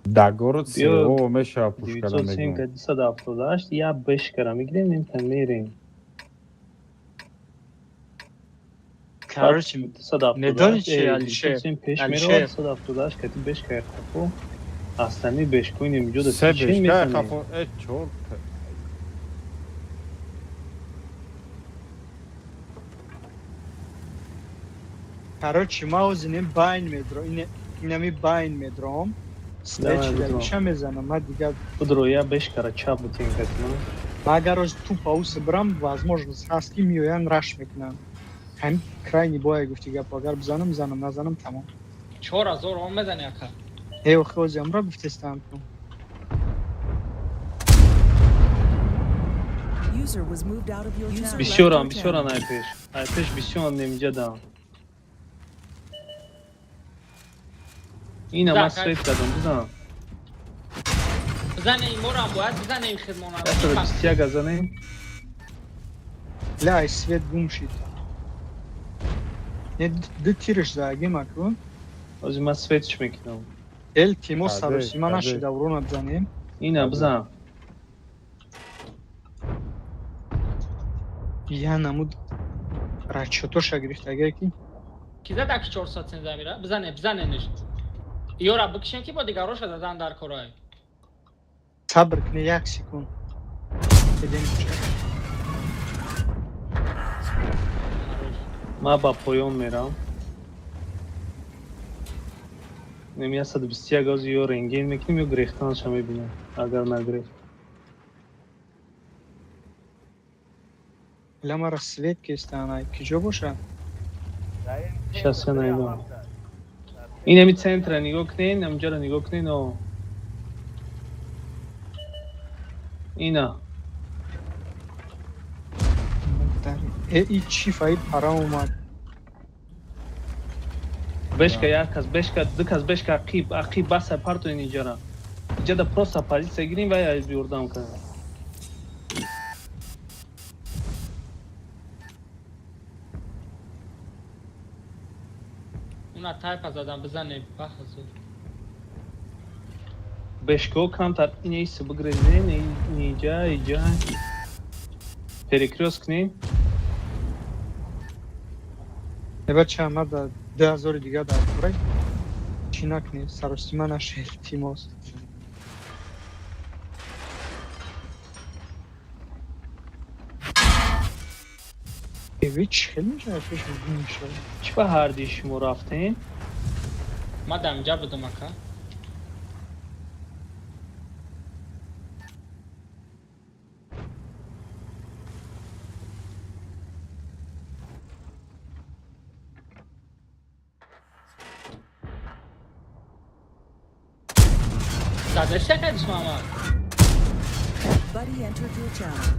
Дар город Биё, сейвова мешавад пушкада 907 мегӯям. ка 278 я бешкара мегирем, имта мерем. Короче, 278 медонӣ чи, Алишер? 907 пеш Алишер. меравад, 278 кати бешкаи қафо. Астани бешкоин имҷода Се чӣ бешка мезанем? хафо э чор. Короче, ма озинем байн медро, инами байн медром. Давай, Свечи бидро. ча мезанам, ма дига Будро я бешкара чап бутем кати ма. ма агар оз тупо уси бирам, возможность ҳаст ки меоянд раш мекунанд. Ҳамин крайний бой гуфти гап, агар бизанам, бизанам, назанам, тамом. 4000 урон мезани ака. Э, охи ози амра гуфтестам ку. User was moved out of your channel. User left your Бисёрам, бисёран channel. ай пеш. Ай пеш бисёран немиҷадам. Ина ма Да, свет кардам, бизан. Бизанем морам бояд бизанем хидмона. 121 газанем. Ля, ай свет гум шид. Не, ду тирш заагим аку. Ози ма свет чӣ мекунам? Эл тимо Каде, саросима каде. нашида урона бизанем. Ина бизан. Я намуд расчётоша гирифтагае ки Ки зад аки 400 замира? Бизане, бизанениш. Ёра бикшен ки бо дигароша задан дар корай. Сабр куне як секунд. Едем ча. Ма ба поён мерам. Нем 121 ози ё рентген мекунем ё грехтанаша мебинем. Агар нагрехт. Ля мара свет кестан, ай киҷо боша? Щас я найду. Инами центра нигоҳ кунен, амҷаро нигоҳ кунен, о. Ина. Э, и чӣ фаид пара омад? Бешка як кас, бешка, ду кас, бешка ақиб, ақиб баса партоин иҷара. Иҷада просто позиция гирем ва я ёрдам кунем. Уна тайпа задан бизане ба ҳазур. Бешкаҳо камтар инаиси бигрезен, иҷа, иҷа. Перекрёст кунем. Э, бача, ма да 2000 дига дар курай. Чӣ накунӣ, саросима наша илтимос. Эви чӣ хел мешавад пеш гум шавад? Чӣ ба ҳарди шумо рафтем? Ма дар инҷа будам, ака. Задашта кардиш, Муҳаммад? Buddy entered your channel.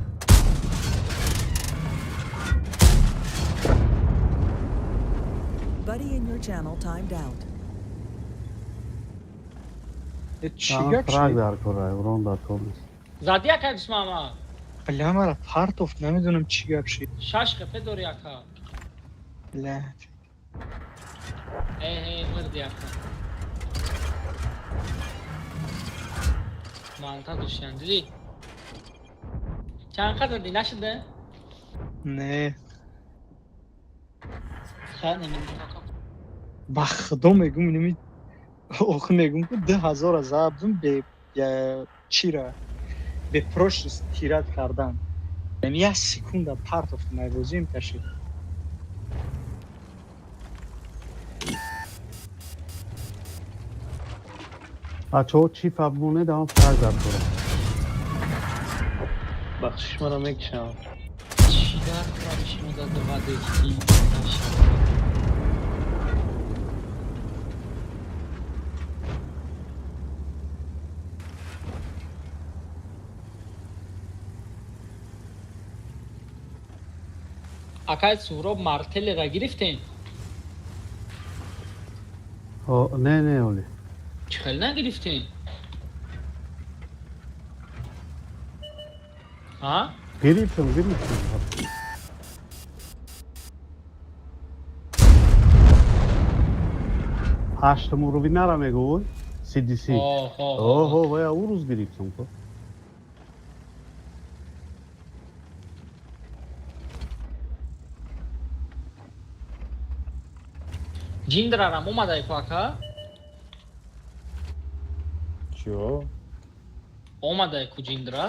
Buddy in your channel timed out. Чӣ гап Фраг шуд? дар кора, урон дар кор нест. Зади, ака, Муҳаммад? Бля, мара партофт, намедонам чӣ гап шуд. Шаш хп дори, ака. Блядь. Э, э, мирди, ака. Манта душян, дидӣ? Чанд қадр ди нашида? Не. Хай, намедонам. Ба худо мегум, инами охи мегум, ку 2000 забдум бе чира бе прочность тират кардан. Яъни як секунда партофт, майбозием кашид. Бачаҳо, чӣ фабмонед, ҳам фраг дар кора. Бахшиш, мара мекушам. Чӣ дар кора шумо дадовадести нашава? Акай Суҳроб, мартелера гирифтем? Не, не, оли. Чӣ хел нагирифтем? А? Гирифтем, гирифтем. Ҳаштум уровинара мегӯй, CDC? Оҳо, вая ӯ рӯз гирифтем ко. Ҷиндрарам омадай ку, ака? Чиё? Омадай ку ҷиндра?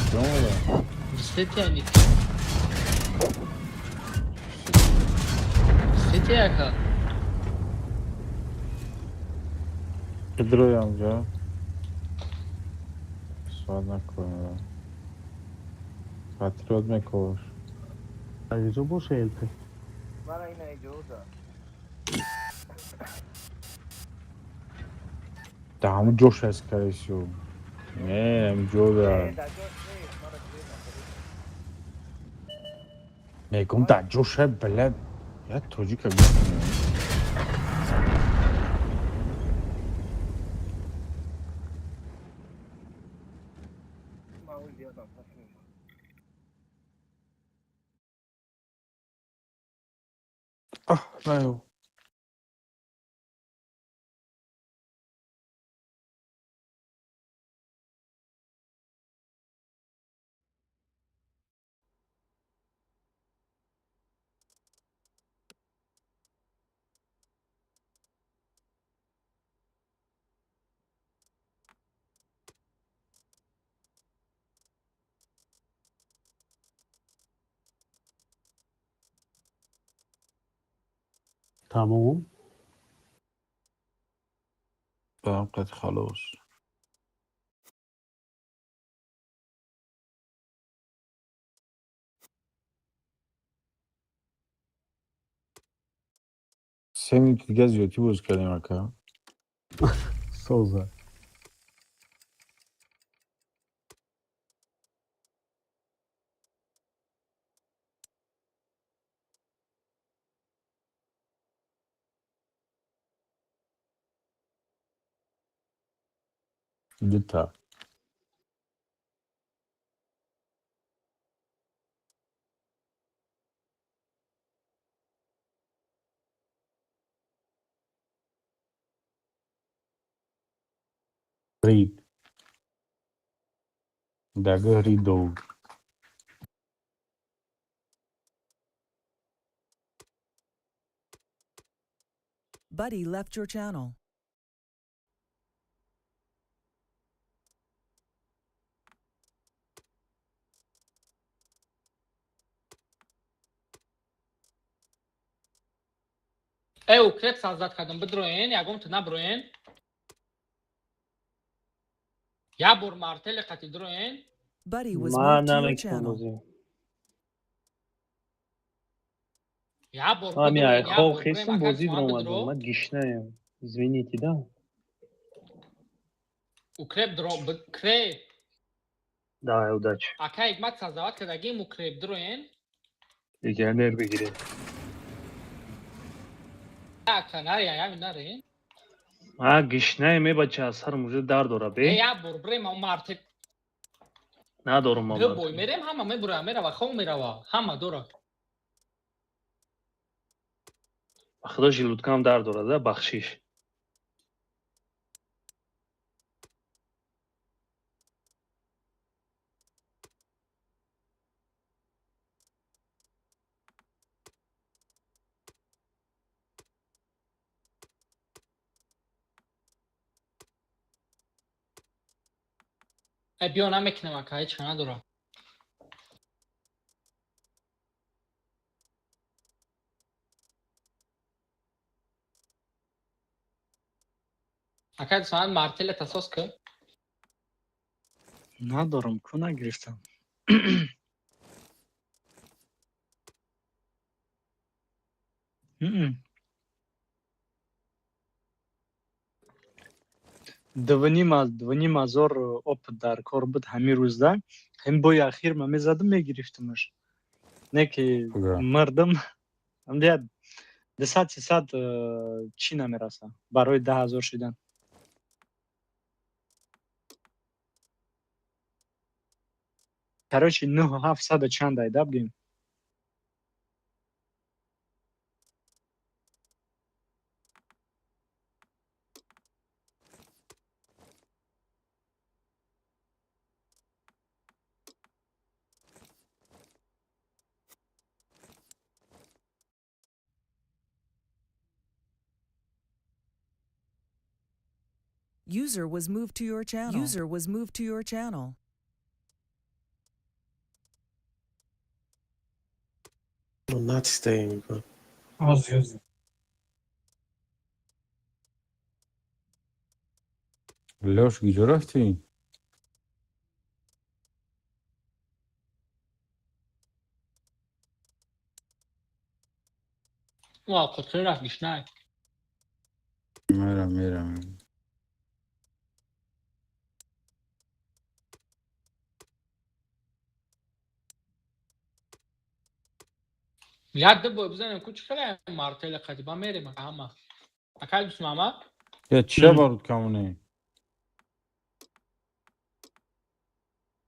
Чӣ омада? Встретяни. Встретя, ака. Кидроям ҷа. Суат накунам. Патриот мекош. Инҷо боша ЛП. Мара ина иҷоза. Да ҳамун ҷош аст, скорее. Не, ҳамун ҷо да. Дар ҷош нест, мара ҷои накард. Мегум, дар ҷоша, бля. Я тоҷика гӯш. Ман ӯ зиёдам пасмим. Аҳ, наё. Тамом. Ба қад халос. 3 минути дига зиёдтӣ боз кардем, ака. Соза. Дута. Рид. Дага ридов. Buddy left your channel. Э, укреп создать кардам, бидроен, ягон ту наброен. Я бор мартеле қати дроен. Buddy was Ман moved to your намекунам channel. бозӣ. Я бор Ами бидроен, ай я хов бор бирем, хестам ака бозӣ Дусман даромадам. бидро. Ман гишнаям. Извините, да? Укреп дро, креп. Давай, удачи. Ака Ҳикмат создавать кардагим, укреп дроен. Легионер бигирем. Ака наре, ами наре. А гишнаям е бача, аз сарам уже дард дора Э, бе. я бор бирем, мартел. Надорам ман. Ду бой мерем, ҳама мебура, мерава, хов мерава, ҳама дора. Ба худо желудкам дард дорад, да, бахшиш. Э, биё намекунем, ака, ҳеч надора. Ака Дусман мартеле тасос кун. Надорам, ку нагирифтам. 2,5 ҳазор опыт дар кор буд ҳамин рӯзда. Ҳамин бои ахир ма мезадам, мегирифтамаш. Не ки мардам ҳамдия 200 300 чӣ намераса барои 10 000 шидан. Короче, нӯҳу ҳафтсаду чанд айда бигем. User was moved to your channel. User was moved to your channel. Натистаем. Ози, ози. Лёш, куҷо рафтӣ? Ва, қутри рафт гишнай. Мерам, мерам. Як ду бой бизанем, ку чӣ хеле мартеле қати ба мерем ҳама. Ака Дусмама? Я чия баруд камоне?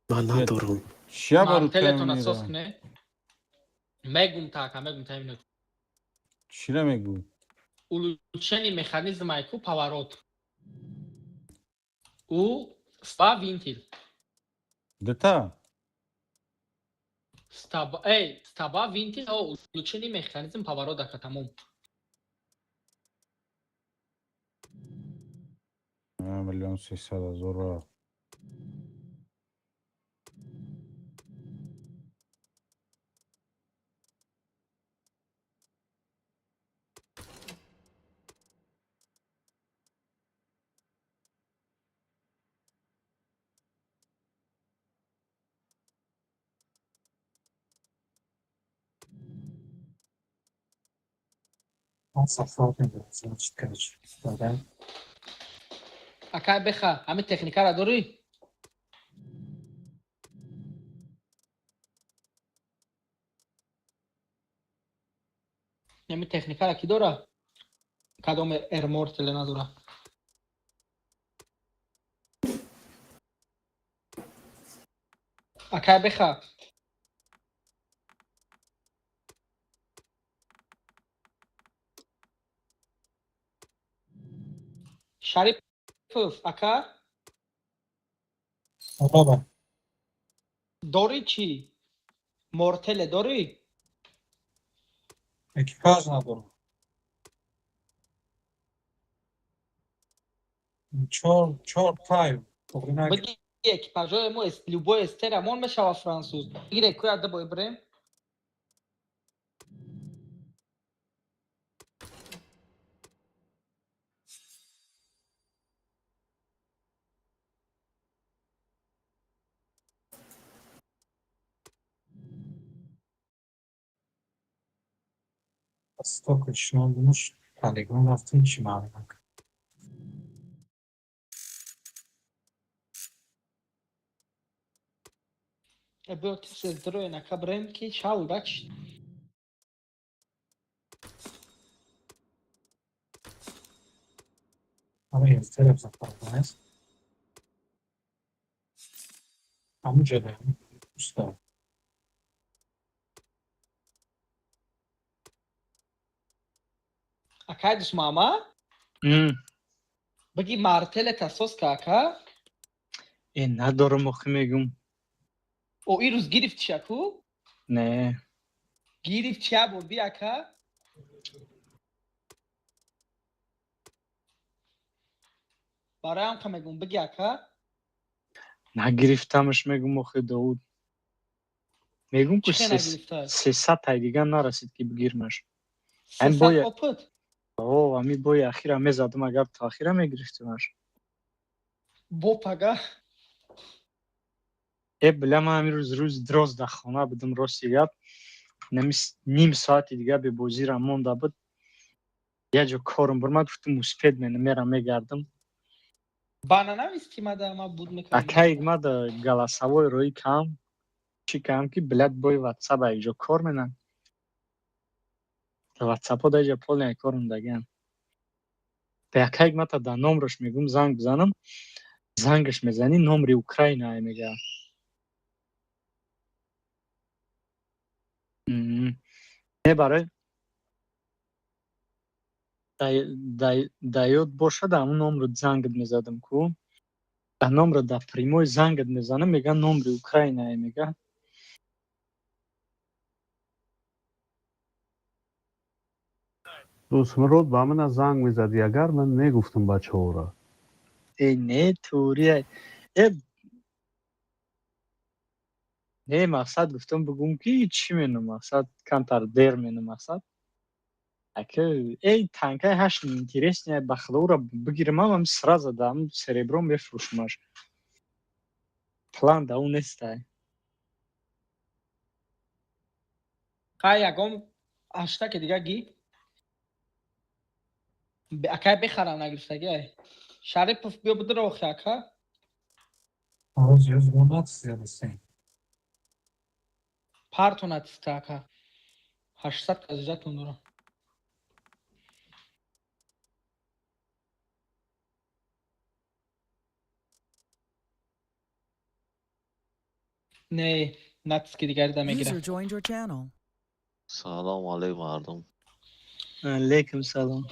Ман надорам. Чия баруд Мартелетон асос камонера? куне. Мегум та ака, мегум та минут. Чира мегӯ? Улучшение механизм айку поворот. У ства винтил. Дата? Стаба, эй, стаба винтил, о, улучшение механизм поворот ака тамом. 1 300 000 рафт. Он сафар медорад, значит, короче. Да, Ака беха, ҳамин техникара дорӣ? Ҳамин техникара ки дора? Кадом эрмортеле надора? Ака беха. Шарипов, ака? Баба. Дорӣ чӣ? Мортеле дорӣ? Экипаж надорам. Чор, чор тайм. Тоғри нагир. Бигӣ экипажҳои мо любой эстерамон мешава француз. Бигире куя дубой бирем? Столько шунондумуш Телеграм рафтем чӣ маълум накард. Биё тез дроен ака брем ки чау бач. Ама ефтерев запардаест. Ҳамун ҷода уста. Акай дусмама? Баги мартелет асос ка ака? Э надорам охи мегум. О ин рӯз гирифтиша ку? Не. Гирифт чия бор би ака? Бароям ка мегум биги ака? Нагирифтамаш мегум охи Довуд. Мегум ку Чӣ нагирифта? 300 тай дигар нарасид ки бигирмаш. 300 опыт? О, ами бои ахира мезадам агар то ахира мегирифтимаш. Бо пага? Э бля ман ҳамин рӯз рӯзи дроз дар хона будам рости гап. Ним соати дигар бебозира монда буд. Як ҷо корм бурмад гуфтам успед менам мерам мегардам. Бана нависти мада ма буд мекардам. Акай мада голосовой рои кам чӣ кам ки блядь бои ватсап як ҷо кор менам. Ватсапо дар ҷо полный кор мондагиам. Ба якайк мата дар номрош мегум занг бизанам. Зангаш мезанӣ номри Украина мега. Не барои да ёд бошад ҳамун номро зангат мезадам ку. Да номро да прямой зангат мезанам мега номри Украина мега. Дӯстмурод ба мана занг мезади агар ман мегуфтам бачаҳоро. Э не турия. Э не мақсад гуфтам бугум ки чӣ менам мақсад камтар дер менам мақсад. Ака эй танкаи ҳашт интересния ба худоро бигирам ам сразу да ам серебро мефурӯшмаш. План да ӯ нестай. Хай ягон ҳаштаки дига ги. Акай бехарам нагирифтаги ай. Шарипов биё бидро охи ака. Ҳоз ёз мо натсиядастем. Парту натиста ака. 800 казижатон дорам. Не, натиски дигари да мегирам. User joined your channel. Салом алейкум мардум. Алейкум салом.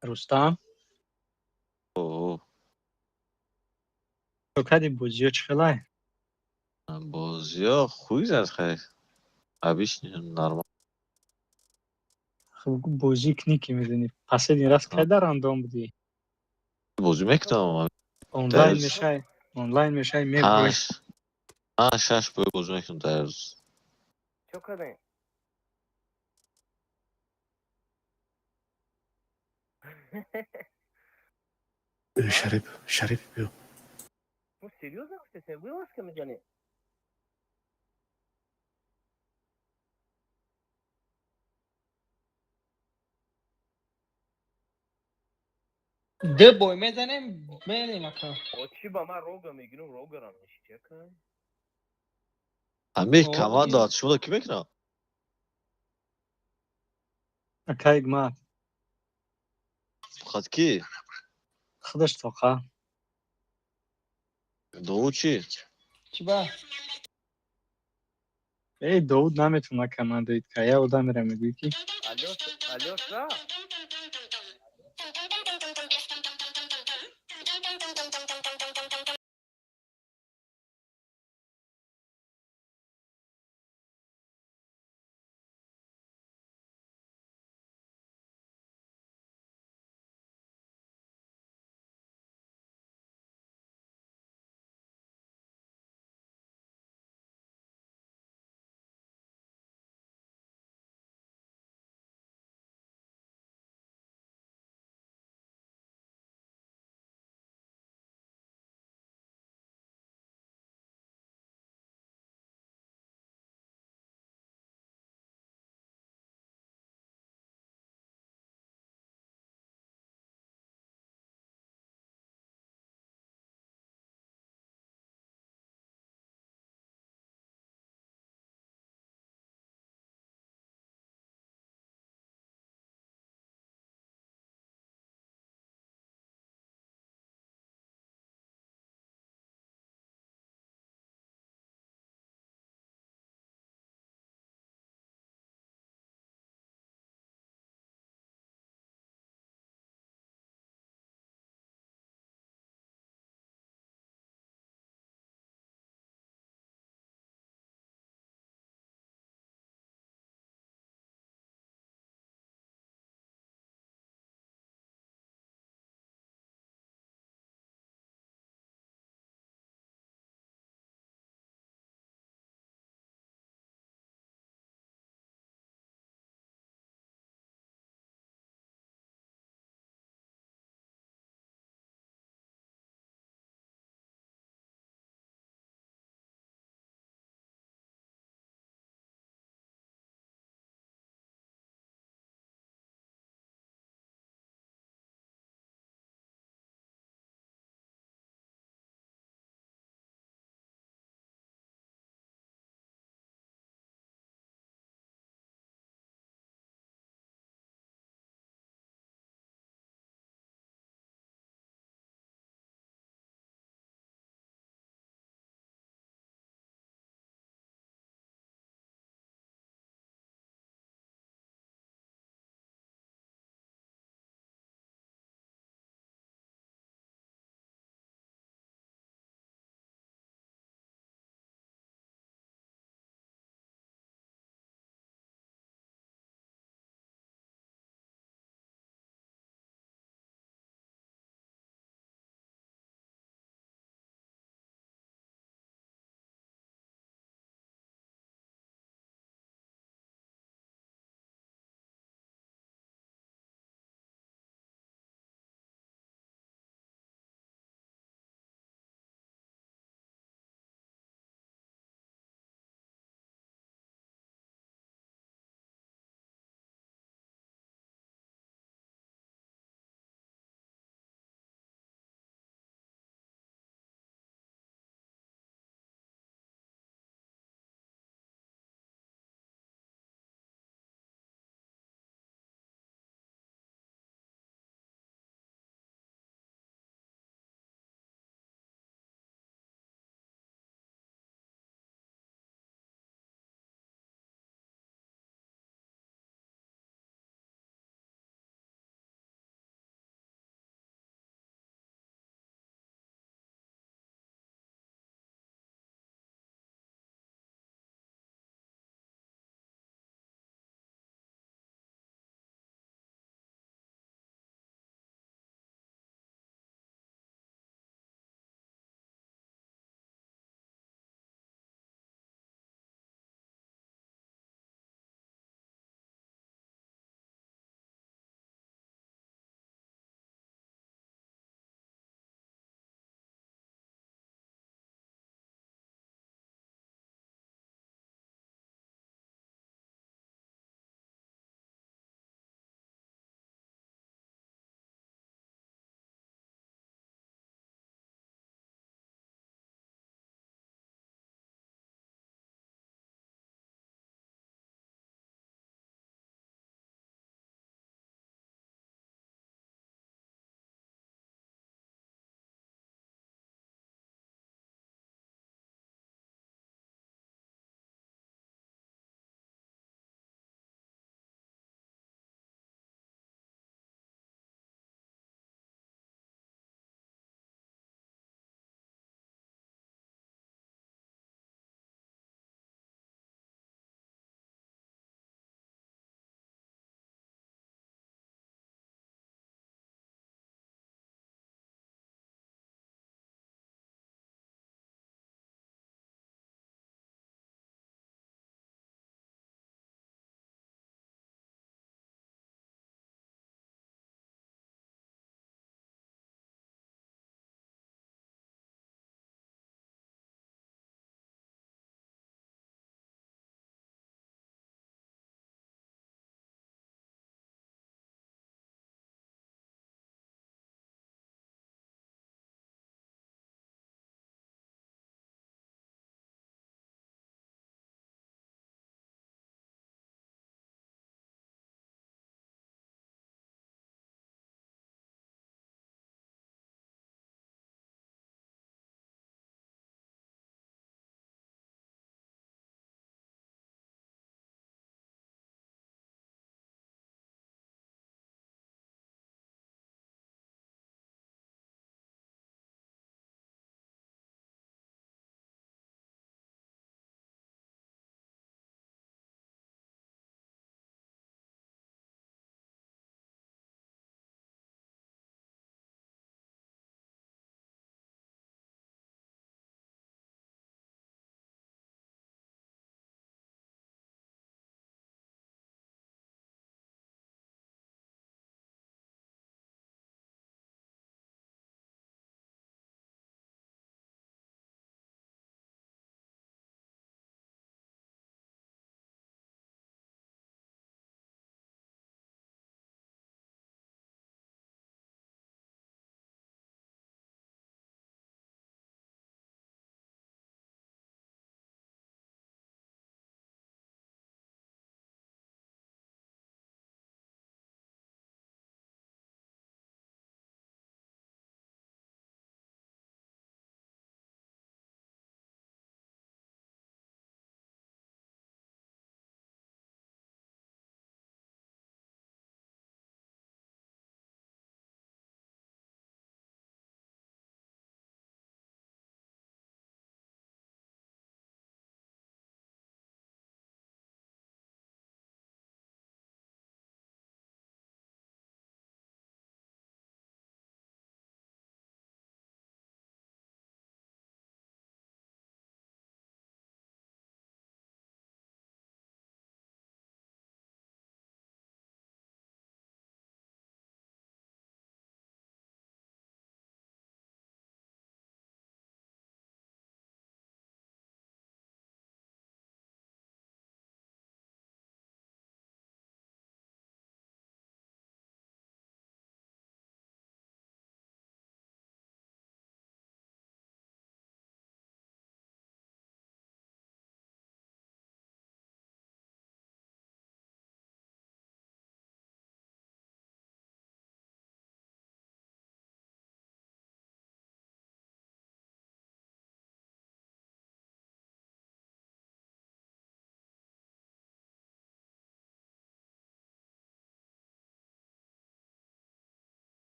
Рустам? О. То кади бозиё чӣ хелай? Бозиё хуй зад хай. Обычный нормал. Хуб бозӣ кунӣ ки медонӣ. Последний раз кай дар рандом будӣ? Бозӣ мекунам. Онлайн мешай, онлайн мешай мебурӣ. 5-6 бой бозӣ мекунам дар рӯз. Чё кардем? Шарип, Шарип биё. Ну серьезно гуфтесен? Вылазка мезанӣ? Ду бой мезанем, мерем ака. О чӣ ба ман рога мегирам, рогарам ништи ака. Ҳамин команда шумо кӣ мекунад? Акай ма. Фақат ки? Худаш тоқа. Довуд чӣ? Чӣ ба? Эй Довуд наметавона командаид ка. Я одамеро мегӯӣ ки. Алло, алло,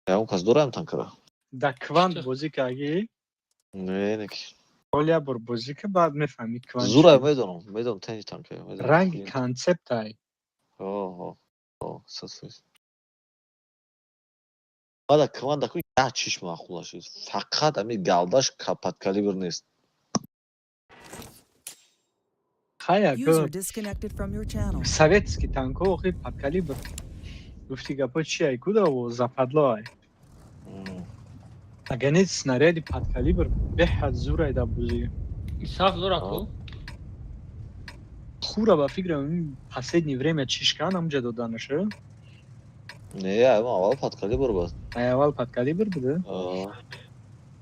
Ягон кас дорам танкара? Да квант бозӣ кардӣ? Не, не ки. Ҳол як бор бозӣ ка, баъд мефаҳмӣ квант. Зура медонам, медонам тенҷ танка, медонам. Ранги концептай. О, о, 100%. Баъда квант даку як чиш маъқул нашуд. Фақат ами галдаш подкалибр нест. Хая, User disconnected from your channel. Советский танко охи подкалибр. Гуфти гапо чи ай куда о западло ай. Агар не снаряди подкалибр беҳад зур ай дар бозӣ. Исаф зура ку? Хура ба фикрам последнее время чишкан ҳамҷа доданаша. Не, аввал подкалибр буд. Ай аввал подкалибр буда?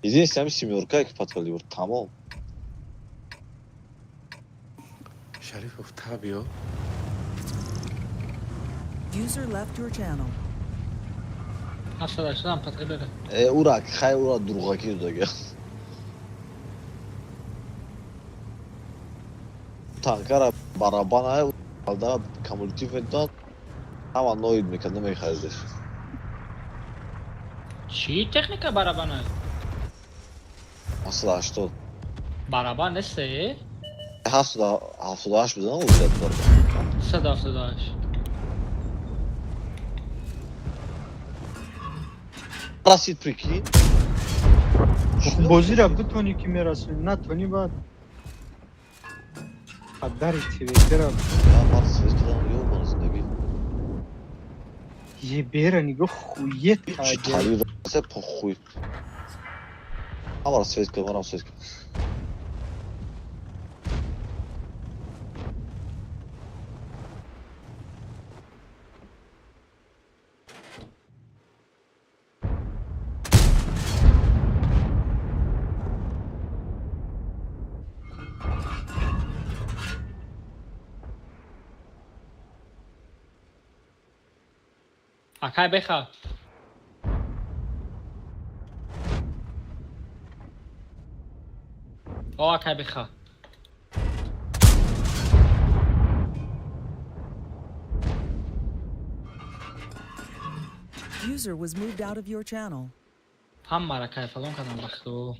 Единственное, ами семёрка ки подкалибр, тамом. Шарифов табио. User left your channel. 780 подкалибр. Э, ура, хай ура дурғакӣ додага. Танкара барабана алда кумулятив медод, ҳама ноид мекард, намехаридаш. Чӣ техника барабана? 780. Барабан нест, э? 778 буд, на барабан. 778. Расид, прикинь. Бозиро бутонӣ ки мерасонӣ, натонӣ баъд падари ТВП-ра. Ман свет кардам, ёбана зиндагӣ. Ебера нигоҳ хует кардем. Похуй. Ҳамаро свет кардам, манам свет кардам. Акай беха. О, акай беха. User was moved out of your channel. Ҳаммара кайфалон кардам вақту.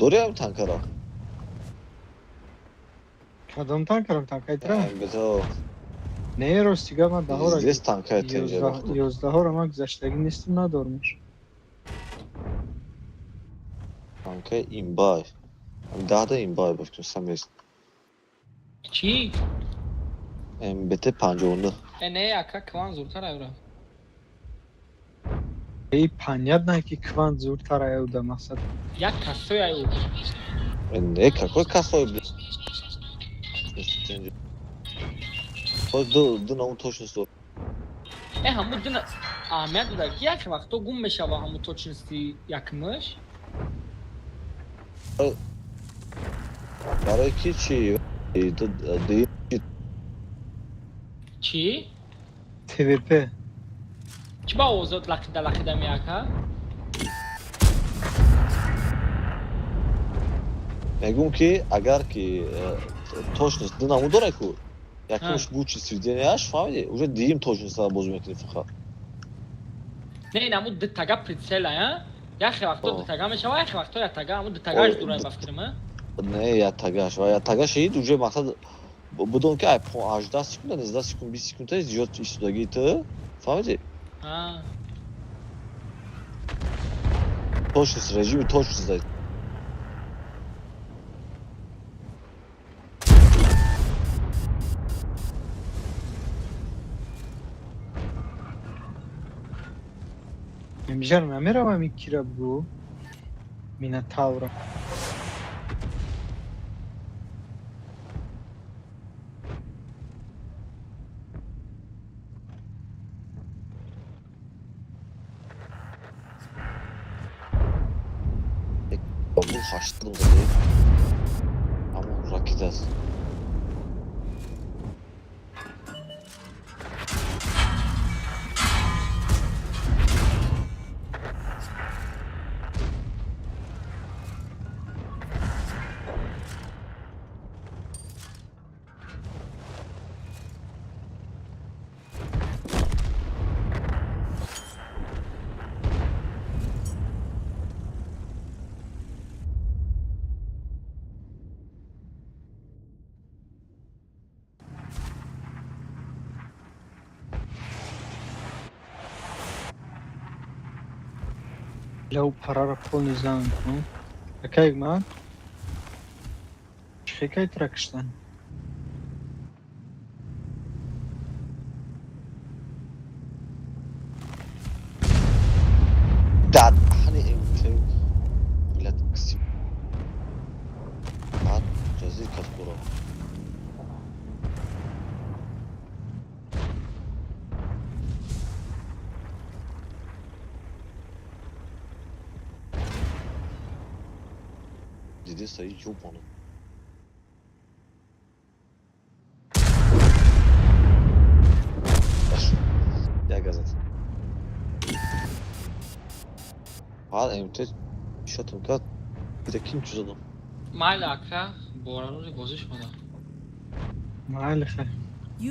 Дорям танкара? Кадом танкарам? Танкаи тра? Бето. Не, рости гап ман даҳора. Здесь танкаи тенҷа. 11-ҳоро ман гузаштагӣ нестам, надормаш. Танкаи имбай. Даҳда имбай бошкун самест. Чӣ? МБТ 59. Э, не, ака кван зуртар айра. Эй, понятно ки кван зуртар аюда мақсад. Як касой аю. Не, какой косой, блядь? Ду на точность. Э, ҳаму ду аҳамият дуда ки як вақто гум мешава ҳаму точности якмаш. Барои ки чи? Чӣ? ТВП. Чӣ ба овозот лақида лақида меака? Мегӯм ки агар ки точность ду намуд дора ку, якумш бучи сведенияш, фаҳмидӣ, уже дуюм точностьро бозӣ мекунӣ фақат. Не, намуд ду тага прицела, а? Яхе вақто ду тага мешава, яхе вақто як тага, ҳамун ду тагаш дурай ба фикрам, а? Не, як тагаш, ва як тагаш ид уже мақсад будон ки ай 18 секунда, 19 секунд, 20 секунда зиёд истодагии ту, фаҳмидӣ? Точность, режими точность дай. Мижар намеравам ин кира бугӯ. Минотавра. 80 задем. Ҳамон ракет аст. Лев парара полный занят, ну. Акай ман? Чӣ кай тракштан? Дар даҳани МТ миллат киси баъд ҷазир кас буро. Диди саи ёбона. Як газет. Баъд МТ шотам кард. Дида ким чӣ задам. Майли ака, борарози бозӣ шумода. Майли хай.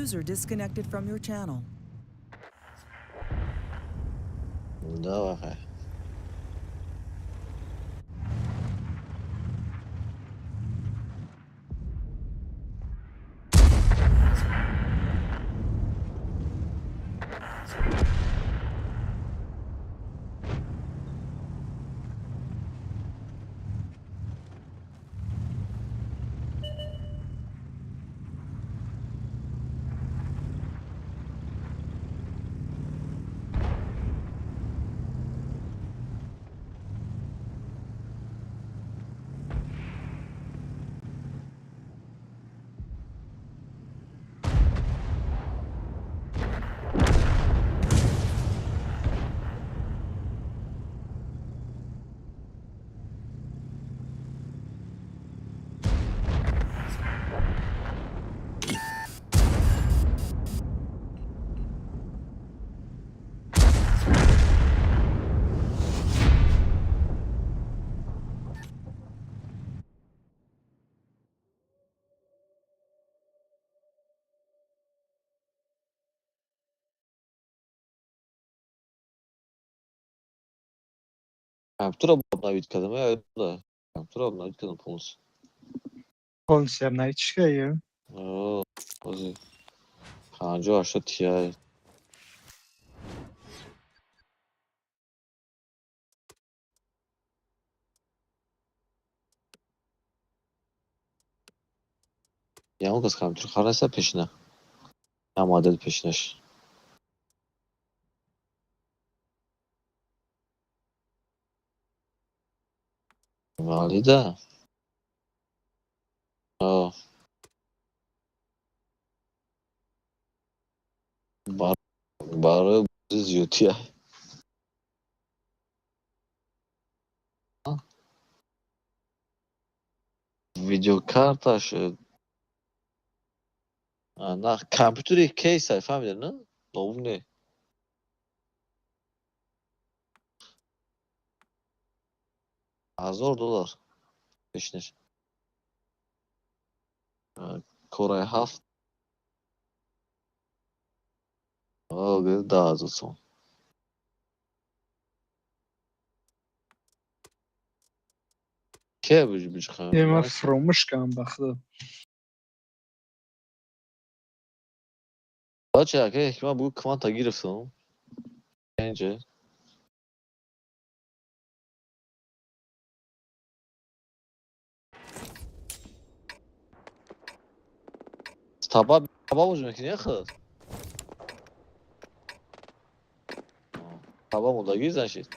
User disconnected from your channel. Давай хай. Компьютер обновить кардам, я да. Компьютер обновить кардам полностью. Полностью обновить чӣ кай? О, ози. 5080 Ti. Ягон кас компютер хареса пешина. Я модел пешинаш. Валида. О. Барои бози зиёдтия. Видеокарташ на компютери кейсай фаҳмида на? Ноутбук не. $1000 пешинаш. Кораи 7 10000 сом. Ке биҷ Е ман фуромӯш кардам ба худо. Бача, ака ҳикмат бугӯ кванта гирифтам. Инҷа. Таба таба бозӣ мекунӣ яхад? Таба мондагӣ значит.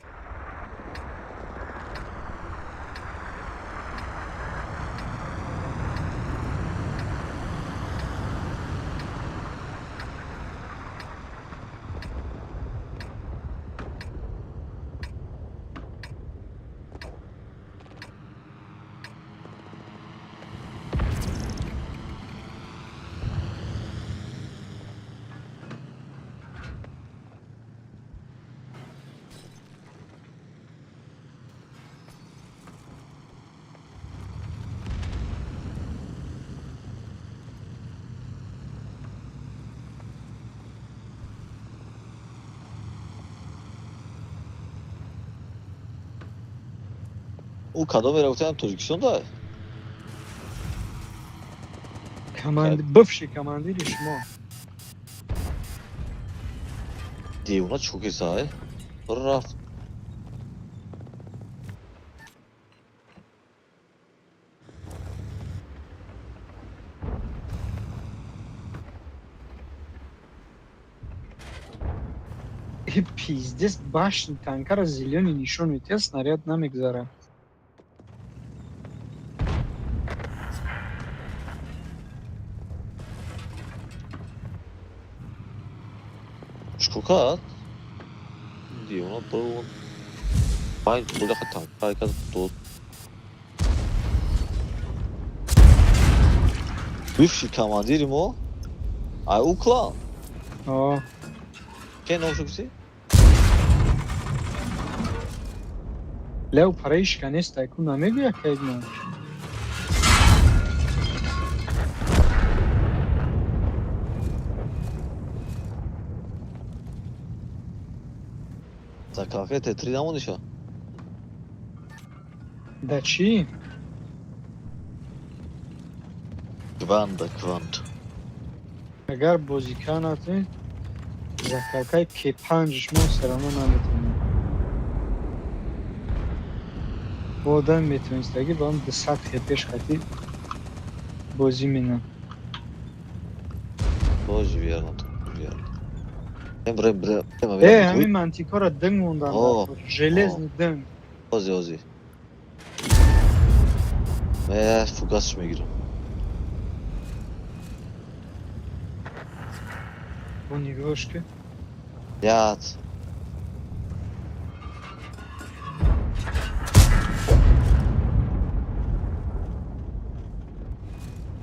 Ӯ кадомеро гуфтам, Тоҷикистон да? Команд бывший командири шумо. Девона чӣ кисай? Рафт. Пиздец, башни танкара зелёный нишон медиҳад, снаряд намегзарад. Чӣ кард? Девона бо панҷ будаха танка кард дод. Бывший командири мо? Ай ӯ клан? О. Ке номшо гуфтӣ? Лео параишка нест, айку намегӯя кайгна. За кафе Т3 намониша? Да чӣ? Кванда, кванд. Агар бозика натонед, закалкаи К5 шумо все равно наметавонед. Бо одам метавонистагӣ ба он 200 хпш хати бозӣ менам. Тоже верно, верно. Бре, бре, Э, ҳамин мантикора динг мондан, О, железный динг. Ози, ози. Ме фугасш мегирам. Бо нигоҳш ки. Яд.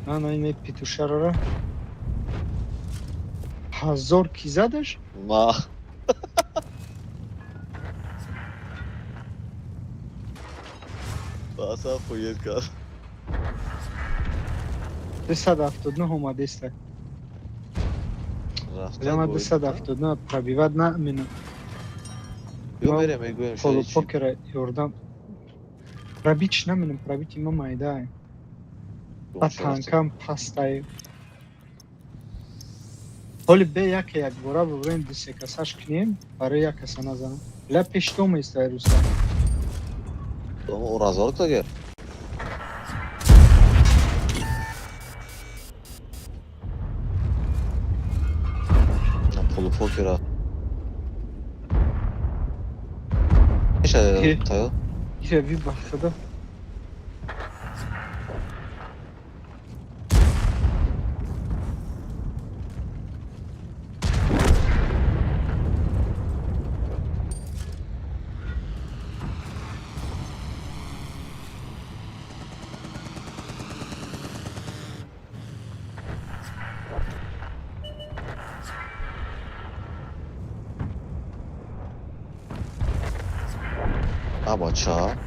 Ана ин петушарара 1000 ки задаш? Ма. Баса хует кард. 279 омадеста. Рафта. Ма 279 пробивать намена. Ё мерем, мегӯем. Полупокера ёрдам. Пробить наменам, пробить има майдай. Ба танкам пастай. Ҳоли бе яке якбора бубурем, ду-се касаш кунем, барои як каса назанам. Ля пештома истай Рустам. Оразор кагер. Полупокера. Меша тайо? Ира би ба худо. А бача.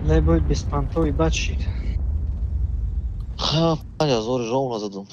Лебой беспонтовый бад шид. Ха, 5000 ровно задум.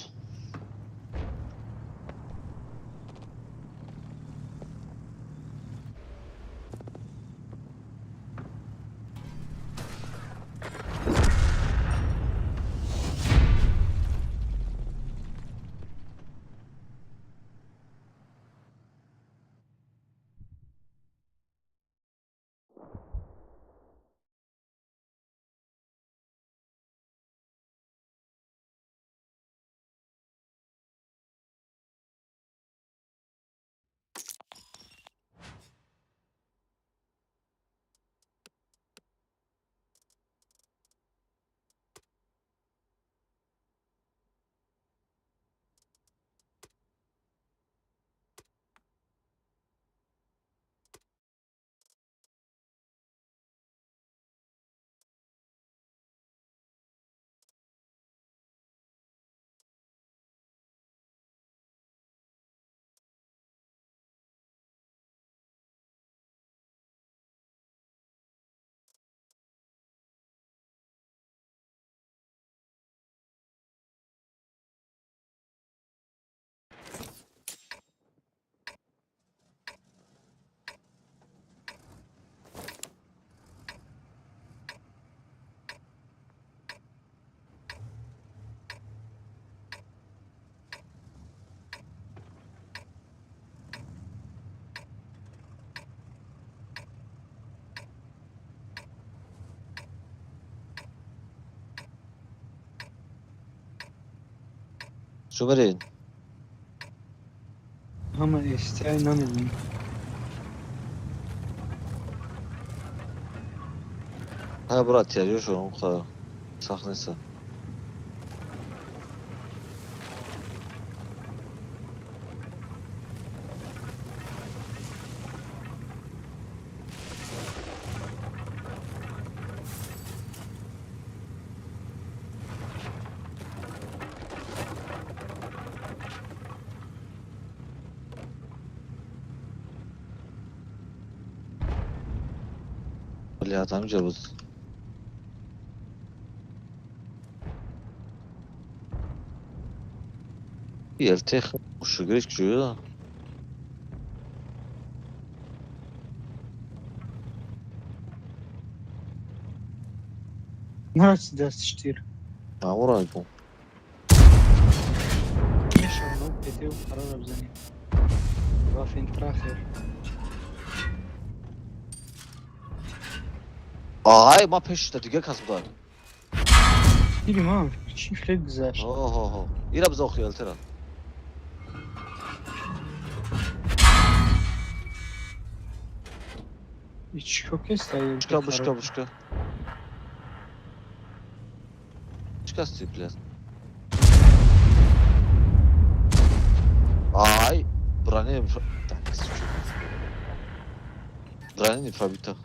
Чӯ меред? Ҳама эстиай намедонам. Ҳа, брат, тиёрёшо он қадар сахт неста. Блядь, ҳаминҷа буд. ЛТ шугриш куҷоя? Нарасид дастиш тир. Амуро мекун. Мешавад петеу қарора бизанем. Вафентрахер. Ай, ма пеш шуда дигар кас будад. Диди ман чӣ флек гузашт. Ҳо. Ира биза охи ЛТ-ра. Чико кеста? Бушка, бушка, бушка. Чӣ касти, блядь? Ай, броня так, броня не пробита.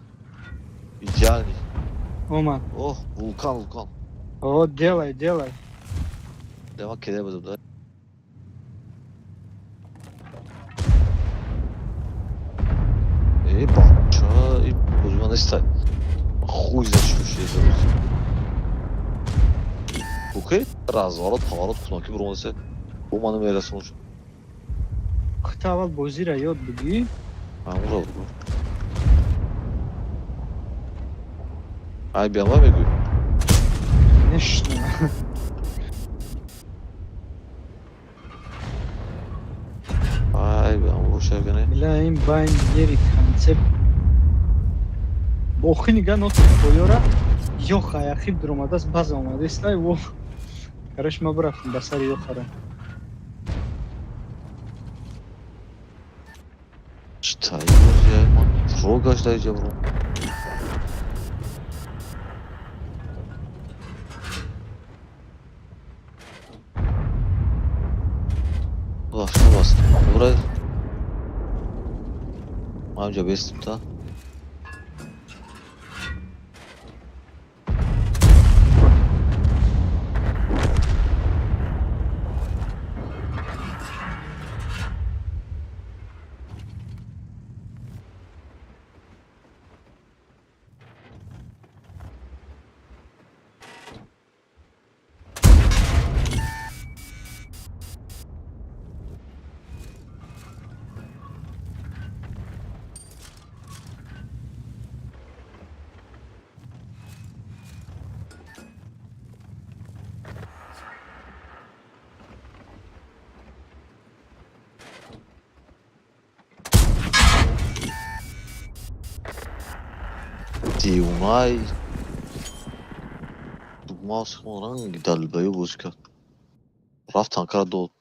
Идеальный. Омад. Ох, вулкан, вулкан. О, делай, делай. Дема кеде будем, да? Э, бача, и бузма нестай. Хуй за чӣ шуда буз. Бухи, разворот, поворот, кунон ки буромасе. Бу ману мерасонуш. Хта аввал бозиро ёд бигӣ. Амуро бугу. Ай, биама мегӯй. Конечно. Ай, биама боша гане. Бля, ин байн ери концепт. Охи нига ноти поёра ёха яхиб дуромадааст, база омадааст. Ай во. Короче, ма бурафтем ба сари ёхара. Чӣ тай ман рогаш дар иҷа буром. Бахшо баст. Бурай. Ман инҷа бестим та. Девонай дугмаус ранги далбаю бозӣ кард. Рафт танкара дод.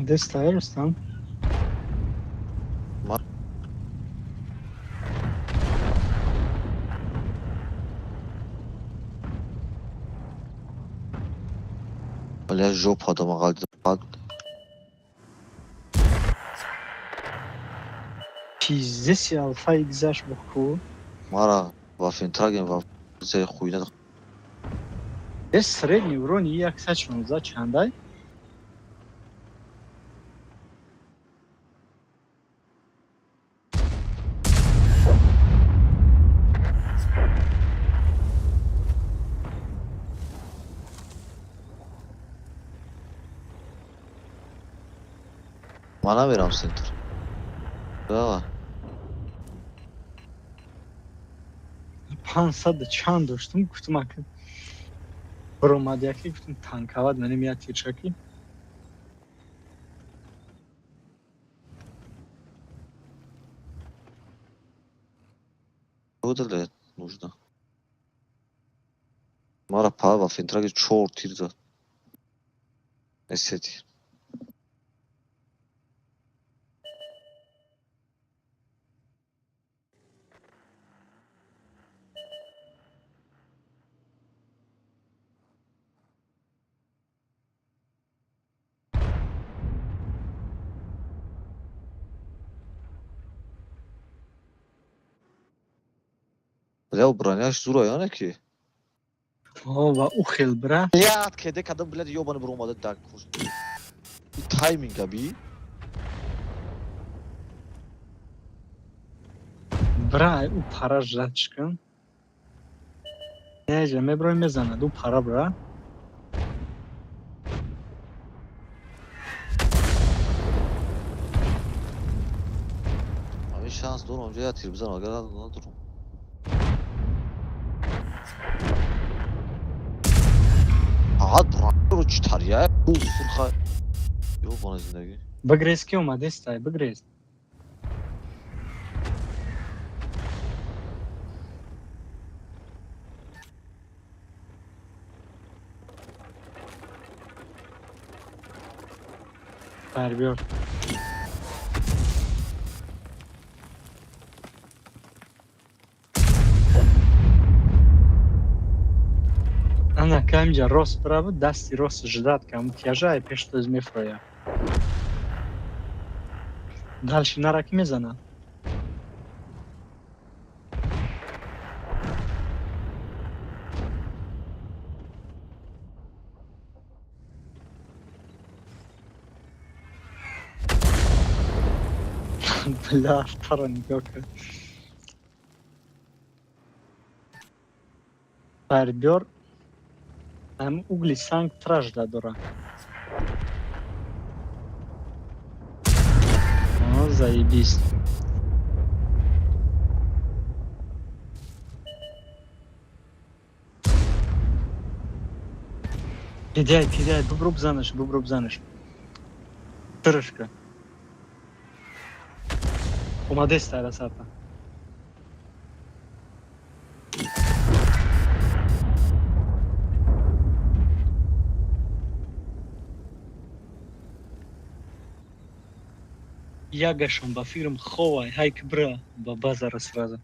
Дестай Рустам. Бля, жопа дома ғалт. Пиздеси алфаи гузашт бо ку. Мара вафентраген ва зе хуйна. Э, средний урони 116 чандай? Ман намерам центр. Давай. 500 чанд доштум, гуфтум ака баромад яке, гуфтум танкавад манем як тирчаки. Удалять нужно. Мара пава фентраги чор тир зад. Эсети. Бля, броняш зура, яне ки? О, ва ӯ хел бра. Блядь, кеде кадам, блядь, ёбани буромада так хуш. Тайминг аби. Бра, ӯ пара ждать кун. Неҷа меброи мезанад, ӯ пара бра. Ами шанс дорам, онҷо я тир бизанам, агар надорам. Фақат броро чӣ тария? Сурха. Ёбана зиндагӣ. Бигрез ки омадестай, бигрез. Бар биёр. Ана камҷа рост бирава, дасти рост ждать кам тяжай пеш тоз мефроя. Дальше нара ки мезанад. Бля, артара нигоҳ кун. Бар биёр. Ам угли санг тражда дора. О, заебись. Кидай, кидай, бубру бзанаш, бубру бзанаш. Тырышка. Омадеста расата. Ягашон ба фирм ховай, ҳайк бра, ба базара сразу.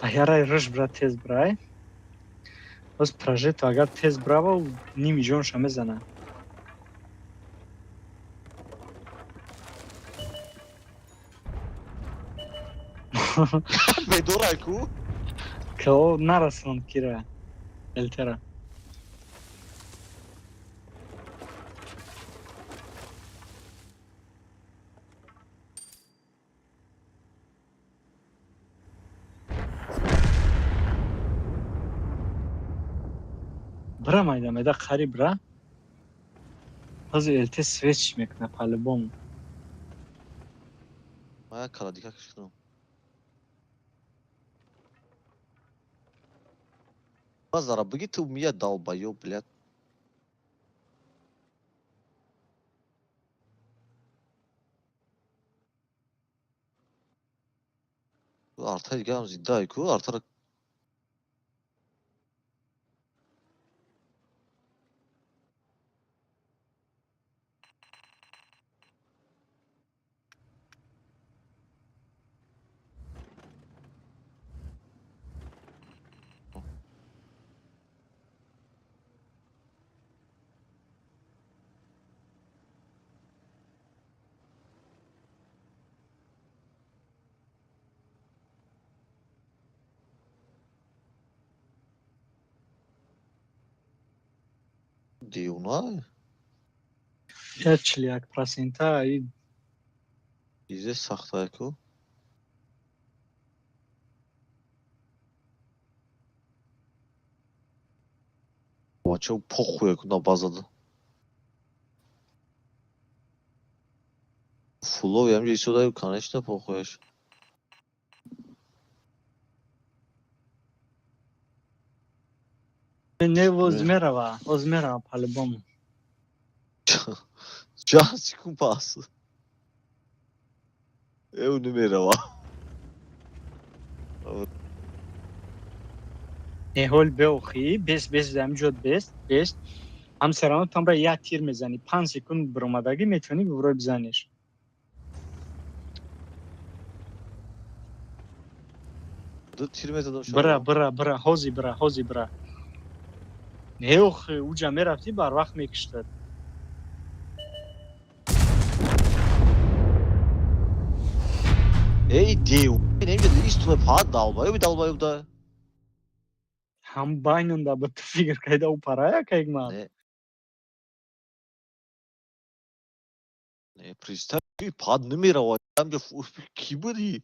Ярай рыж бра тез брай. Боз прожето агар тез брава, ними ҷонша мезана. Бедорай ку? Као нарасон кира. Элтера. Бра майда майда қариб бра. Ҳозир ЛТ свеч мекуна по-любому. Ман як кала дика кашидам. Базара, бигӣ ту мия долбоёб, блядь. Арта дигаам зиндаи ку, артара девона. Я 41 процента и Изе сахтае ку. Бача похуй на базада. Фулов ям исода, конечно, похуяш. Не, воз мерава, воз мерава по-любому. Чанд секунд пас. Эу намерава. Не ҳол беохи, бес бес ҳамҷод бес, бес. Ҳам серано тамра як тир мезани, 5 секунд биромадагӣ метавонӣ бибурой бизаниш. Ду тир мезадам. Бира, бира, бира, ҳози бира, ҳози бира. Не охи, уҷа мерафтӣ барвақт мекиштад. Эй, дев, немеда истуна фақат долбоёб долбоёб да. Ҳам байнанда ба ту фикр кайда у парая кайгман. Не. Не, представь, пад намерава, там ки буди?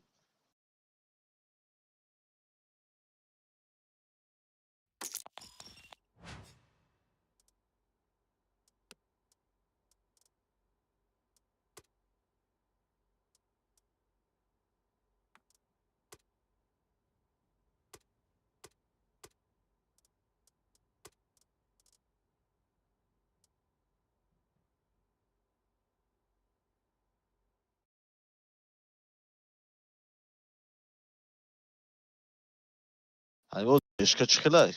Ҳамин бешка чӣ хелай?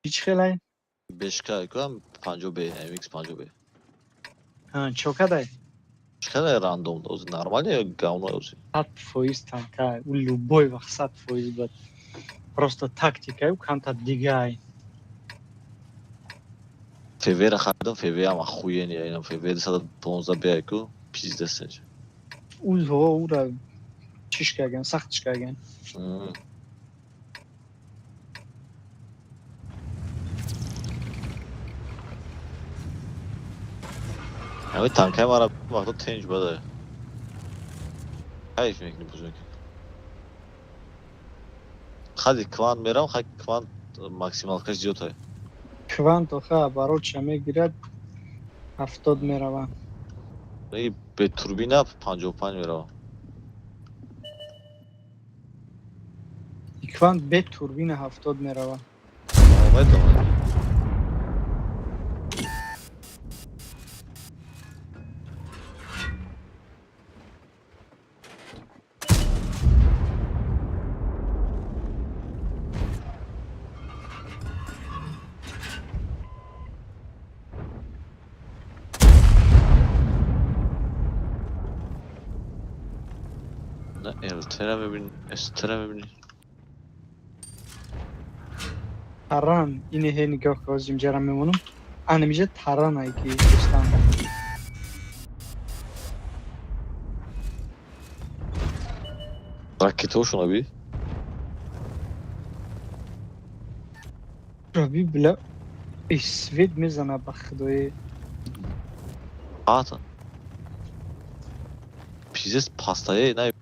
Чӣ хелай? Бешка кам 50 б, MX 50 б. Ҳа, чо кадай? Чӣ хелай рандом оз нормально ё говно оз? 100% танка, у любой вақт 100% бад. Просто тактикаю камта дигай. ФВ ра харидам, ФВ ам охуенный, инам ФВ 215 б ку, пиздец. Узҳо ура чиш кардан, сахтиш кардан. Ҳамин танкаи мара вақто тенҷ бада. Кайф мекунӣ бузург. Хади квант мерам, хай квант максималкаш зиёд ҳай. Квант оха оборотша мегирад 70 мерава. И бе турбина 55 мерава. Квант бе турбина 70 мерава. Медонам. На ЛТ-ра мебинӣ, СТ-ра мебинӣ. Таран, ине ҳе нигоҳ ка ҳозир инҷара мемонам. Анамиҷа таран ай ки дӯстам. Ракетошон аби? Раби била и свет мезана ба худои. Ата. Пиздец пастае, най